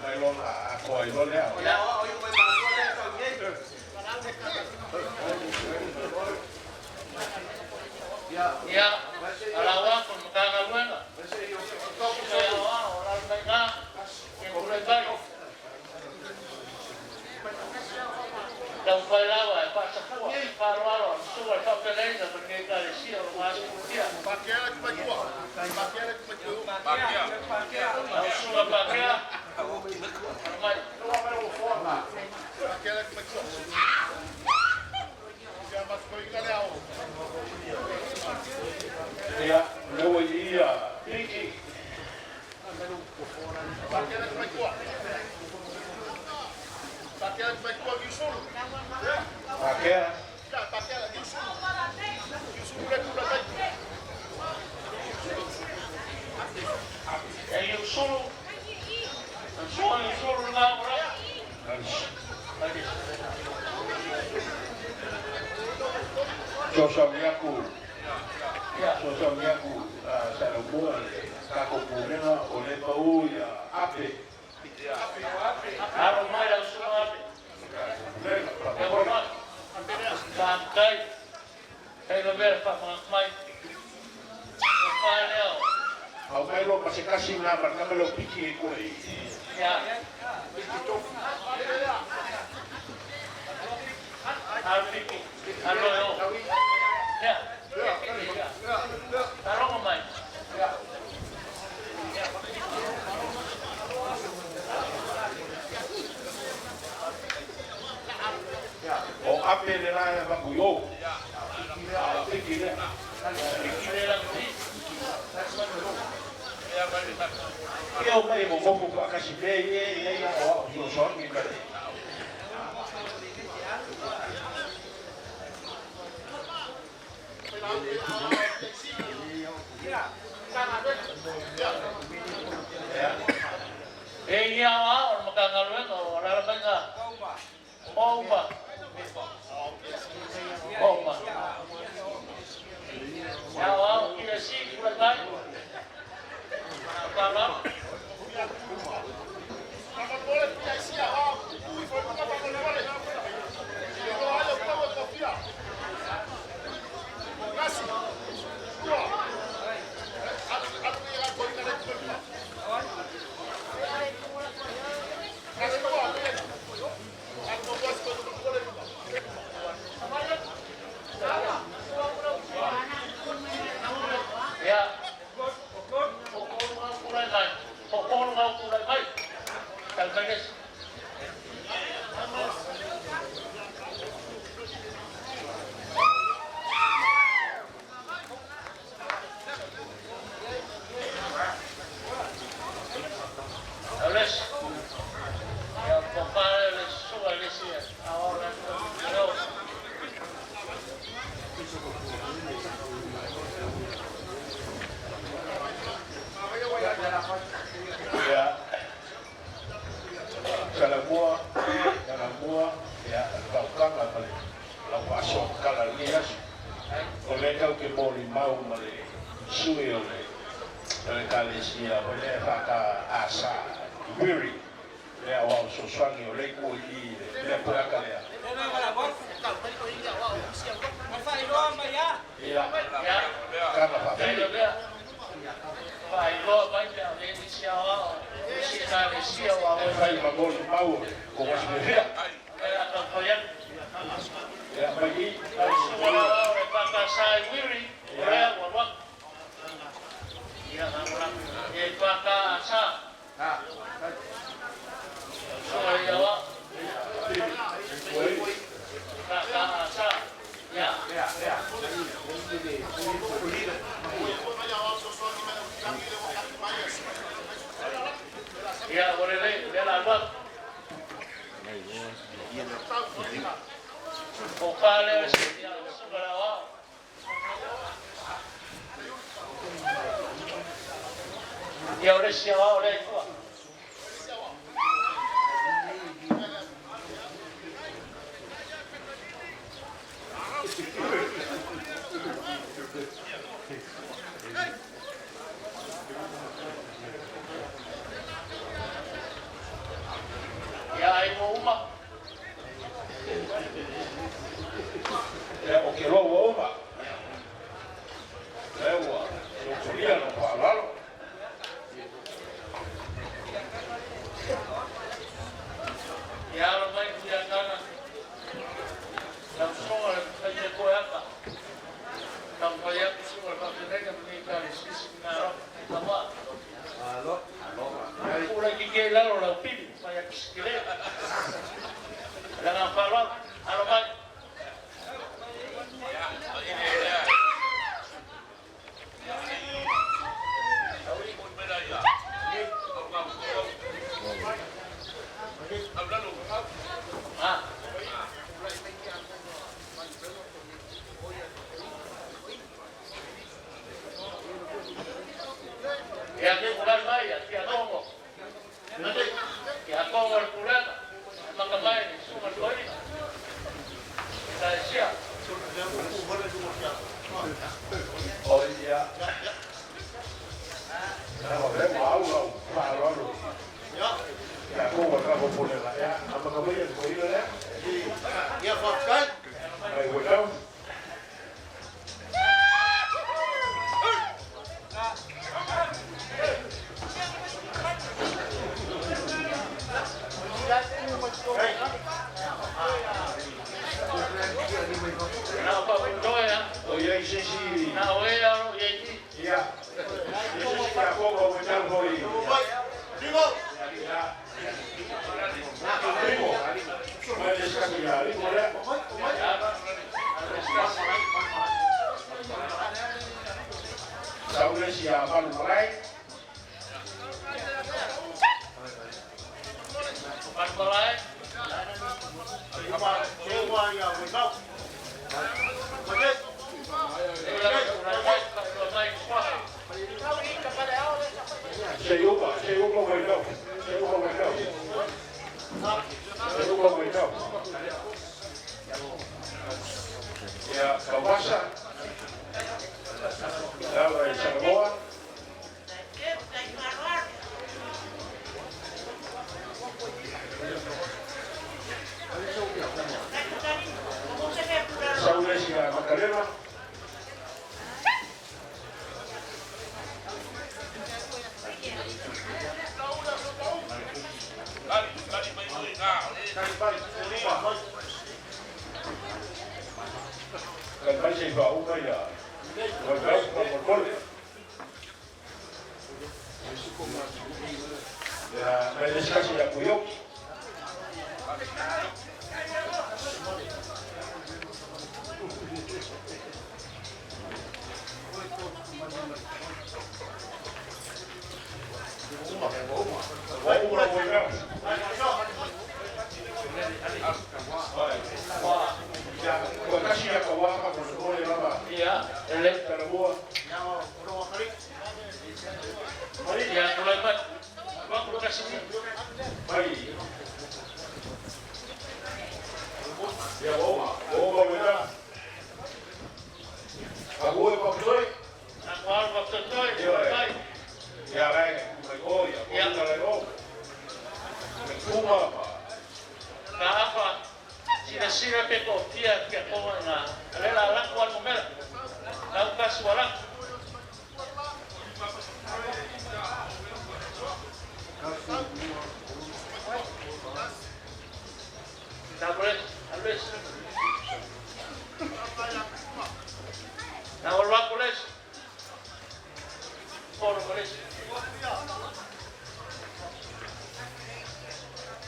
Mai lona atoa i loa lea. Ia. Ia, alau aku le Matagaluega. Susuga ia o ao, o lalo mai ngā, ia pulai mai. Taumafai lava e faasafua, faaaloalo a le susuga i le faafeagaiga ma lenei Ekalesia o lo o gasifulugia. Lau susuga Pakea, alo mai. Ia, lea ua i i a Piki. Pakea. E Iusulu, le susuga Iusulu lena ua Fesoasoani atu, Ia. fesoasoani atu Saleaumua i le tatou pulega o lea e pau ia Ape. Alo mai lau susuga Ape. Ia ua Faafetai. Tailo pea le faafaga mai. Tofa lea o. Au mai lo ma se kasi ngā ma ngā lo piki e koe. Ia. Alo piki. Alo e o. Ia. Ia. Aloga mai. O Ape le la e maku yo. A piki lea. Le la ti. Ia o mai mo moku pa kasi pe ie ie ia o o so ni ka. E ia o o le Matagaluega o alaala maiga. Ouma. Ouma. Ia o ao ki le si kula mai. Whālalo. Ia. O kolu ngau kula mai. O kolu ngau kula mai. Tau mai les. Tau les. Ia popare le susuga le sia. A ora no. Ia. Salamua, salamua, ia vaukanga ma le lau aso kala le aso. O le tau ke moli mau ma le sui o le kalesia o le whaka asa wiri. Le au au soswangi o le kua i le puaka lea. Ia, kana whawhai. Tailo pea. Whailoa mai pea o le isi ao ao. Isi kalesia o E whai ma moli mau o le ko wasi me whia. E a tau whai atu. Ia, mai i. Lau susuga o le whakasai wiri. O rea ua wak. Ia ngā E whaka asa. Susuga i awa. Whaka asa. Ia. Ia, o le le, le la wak. O whale o se ia susuga la wao. Ia o le sia wao le kua. Ia ai mo uma. Ia, o ke roa ua oma. Le ua, sokolia no whaalalo. Ia alo mai kuia kana. Lau susuga le whai te koe aka. Tau whai atu susuga le whawhenenga me nei kāre sisi ngā rau. Tama. Kura ki ke lalo lau pili. Whai atu sikile. Le ngā whaalalo. Alo mai. Ha. Ia ke kula mai, ia kia kongo. Ia kongo le pulana. Maka mai ni sunga le Ta sia. O ia. O le mau lau whaalalo. Faapopolega, ia, amata mai le toeaina lea. Ia faafetai. Mai Vaitau. Na o Papatoe a. O i ai se isi. Na o e aro i ai i. Ia. Se isi Iakoba Vaitau foi. Mai. Rigo. Ia. Rimo. Mai le sasi ia Rimo lea. Sau le isi ia Malu Malae. Malu Malae. Seua ia Vaimau. Mai. Seiupa, Seiupa Vaitau. Seiupa Vaitau. Seiupa Vaitau. Ia, Tauvasa. Lava i Samoa. Sau le isi ia Makaleva. Kai mai se i faauma ia Vaitau faamolemole. Ia, mai le isi kasi ia Puioki. Ua uma Vaitau. Ia, ua kasi ia kauā faamolemole lava. Ia, ele. Talamua. Ia, tulai mai. Waku kasi ni. Mai. Ia, ua uma. Ua uma Vaitau. Agu e Papatoe. Aku alu Papatoe. Ia, ia lai mai o ia, Ia. o lai o. Me kuma ma. Ka apa. Sina sina pe ko tia kia konga nga. Lela laku al mumela. Lau kasi walaku. Na boleh, Luis. Na olwa les. Poro les.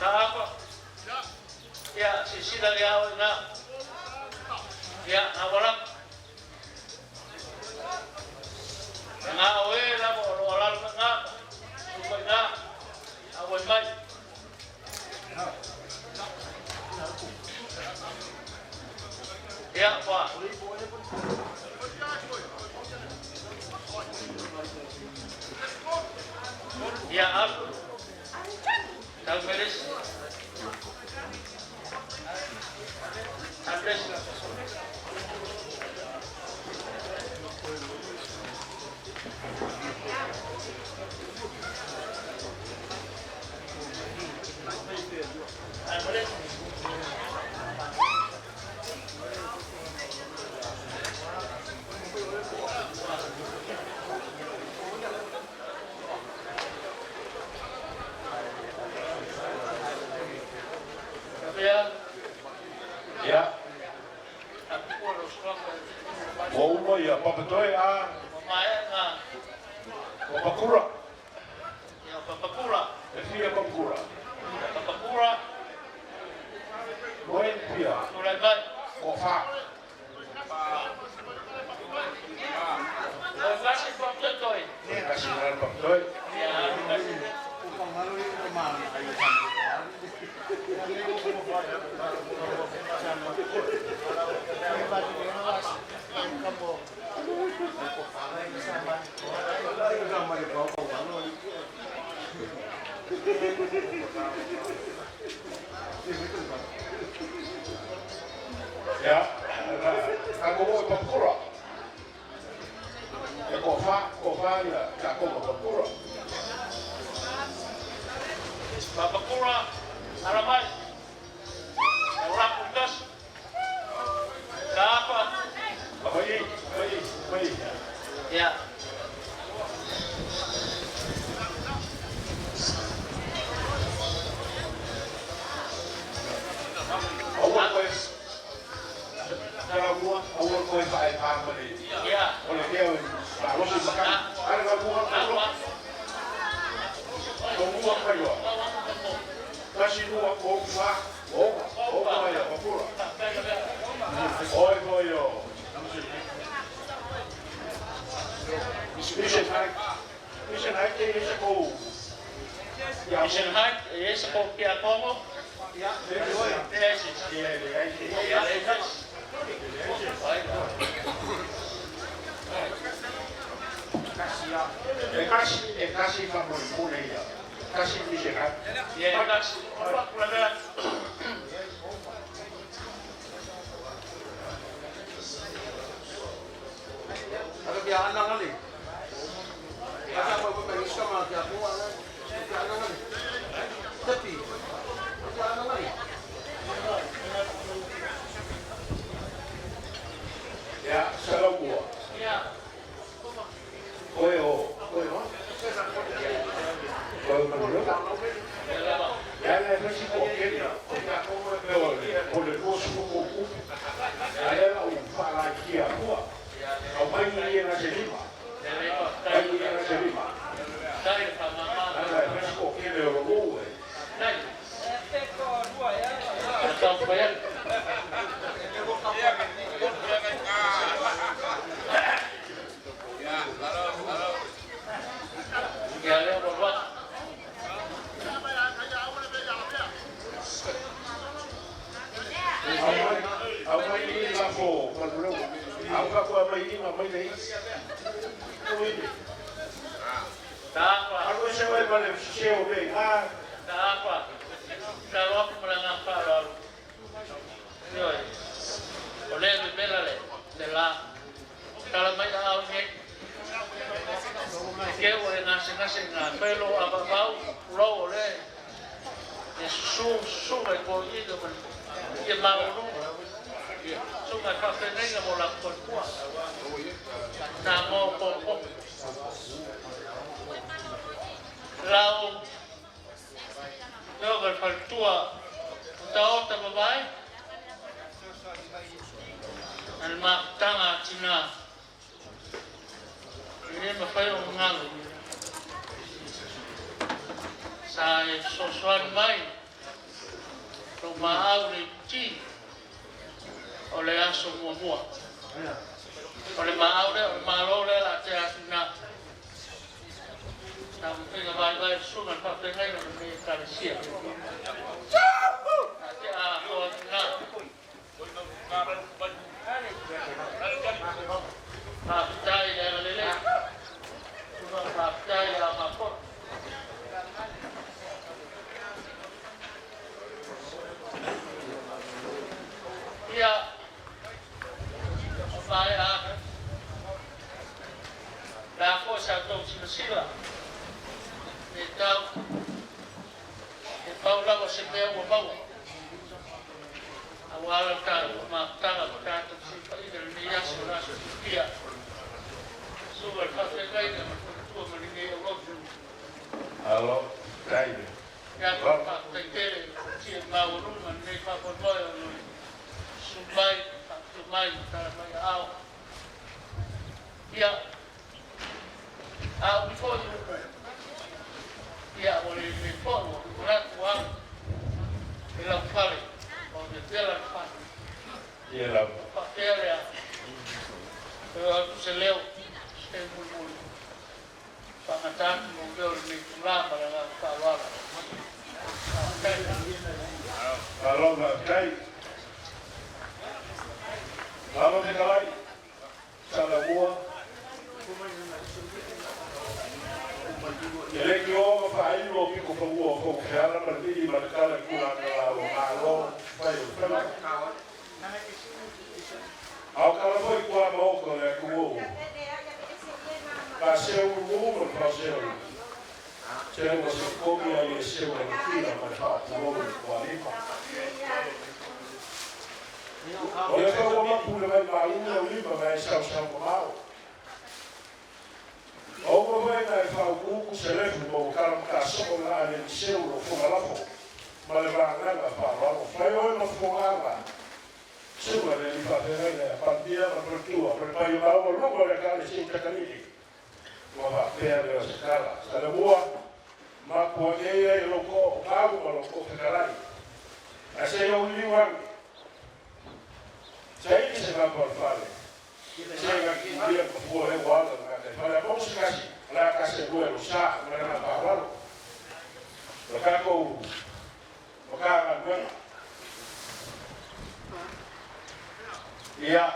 Na apa? Ya, sisi lagi awal na. Ya, na wala. Nga oe la mo lo ala nga. Supay nga. Awal mai. Ya, pa. Ya, aku. Tahu beres. Andres. Andres. Ya, Ia, aku harus ua uma ia Papatoe a Mai nga o Pakura. ya Papakura. E fia Papakura. Papakura, Moe fia. tulai mai. O fa. O kasi Papatoe. Kasi na Papatoe. Ya, kasi. Ia, na ako o Papakura. E ko fa, ko fa ia Iakoba Papakura. Papakura. Ala mai. Ora ku tasi. Ka apa? Mai, mai, mai. Ya. Aua koe. Tala mua, aua koe fae pā ma le. Ya. O le mea o malosi makani. Ale ka mua, Apa? o mua kai oa. Tasi lua, o fa, o, o mai a papura. Oi foi o. Mission Hike. Mission Hike te ese ko. Ya. Mission Hike, ese ko kia kongo. Ya. Ese. Ia, ia, Ya, ia. ese. E kasi fa mo mo ia. Kasi Mission Hike. Ya, kasi. Apa kula mea? Ada biar anak kali. Ada apa pun bagi sama dia aku anak. Biar anak kali. Tepi. Biar anak kali. Ia, salau mua. Ya. Oe o. Oe o. Oe o manuela. Ia le fasi ko kena. O ka ko o le o le ko su ko ku. Ia le au fa la kia kua. Au mai ni na se lima. Mai ni na se lima. Tai fa mama. Ala e fasi ko kena o lo e. Tai. Tau bayar. Ya le bawa. Au mai ni la ko manuela. Au ka ko mai ni mai le. Tak apa. Alu se mai ma le se o be. Ah, Tak apa. Kalau aku melanggar lalu. Yoi. Oleh bela le, le la. Kalau mai au ni. Ke o e ngase ngase nga pelo apa bau lo ole. E su su e ko i do man. Ia mau lu. Su mai ka whenenga mo la kua. Nā mō po po. Lau. Leo ka whaltua. O ta ota babai. Al mafutaga a tinā. E lē mafai o galu. Sa e fesoasoani mai. Lou maau le ti. O le aso muamua. O le maau lea, o le mālō lea la te atinā. Sa mafaiga vaivai susuga le faafeagaiga ma lenei ekalesia. A te atoa atinā. Faafetai le agalelei. Faafetai le amafono. Ia, o mae a la ko sa tou silasila. E tau, e pau lava se mea ua maua. Auā le tatou mafutaga ma tatou fesilafaiga lenei aso le aso fiafia. Susuga i le faafeagaiga ma le faletua ma lenei auauna. Alo, tai. Ia faafetai tele tia maualuga lenei faamoemoe o le susu mai faafio mai ma tala mai aao. Ia, a umi foi upu. Ia, ua le le foi ua manatu au e lau fale, o le pea le fale. Ia la. Faapea lea, e o atu se leo, se mulimuli. Faagata atu mo mea o lenei tulā ma le agaga faaaloalo. Faafetai. Alo, faafetai. Alo fetalai. Salamua. E le ki o faailo o piko paua o kou feala ma le vili ma le tala i kula na la o malo fai o fela. Au kala foi kua ma oko le ku o. Pa se u mu ma pa se u. Se ua se komi ai e seu e le tila ma le faapulou le tualima. O le kau mapu le vai malu le ulima ma e sau sau mamao. O ua vai na e faukuku se lefu ma ua kala maka soo la ale ni seu lo fonga lafo. Ma le vaagaga faaaloalo. Fai oe ma fofoga Suga le li faafeagaiga ia Palemia ma le Faletua ma le paia maualuga o le Ekalesia i Takalili. Ua faapea lea o se tala. Salemua, mapu ane ia i lou tootau ma lou toofetalai. Ae se i ou liliu ane, saili se papa o le fale, se i gagitulia le mafua lea ua ala i le gataifale. A maua se tasi, o le a ta seelua i lou sa ma le agaga faaaloalo. O le tatou Matagaluega. Ia.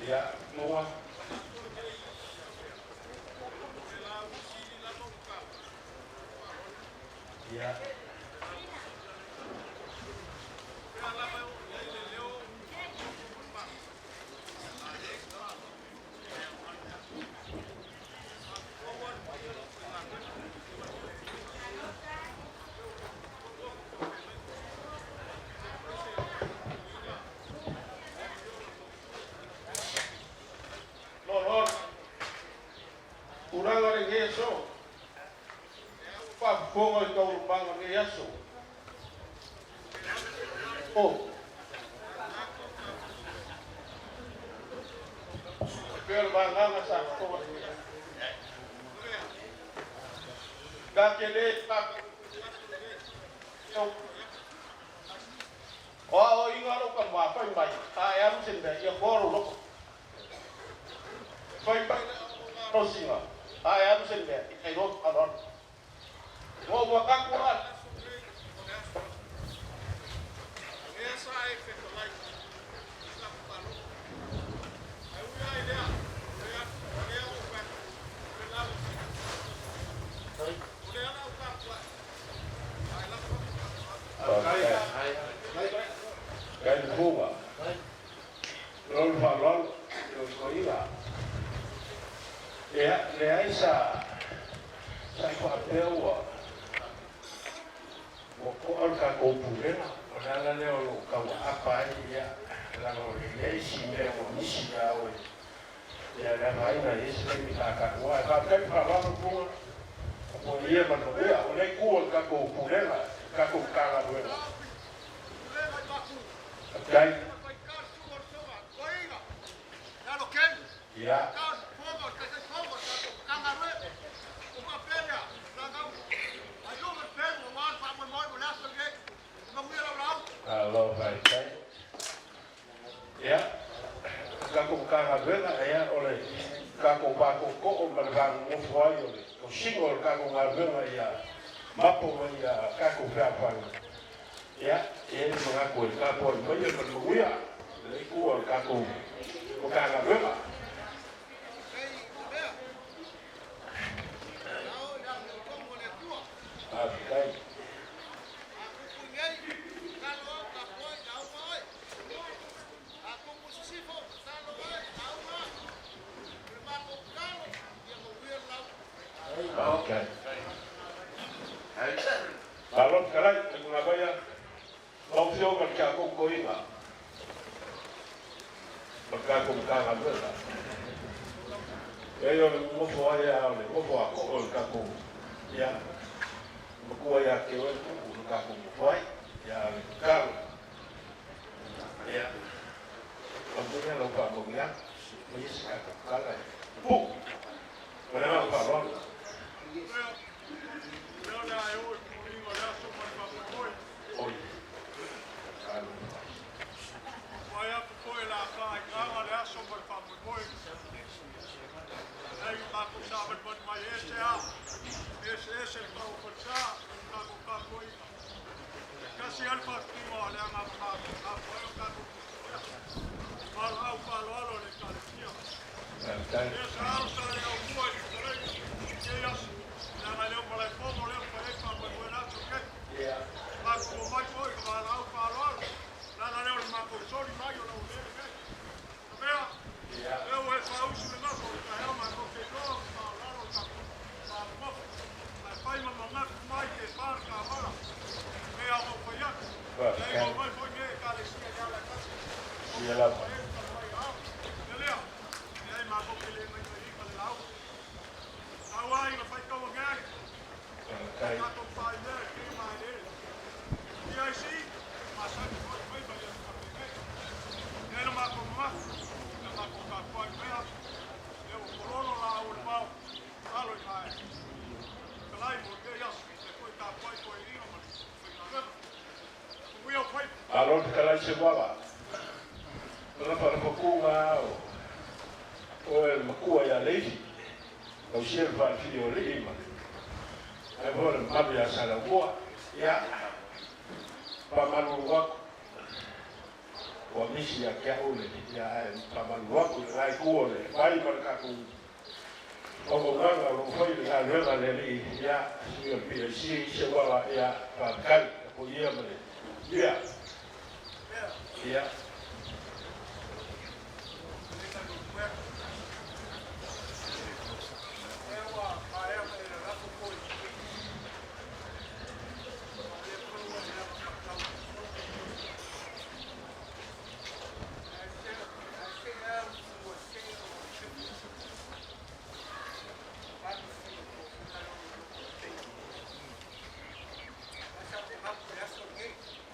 Ia, maua. Ia. Lord, tulaga o lenei aso, faafofoga i taualumaga o lenei aso. O. E pei o le vagaga sa fofoga. Ta te le O aoaiga a lou tama fai mai, a e alu se mea, ia toa lou loto. Fai mai le malosiga, a e alu se mea, ia iloa faaaloalo. Ua ou manatu la i le aso lenei, o le aso lea sa e fetalai i sa faalogo. Ae ui lava i lea, o lea ua ou fai atu, o le lalosi, o lea la ua tapuai, ae lafo atu i le Faafetai. Kai le fuga. Lou faaaloalo, lou toeaina. Ia, leai sa sa faapea ua ua to'a le tatou pulega. O le ala lea o lou tauaapa ai, ia, leaga o le i ai si mea ua misi ia oe. Ia, le afaina i isi taimi ta tatou ae faafetai le faaaloalo Fuga. Tapuai ia ma le manuia. O lea itu o le tatou pulega, le tatou Matagaluega. Faafetai. Ia. Malo faafetai. Ia, le tatou Matagaluega, ia, o le tatou va tootoo ma le va nonofo ai o le tausiga o le tatou galuega ia mapo ma ia tatou fealofani. Ia, e i ai le manatu e tapuai maia ma le manuia le itu o le tatou Matagaluega. Faafetai. Faafetai. Malo fetalai, le tulaga lau Afioga i le tatou toeaina ma le tatou Matagaluega. Leai o le nofo ai lava o le nofo a too o le tatou, ia, matua ia te oe Tupu le tatou nofo ai, ia le tatalo. Ia, aumaia lau faamanuiaga, aumaia se tatou tala e pupuu. Ma le agaga faaaloalo. Oi. Talofa. Faafetai. Ia. Malo te kalai se wala. Ona whanapakunga o o e makua ia leifi. Lau sia le whaafili o lii ma. Ai mo le mami a sala ua. Ia. Pa malu wako. Ua misi ia kia ule. Ia ai pa malu wako. Ai kuo le. Mai pa kaku. O mo nganga o fai le galuega le lii. Ia. Sui o PIC se wala. Ia. Pa kai. Ko ia ma le. Ia. Ia.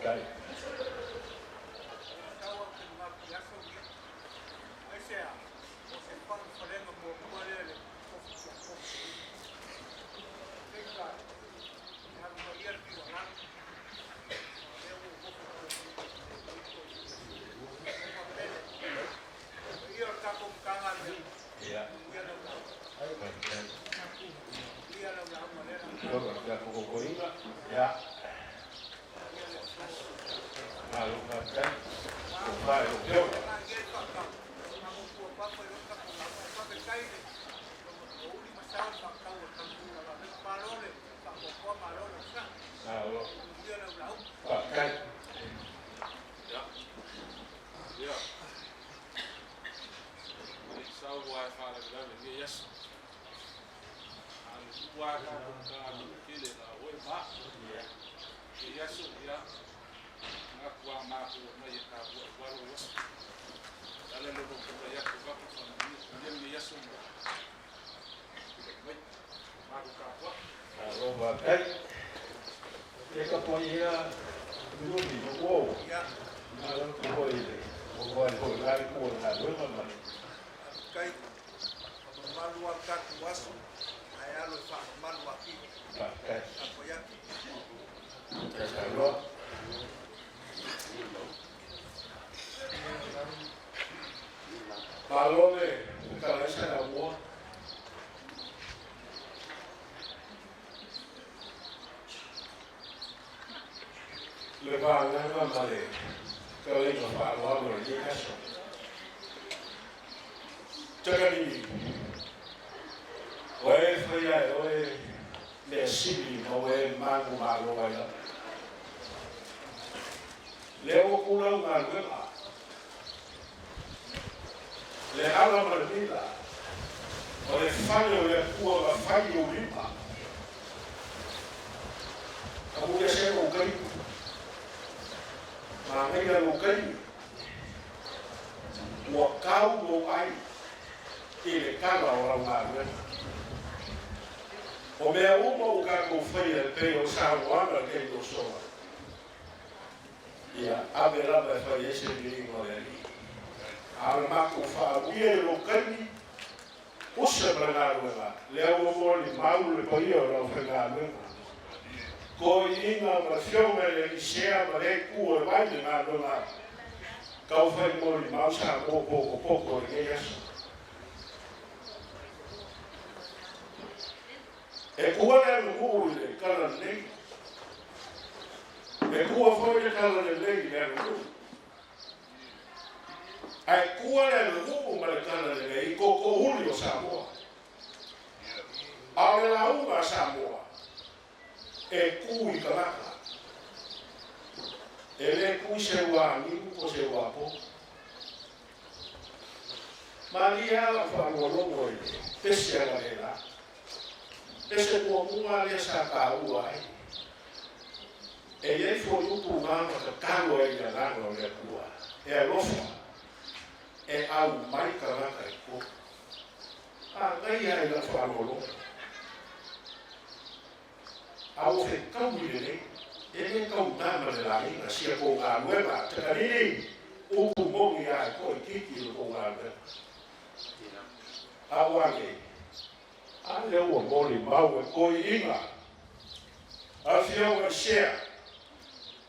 Kai. Ia. Ia kokokoinga. Ia. Malo whakai. O whae o te ora. Malo. Whakai. Ia. Sau wa whare rawe ni yes. A le ua ka ko ka lu kele la oi ma. Ia. E yaso ia. Nga kua ma ko mai ka ua ua ro was. Ale lo ko ko ya ko ka ko ni ni ni yaso. Mai. Ma ko ka ko. Malo whakai. E ka po ia numi o o. Malo ko hoi le. O hoi hoi lai ko ngā luenga ma. Kai, malu a tatou aso, ae alo e faamamalu atili. Whakai. Tapuai atu. Ia ka loa. Malo le kalaisa na mua. Le vānganga ma le kalaiga faaaloalo i lenei aso. Takalii, o e faia e oe mea sili ma oe magu malo ai lava. Lea ua kulau galuega, le ala ma le mila, o le fale o le Atua na fai i ou lima. Amu ia se lou taimi, manaia lou taimi, ua kau lou ai i le tala o lau galuega. O mea uma ua tatou faia e pei o saunoaga i le taimi ua sola, ia ave lava e fai ai se viiga o le Alii. A o le matou faauia i lou taimi, usa ma le galuega, lea ua molimau le paia o le aufaigaluega. Toeaiina ma le afioga i le Elisea ma lea itu o le vai le galuega tau fai molimau Samoa potopoto i lenei aso. E kua le aganuu i le tala lelei, e kua foi le tala lelei i le aganuu. Ae kua le aganuu ma le tala lelei i tootoouli o Samoa. A o le lauga a Samoa, e ku i tagata. E le ku i se ua niu po o se ua po. Malie lava lau faalogologo i le pese a Galela. Pese muamua lea sa taua ai. E i ai foi upu na ma tatalo ai i le Agaga o le Atua, e alofa, e aumai tagata i totonu. Manaia i lau faalogologo. A ua fetaui lelei, e le taugā ma le laina sia kou galuega, Takalili, upu moni a e toaitiiti i le kou galuega. A ua nei, a lea ua molimau e toeaiina, Afioga i Sea,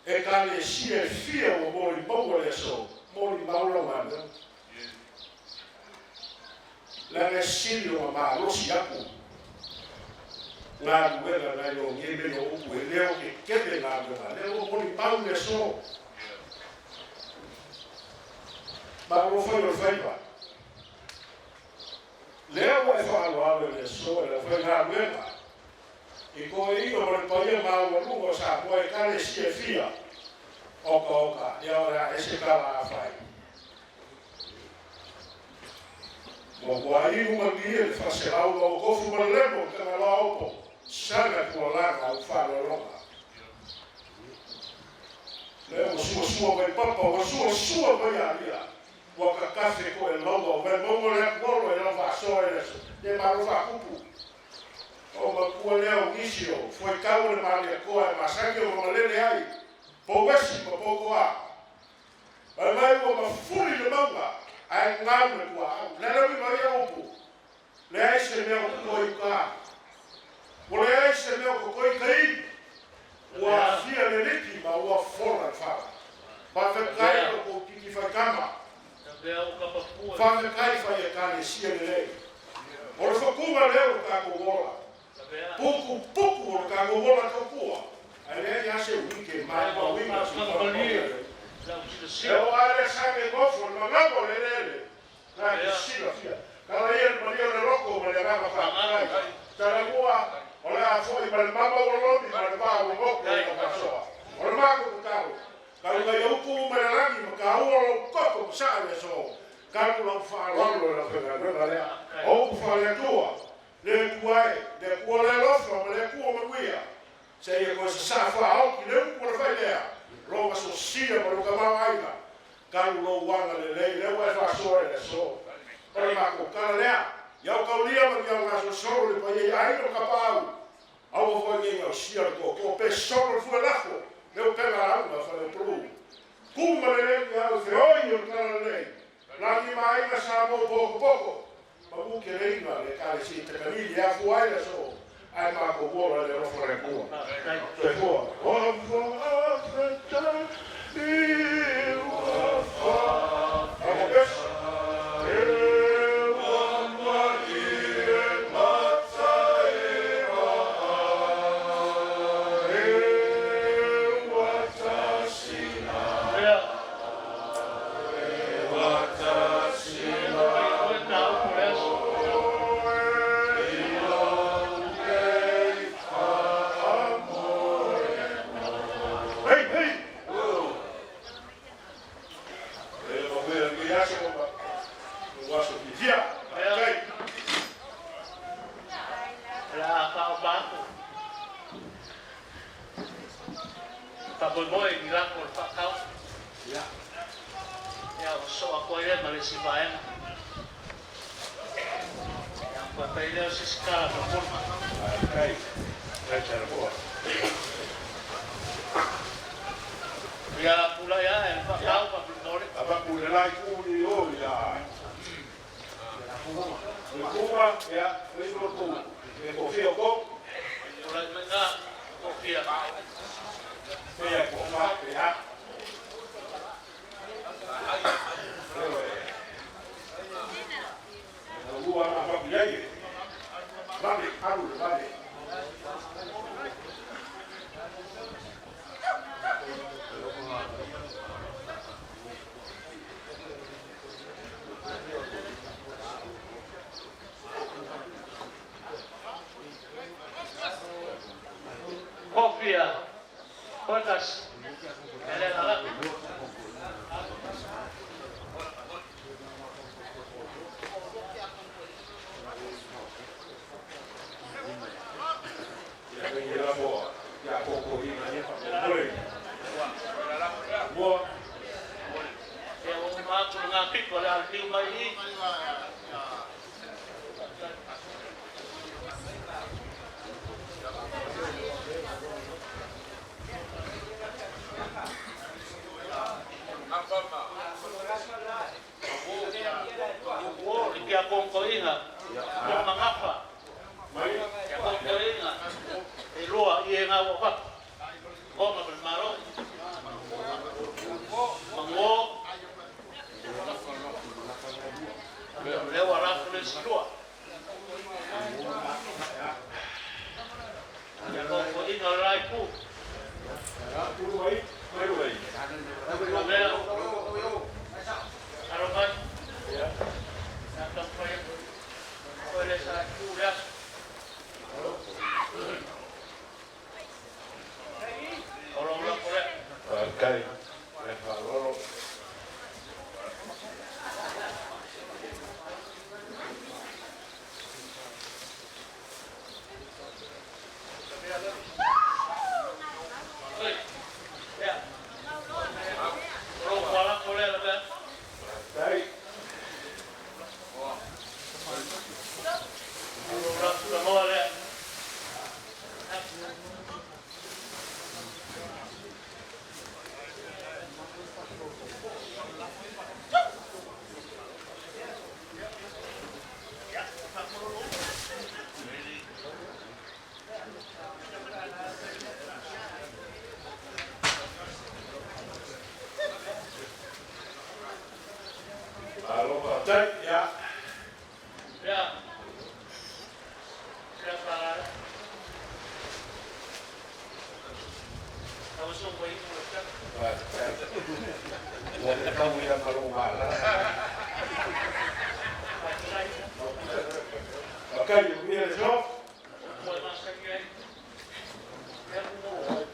Ekalesia e fia ua molimauga le aso, molimau lau galuega. Leaga e sili ona malosi aku galuega nai lo nei mea o upu e le o tetele galuega, lea ua molimau le aso. Malo fai o le faiva. Lea ua e faaaloalo i le aso e le aufaigaluega i toeaiina ma le paia maualuga o Samoa i Ekalesia e fia. Oka oka, ia o le a ese tala a fai. Ua ua inu malie le faaselau ma ua tofu ma le lemo i Tagaloa Opo, saga tualaga au faaaloaloga. Lea ua suasua mai papa, ua suasua mai alia, ua tatafe koe lauga o Vaimauga le atuolo e lau faasoa i le aso, ia malo faakupu. O matua lea o nisi o fuaitau o le Malietoa e masani ona malele ai, pouesi ma poutoa. Fai mai ua mafuli le mauga ae gau le tuaau. Le a le uiga o ia upu? Leai se mea o totoe i uta. Ua leai se mea o totoe i tai. Ua aafia le liki ma ua fola le fala. Faafetai lo tou titi faitama. Faafetai fai Ekalesia lelei. O le fatuga lea o le tatou ola. Putuputu o le tatou ola tautua. Ae leai lava se uike maumauina se faamoemoe lelei. E oo lava lea sage nofo i le manava o le eleele, na te silafia. Tala ia le malie o le loto ma le agaga faafetai. Talamua, o le a foi ma le mama ua lomi ma le vaa ua goto i lau faasoa. O le matou tatalo, tau mai upu uma i le lagi ma taua lou toto ma saa i le aso. Talu lau faaaloalo i lau faigaluega lea. O upu faale-Atua, Le Atua e, le Atua le alofa ma le Atua manuia, seia toe sasaa faaoti le upu a le failea, lou asosia ma lou tamaoaiga, talu lou agalelei lea ua e faasoa i le aso. O le matou tala lea, ia o taulia ma ni alagasolosolo le paia i aiga ma tapaau, aua foi nei gaosia le tootoo pe solo le fue lafo, le upega lauga a Faleupolu. Tu ma le lei au feoi o le talalelei, lagi ma aiga Samoa potopoto, Pau keleina le Ekalesia i Takalili e afua ai le aso ae matou ola i le alofa o le Atua. Soifua. Faafetai i ua Faaopesa. E ua malie mata e E ua tasi O le a faauma atu faamoemoe i ni lafo o le faatau. Ia, ona sosoo atu ai lea ma le isi vaega. Ia, ona toe fai lea o se isi tala mulimuli. Ia, tulai ae le faatau faamolemole. Avatu i le la itu i o i a le kuma, ia, le isi o le toafia o tou. Tulai mai na, toafia. Pe a toafa, pe a. E lua na avatu i ai e. Vave, alu le vave. Toafia, toe tasi, e le lalafi. Ia, e lafo ia koko ina ia faamolemole. Mua. Ia, ua uma atu lena pito o le a liliu mai i i. Le tiakono toeaina o Magafa, tiakono toeaina e lua i e na ua avatu, ona ma le Malo. isi lua. Ia tautaina o le la itu. Lavea. Alo mai. Ia taumafai atu. O le sa tu le aso. O lou lafo lea. Faafetai le faaaloalo. Oi. Ia. O lou faalafo lea Lavea. Faafetai. O lou latou tanoa lea. Malo faafetai. Ia. Ia. Ia faalala. Lau Susuga i le Afioga. Faafetai. Ua le tau ia ma lou malala. Faafetai. Faafetai, manuia le aso. Ua e masani ai. Lea ua oo.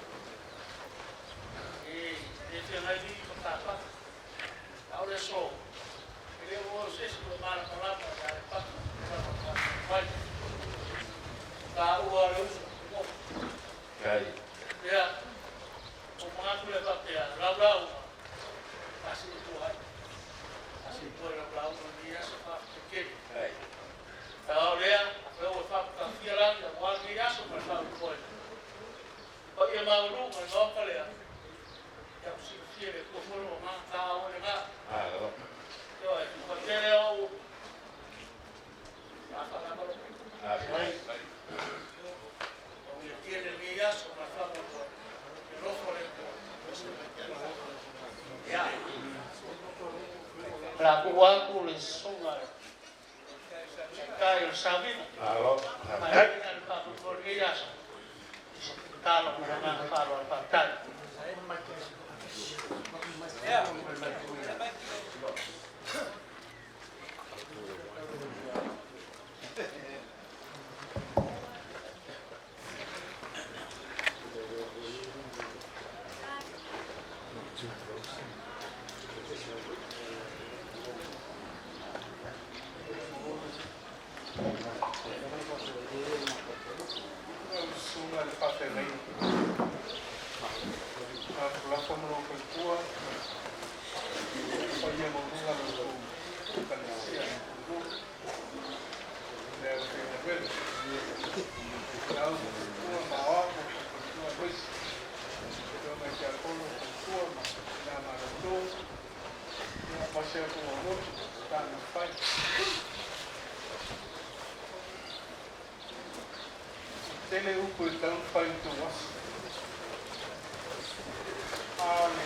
E le feagai ni matata. A o le aso, e le o o se isi ua malamalama ia le patu mai. Taua le uso. Kai. Ia, o manatu le faapea, laulau, faasilitua ai. Faasilitua ai laulau o lenei aso faafetai tele. Kai. A o lea, lea ua faaputafia lagi aua lenei aso ma le faamoemoe. Paia maualuga i le Maota lea, ia ua silafia e le Atua foi lona agaga taua lena. Malo. Ioe, faatele ou faafagamalo. Faafetai. Ua tele lenei aso ma le faamoemoe. E alofa le Atua. Ia. O le a tuu atu le susuga i le Taitai o le Savina. Malo. Mai Faafetai. le faamoemoe o lenei aso. Tatalo ma le agaga faaaloalo. Faafetai. Lau susuga i le faafeagaiga, lafolafoa ma lou faletua, le paia maualuga o la outou Ekalesia i Upolu le aufaigaluega, lau faletua ma aoao ma lou faletua aemaise afioga i tiakono, faletua ma tina malolo, ia ma si a outou aulotu tagafai. Tele upu e tatau ona fai i le tou aso. A o le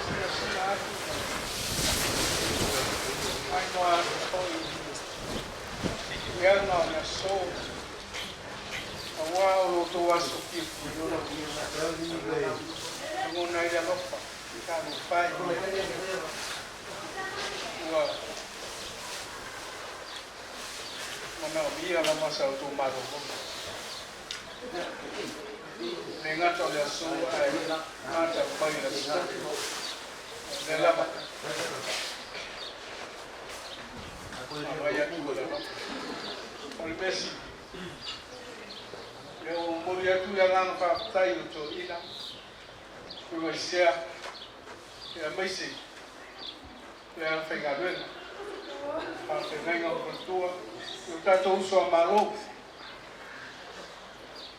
silasila atu ma le faailoa atu foi i aga o le aso, aua o lo outou aso fiafia. Lagona ai le alofa, talofa e. Ua manaomia lava sa outou malologa. Le gata o le aso ae gata mai le aso. O lea lava. Aumai atu le alofa. O le mea sili, lea ua momoli atu le agaga faafetai o toeaiina, Tuivaisea, aemaise le aufaigaluega, faafeagaiga o faletua, i o tatou uso a Malo,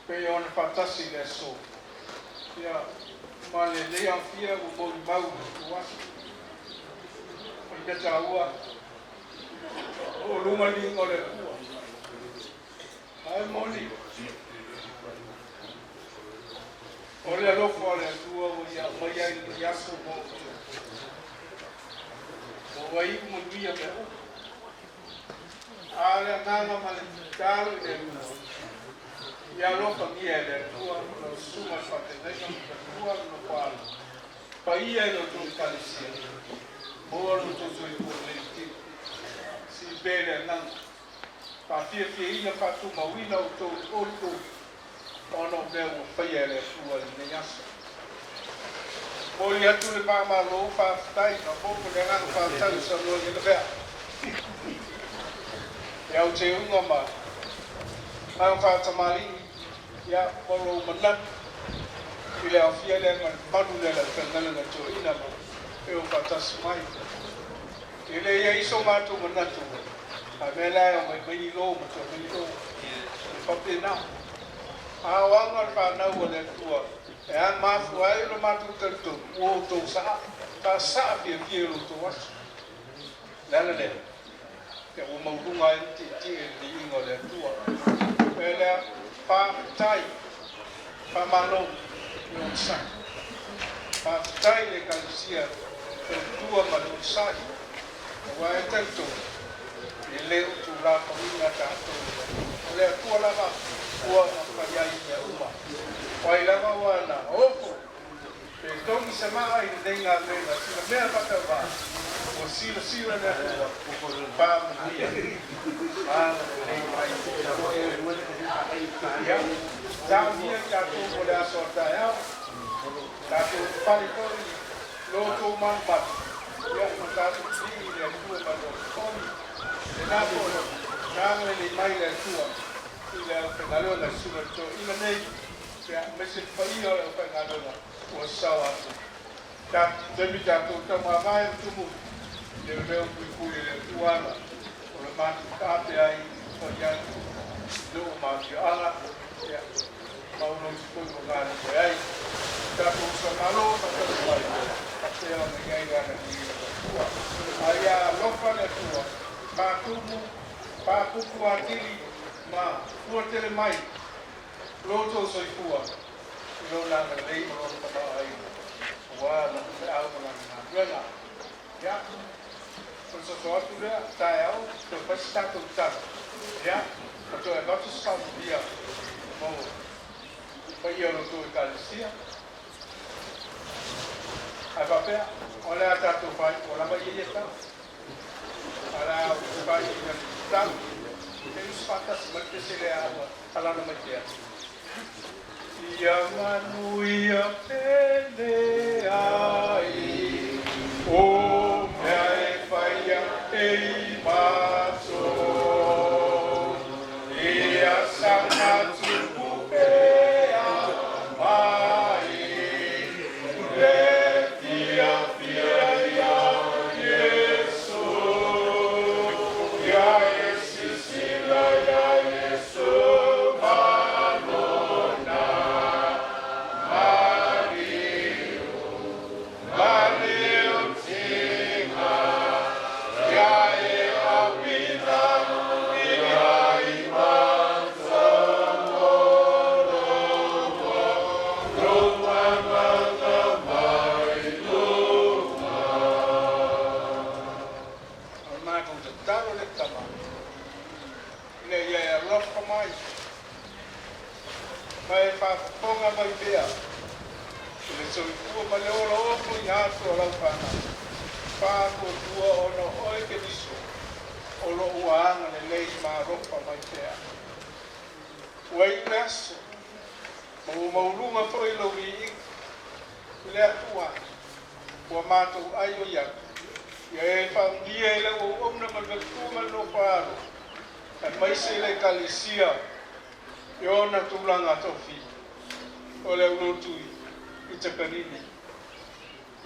pei ona faatasi i le aso. Ia, ma lenei aofia ua molimau i le tou aso. O le mea taua, o luga liuga o le Atua. Ae moni, o le alofa o le Atua ua ia aumaia i lenei aso mo outou. Ua iu manuia mea uma. A o le agaga ma le tatalo i le Atua, ia alofagia e le Atua lau susuga i le faafeagaiga ma le faletua ma le nofoaalo, paia i la outou Ekalesia, maua lo outou soifua lelei i le tino, sii pea le agaga, faafiafiaina, faatumauina outou i le olioli ona o mea ua faia e le Atua i lenei aso. Momoli atu le faamalo, faafetai, faaopoopo le agaga faafetai ua saunoa i ai Lavea i au teuga ma agaga faatamalii, ia, ma lou manatu i le aofia lea ma le malu lea o le aufaigaluega toeaina ma e o faatasi mai. E le i ai so matou manatu, a mea la e omai mai i lo ma toe mai i lo. E faapena. A o aga o le fanau a le Atua, e a mafua ai lo matou talitonu, ua outou saa, faasaa fiafia i lo outou aso. O le ala lea, ia ua maualuga ai le tietie i le viiga o le Atua. O le mea lea, faafetai, faamalo le onosai. Faafetai i le Ekalesia tautua ma le onosai, aua e talitonu, e le o tulafonoina tatou e le Atua. O le Atua lava ua mafai ai mea uma. O ai lava ua na ofo pe togi se maa i lenei galuega sina mea faatauvaa, ua silasila le Atua faamanuia ma agalelei mai. Ia, taonia i tatou mo le aso a taeao, tatou fale foi i lo outou malumalu, ia, ma tatou pili i le Atua ma le olioli. Lena foi, na agalelei mai le Atua i le aufaigaluega i susuga i le toeaina nei, ia, aemaise le paia o le aufaigaluega ua sao atu. Taimi tatou taumavae ma tumu i le leo puipui e le Atua ala o le matou taape ai fai atu i nuu ma afioaga, ia, ma ulotu foi ua galulue ai. Tatou uso a Malo faatasi mai, faapea ona i ai le agalelei o le Atua. A ia alofa le Atua, faatumu, faapupu atili ma fuatele mai lo outou soifua i Lona agalelei ma Lona tamaoaiga aua Lana feau ma Lana galuega. Ia, o le soso atu lea, taeao, toe fai se tatou tala, ia, ma toe avatu se faamanuia mo le paia o lo outou Ekalesia. Ae faapea, o le a tatou fai, ua lava ia ia tala. A o le a ou fai i le tatalo, e usu faatasi mai le pese lea ua alala mai pea. Ia manuia pele ai o mea e faia e i matou. Ia saga tupu pea mai le fiafia ia Iesu. Ia e silasila ia Iesu ma lona maliu, maliu tiga. Ia e auina ia i matou lou agaga mai luga. O le matou tatalo le tama, ina ia e alofa mai ma e faafofoga mai pea i le soifua ma le ola ofo i atu o lau fanau, faatuatua ona o oe Keriso o lo o ua agalelei ma alofa mai pea. Ua iu le aso, ma ua maualuga foi lou viiga i le Atua ua matou aioi atu, ia e faaulia i lau auauna ma le faletua ma le nofo-a-alo, aemaise le Ekalesia i ona tulaga tofi o le aulotu i Takanini.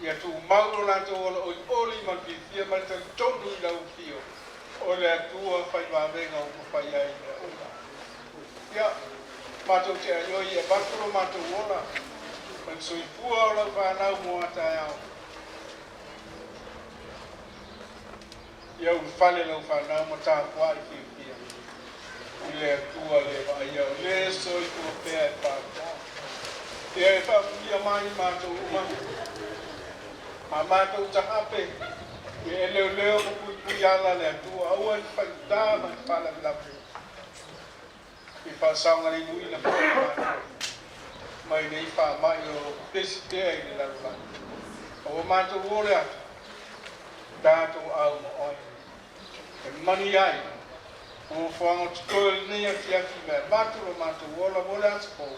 Ia tumau lo latou ola olioli ma le fiafia ma le talitonu i lau afio o le Atua fai vavega ua mafai ai mea uma. Ia, matou te aioi e avatu lo matou ola ma le soifua o lau fanau mo a taeao. Ia ulufale lau fanau ma tapuai fiafia i le Atua le vaaia o le soifua pea e faatoa. Ia e faamanuia mai matou uma, a matou tahape. Ia e leoleo ma puipui ala a le Atua, aua ne i faigata ma ni faalavelave. I faasaogalemuina foi i matou mai nei faamai o lo o pepesi pea i le lalolagi. A ua matou o le atu, tatou au ma oe. E manuia ai fuafuaga o totoe o lenei afiafi ma e avatu lo matou ola mo le aso fou,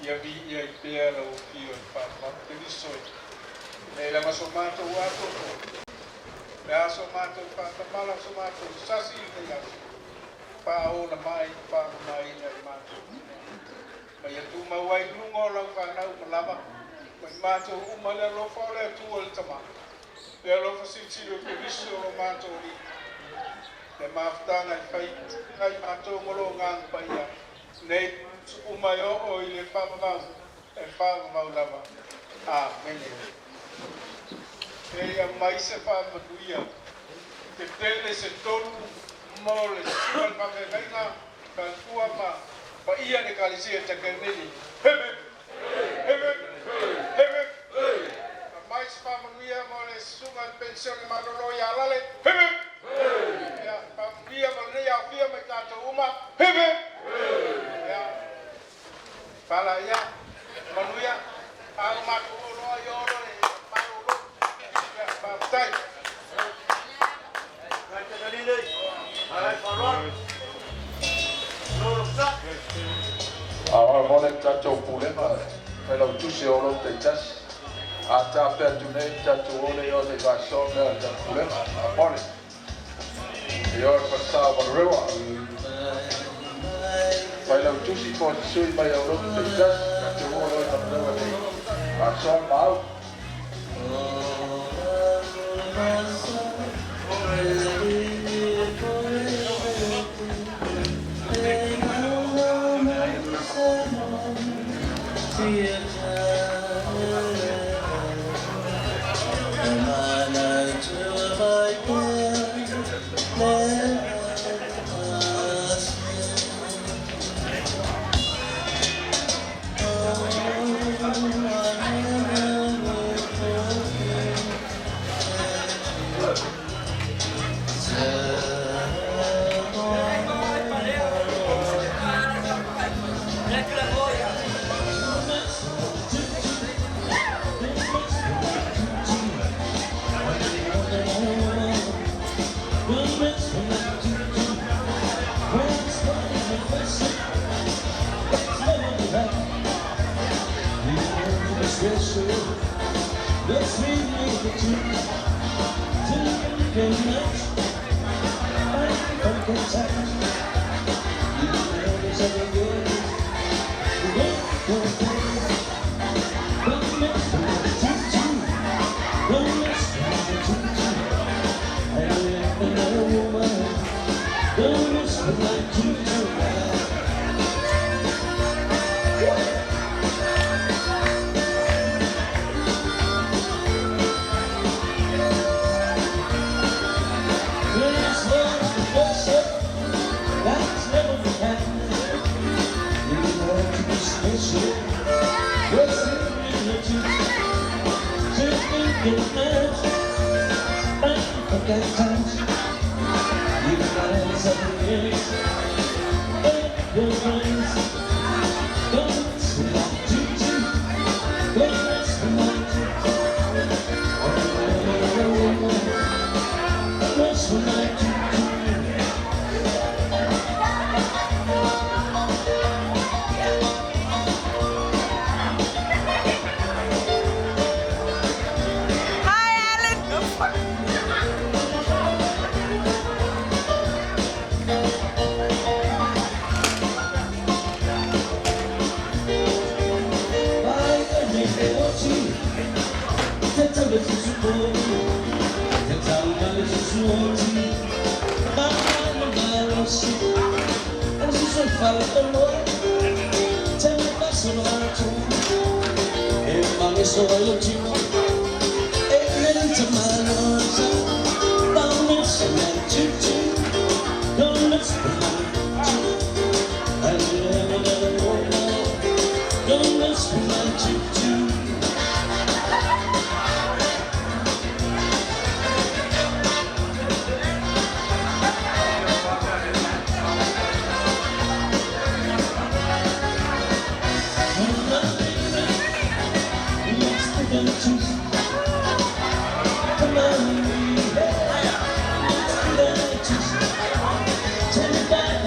ia viia ai pea lau Afio i le faavavau. Keriso e, nei lava so matou atoatoa, le a so matou faatamala, so matou sasi i lenei aso, faaola mai ma faamamaina i matou uma. Ma ia tumau ai i luga o lau fanau ma lava ma i matou uma le alofa o le Atua le Tama, le alofa silisili o Keriso lo matou Alii, le mafutaga e fai ai matou ma lo Agaga Paia, nei uma e oo i le faavavau, e faavavau lava. Amene. E aumai se faamanuia tetele se tolu mo le susuga i le faafeagaiga faletua ma paia le Ekalesia i Takanini. Hip hip! Hip hip! Hip hip! Aumai se faamanuia mo le susuga i le penisione malolo ia Lale. Hip hip! Ia, faamanuia ma lenei aofia ma i tatou uma. Hip hip! Ia, pala ia, manuia, a o matou oloa i olo le malolo. Ia, faafetai. A mo le tatou pulega failautusi o lo taitasi a tape atu nei tatou o le o le faasoa mea o le tatou pulega a mo le e o le falesa o Manurewa failautusi po o se sui mai o lo taitasi tatou o lo i Manurewa nei faasoa ma au.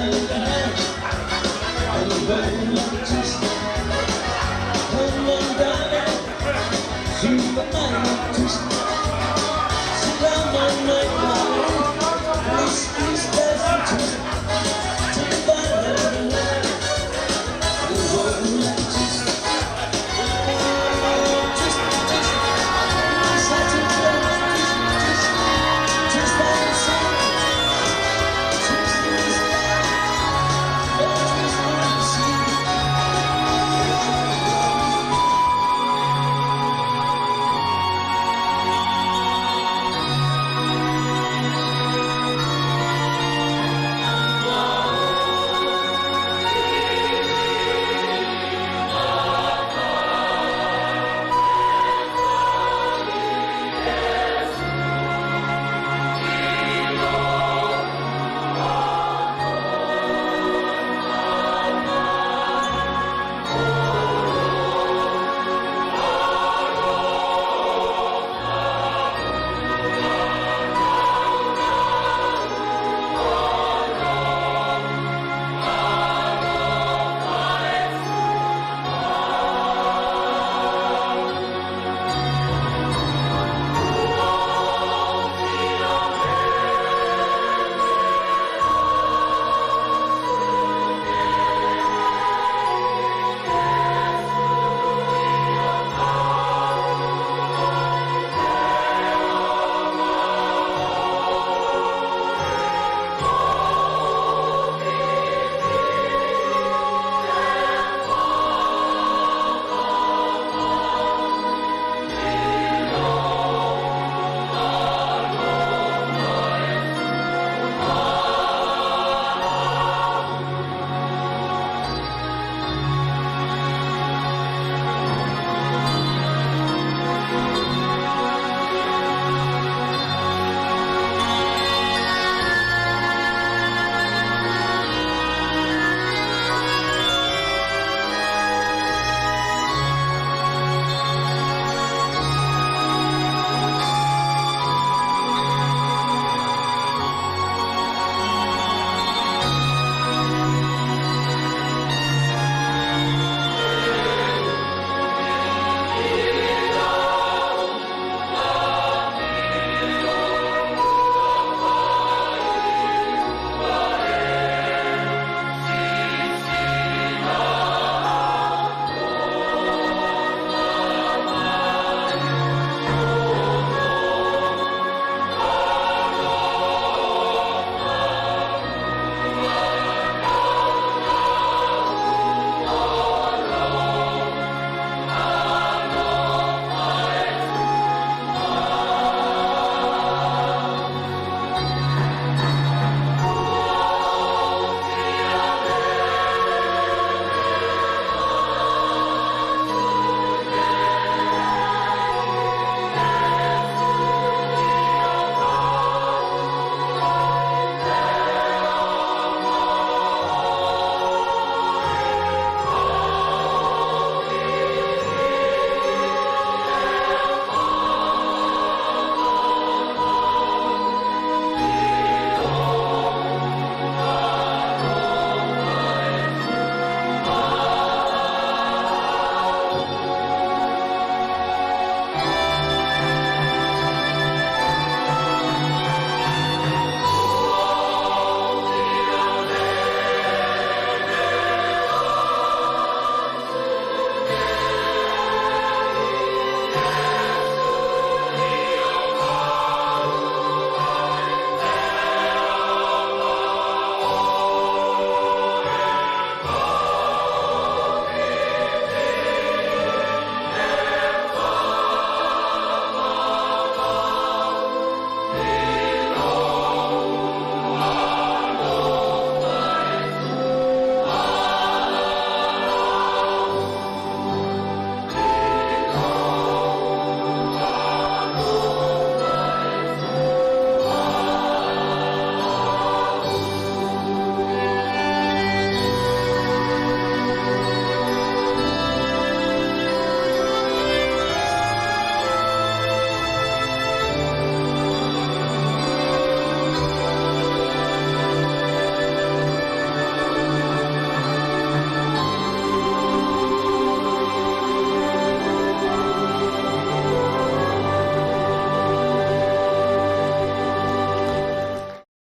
Hey,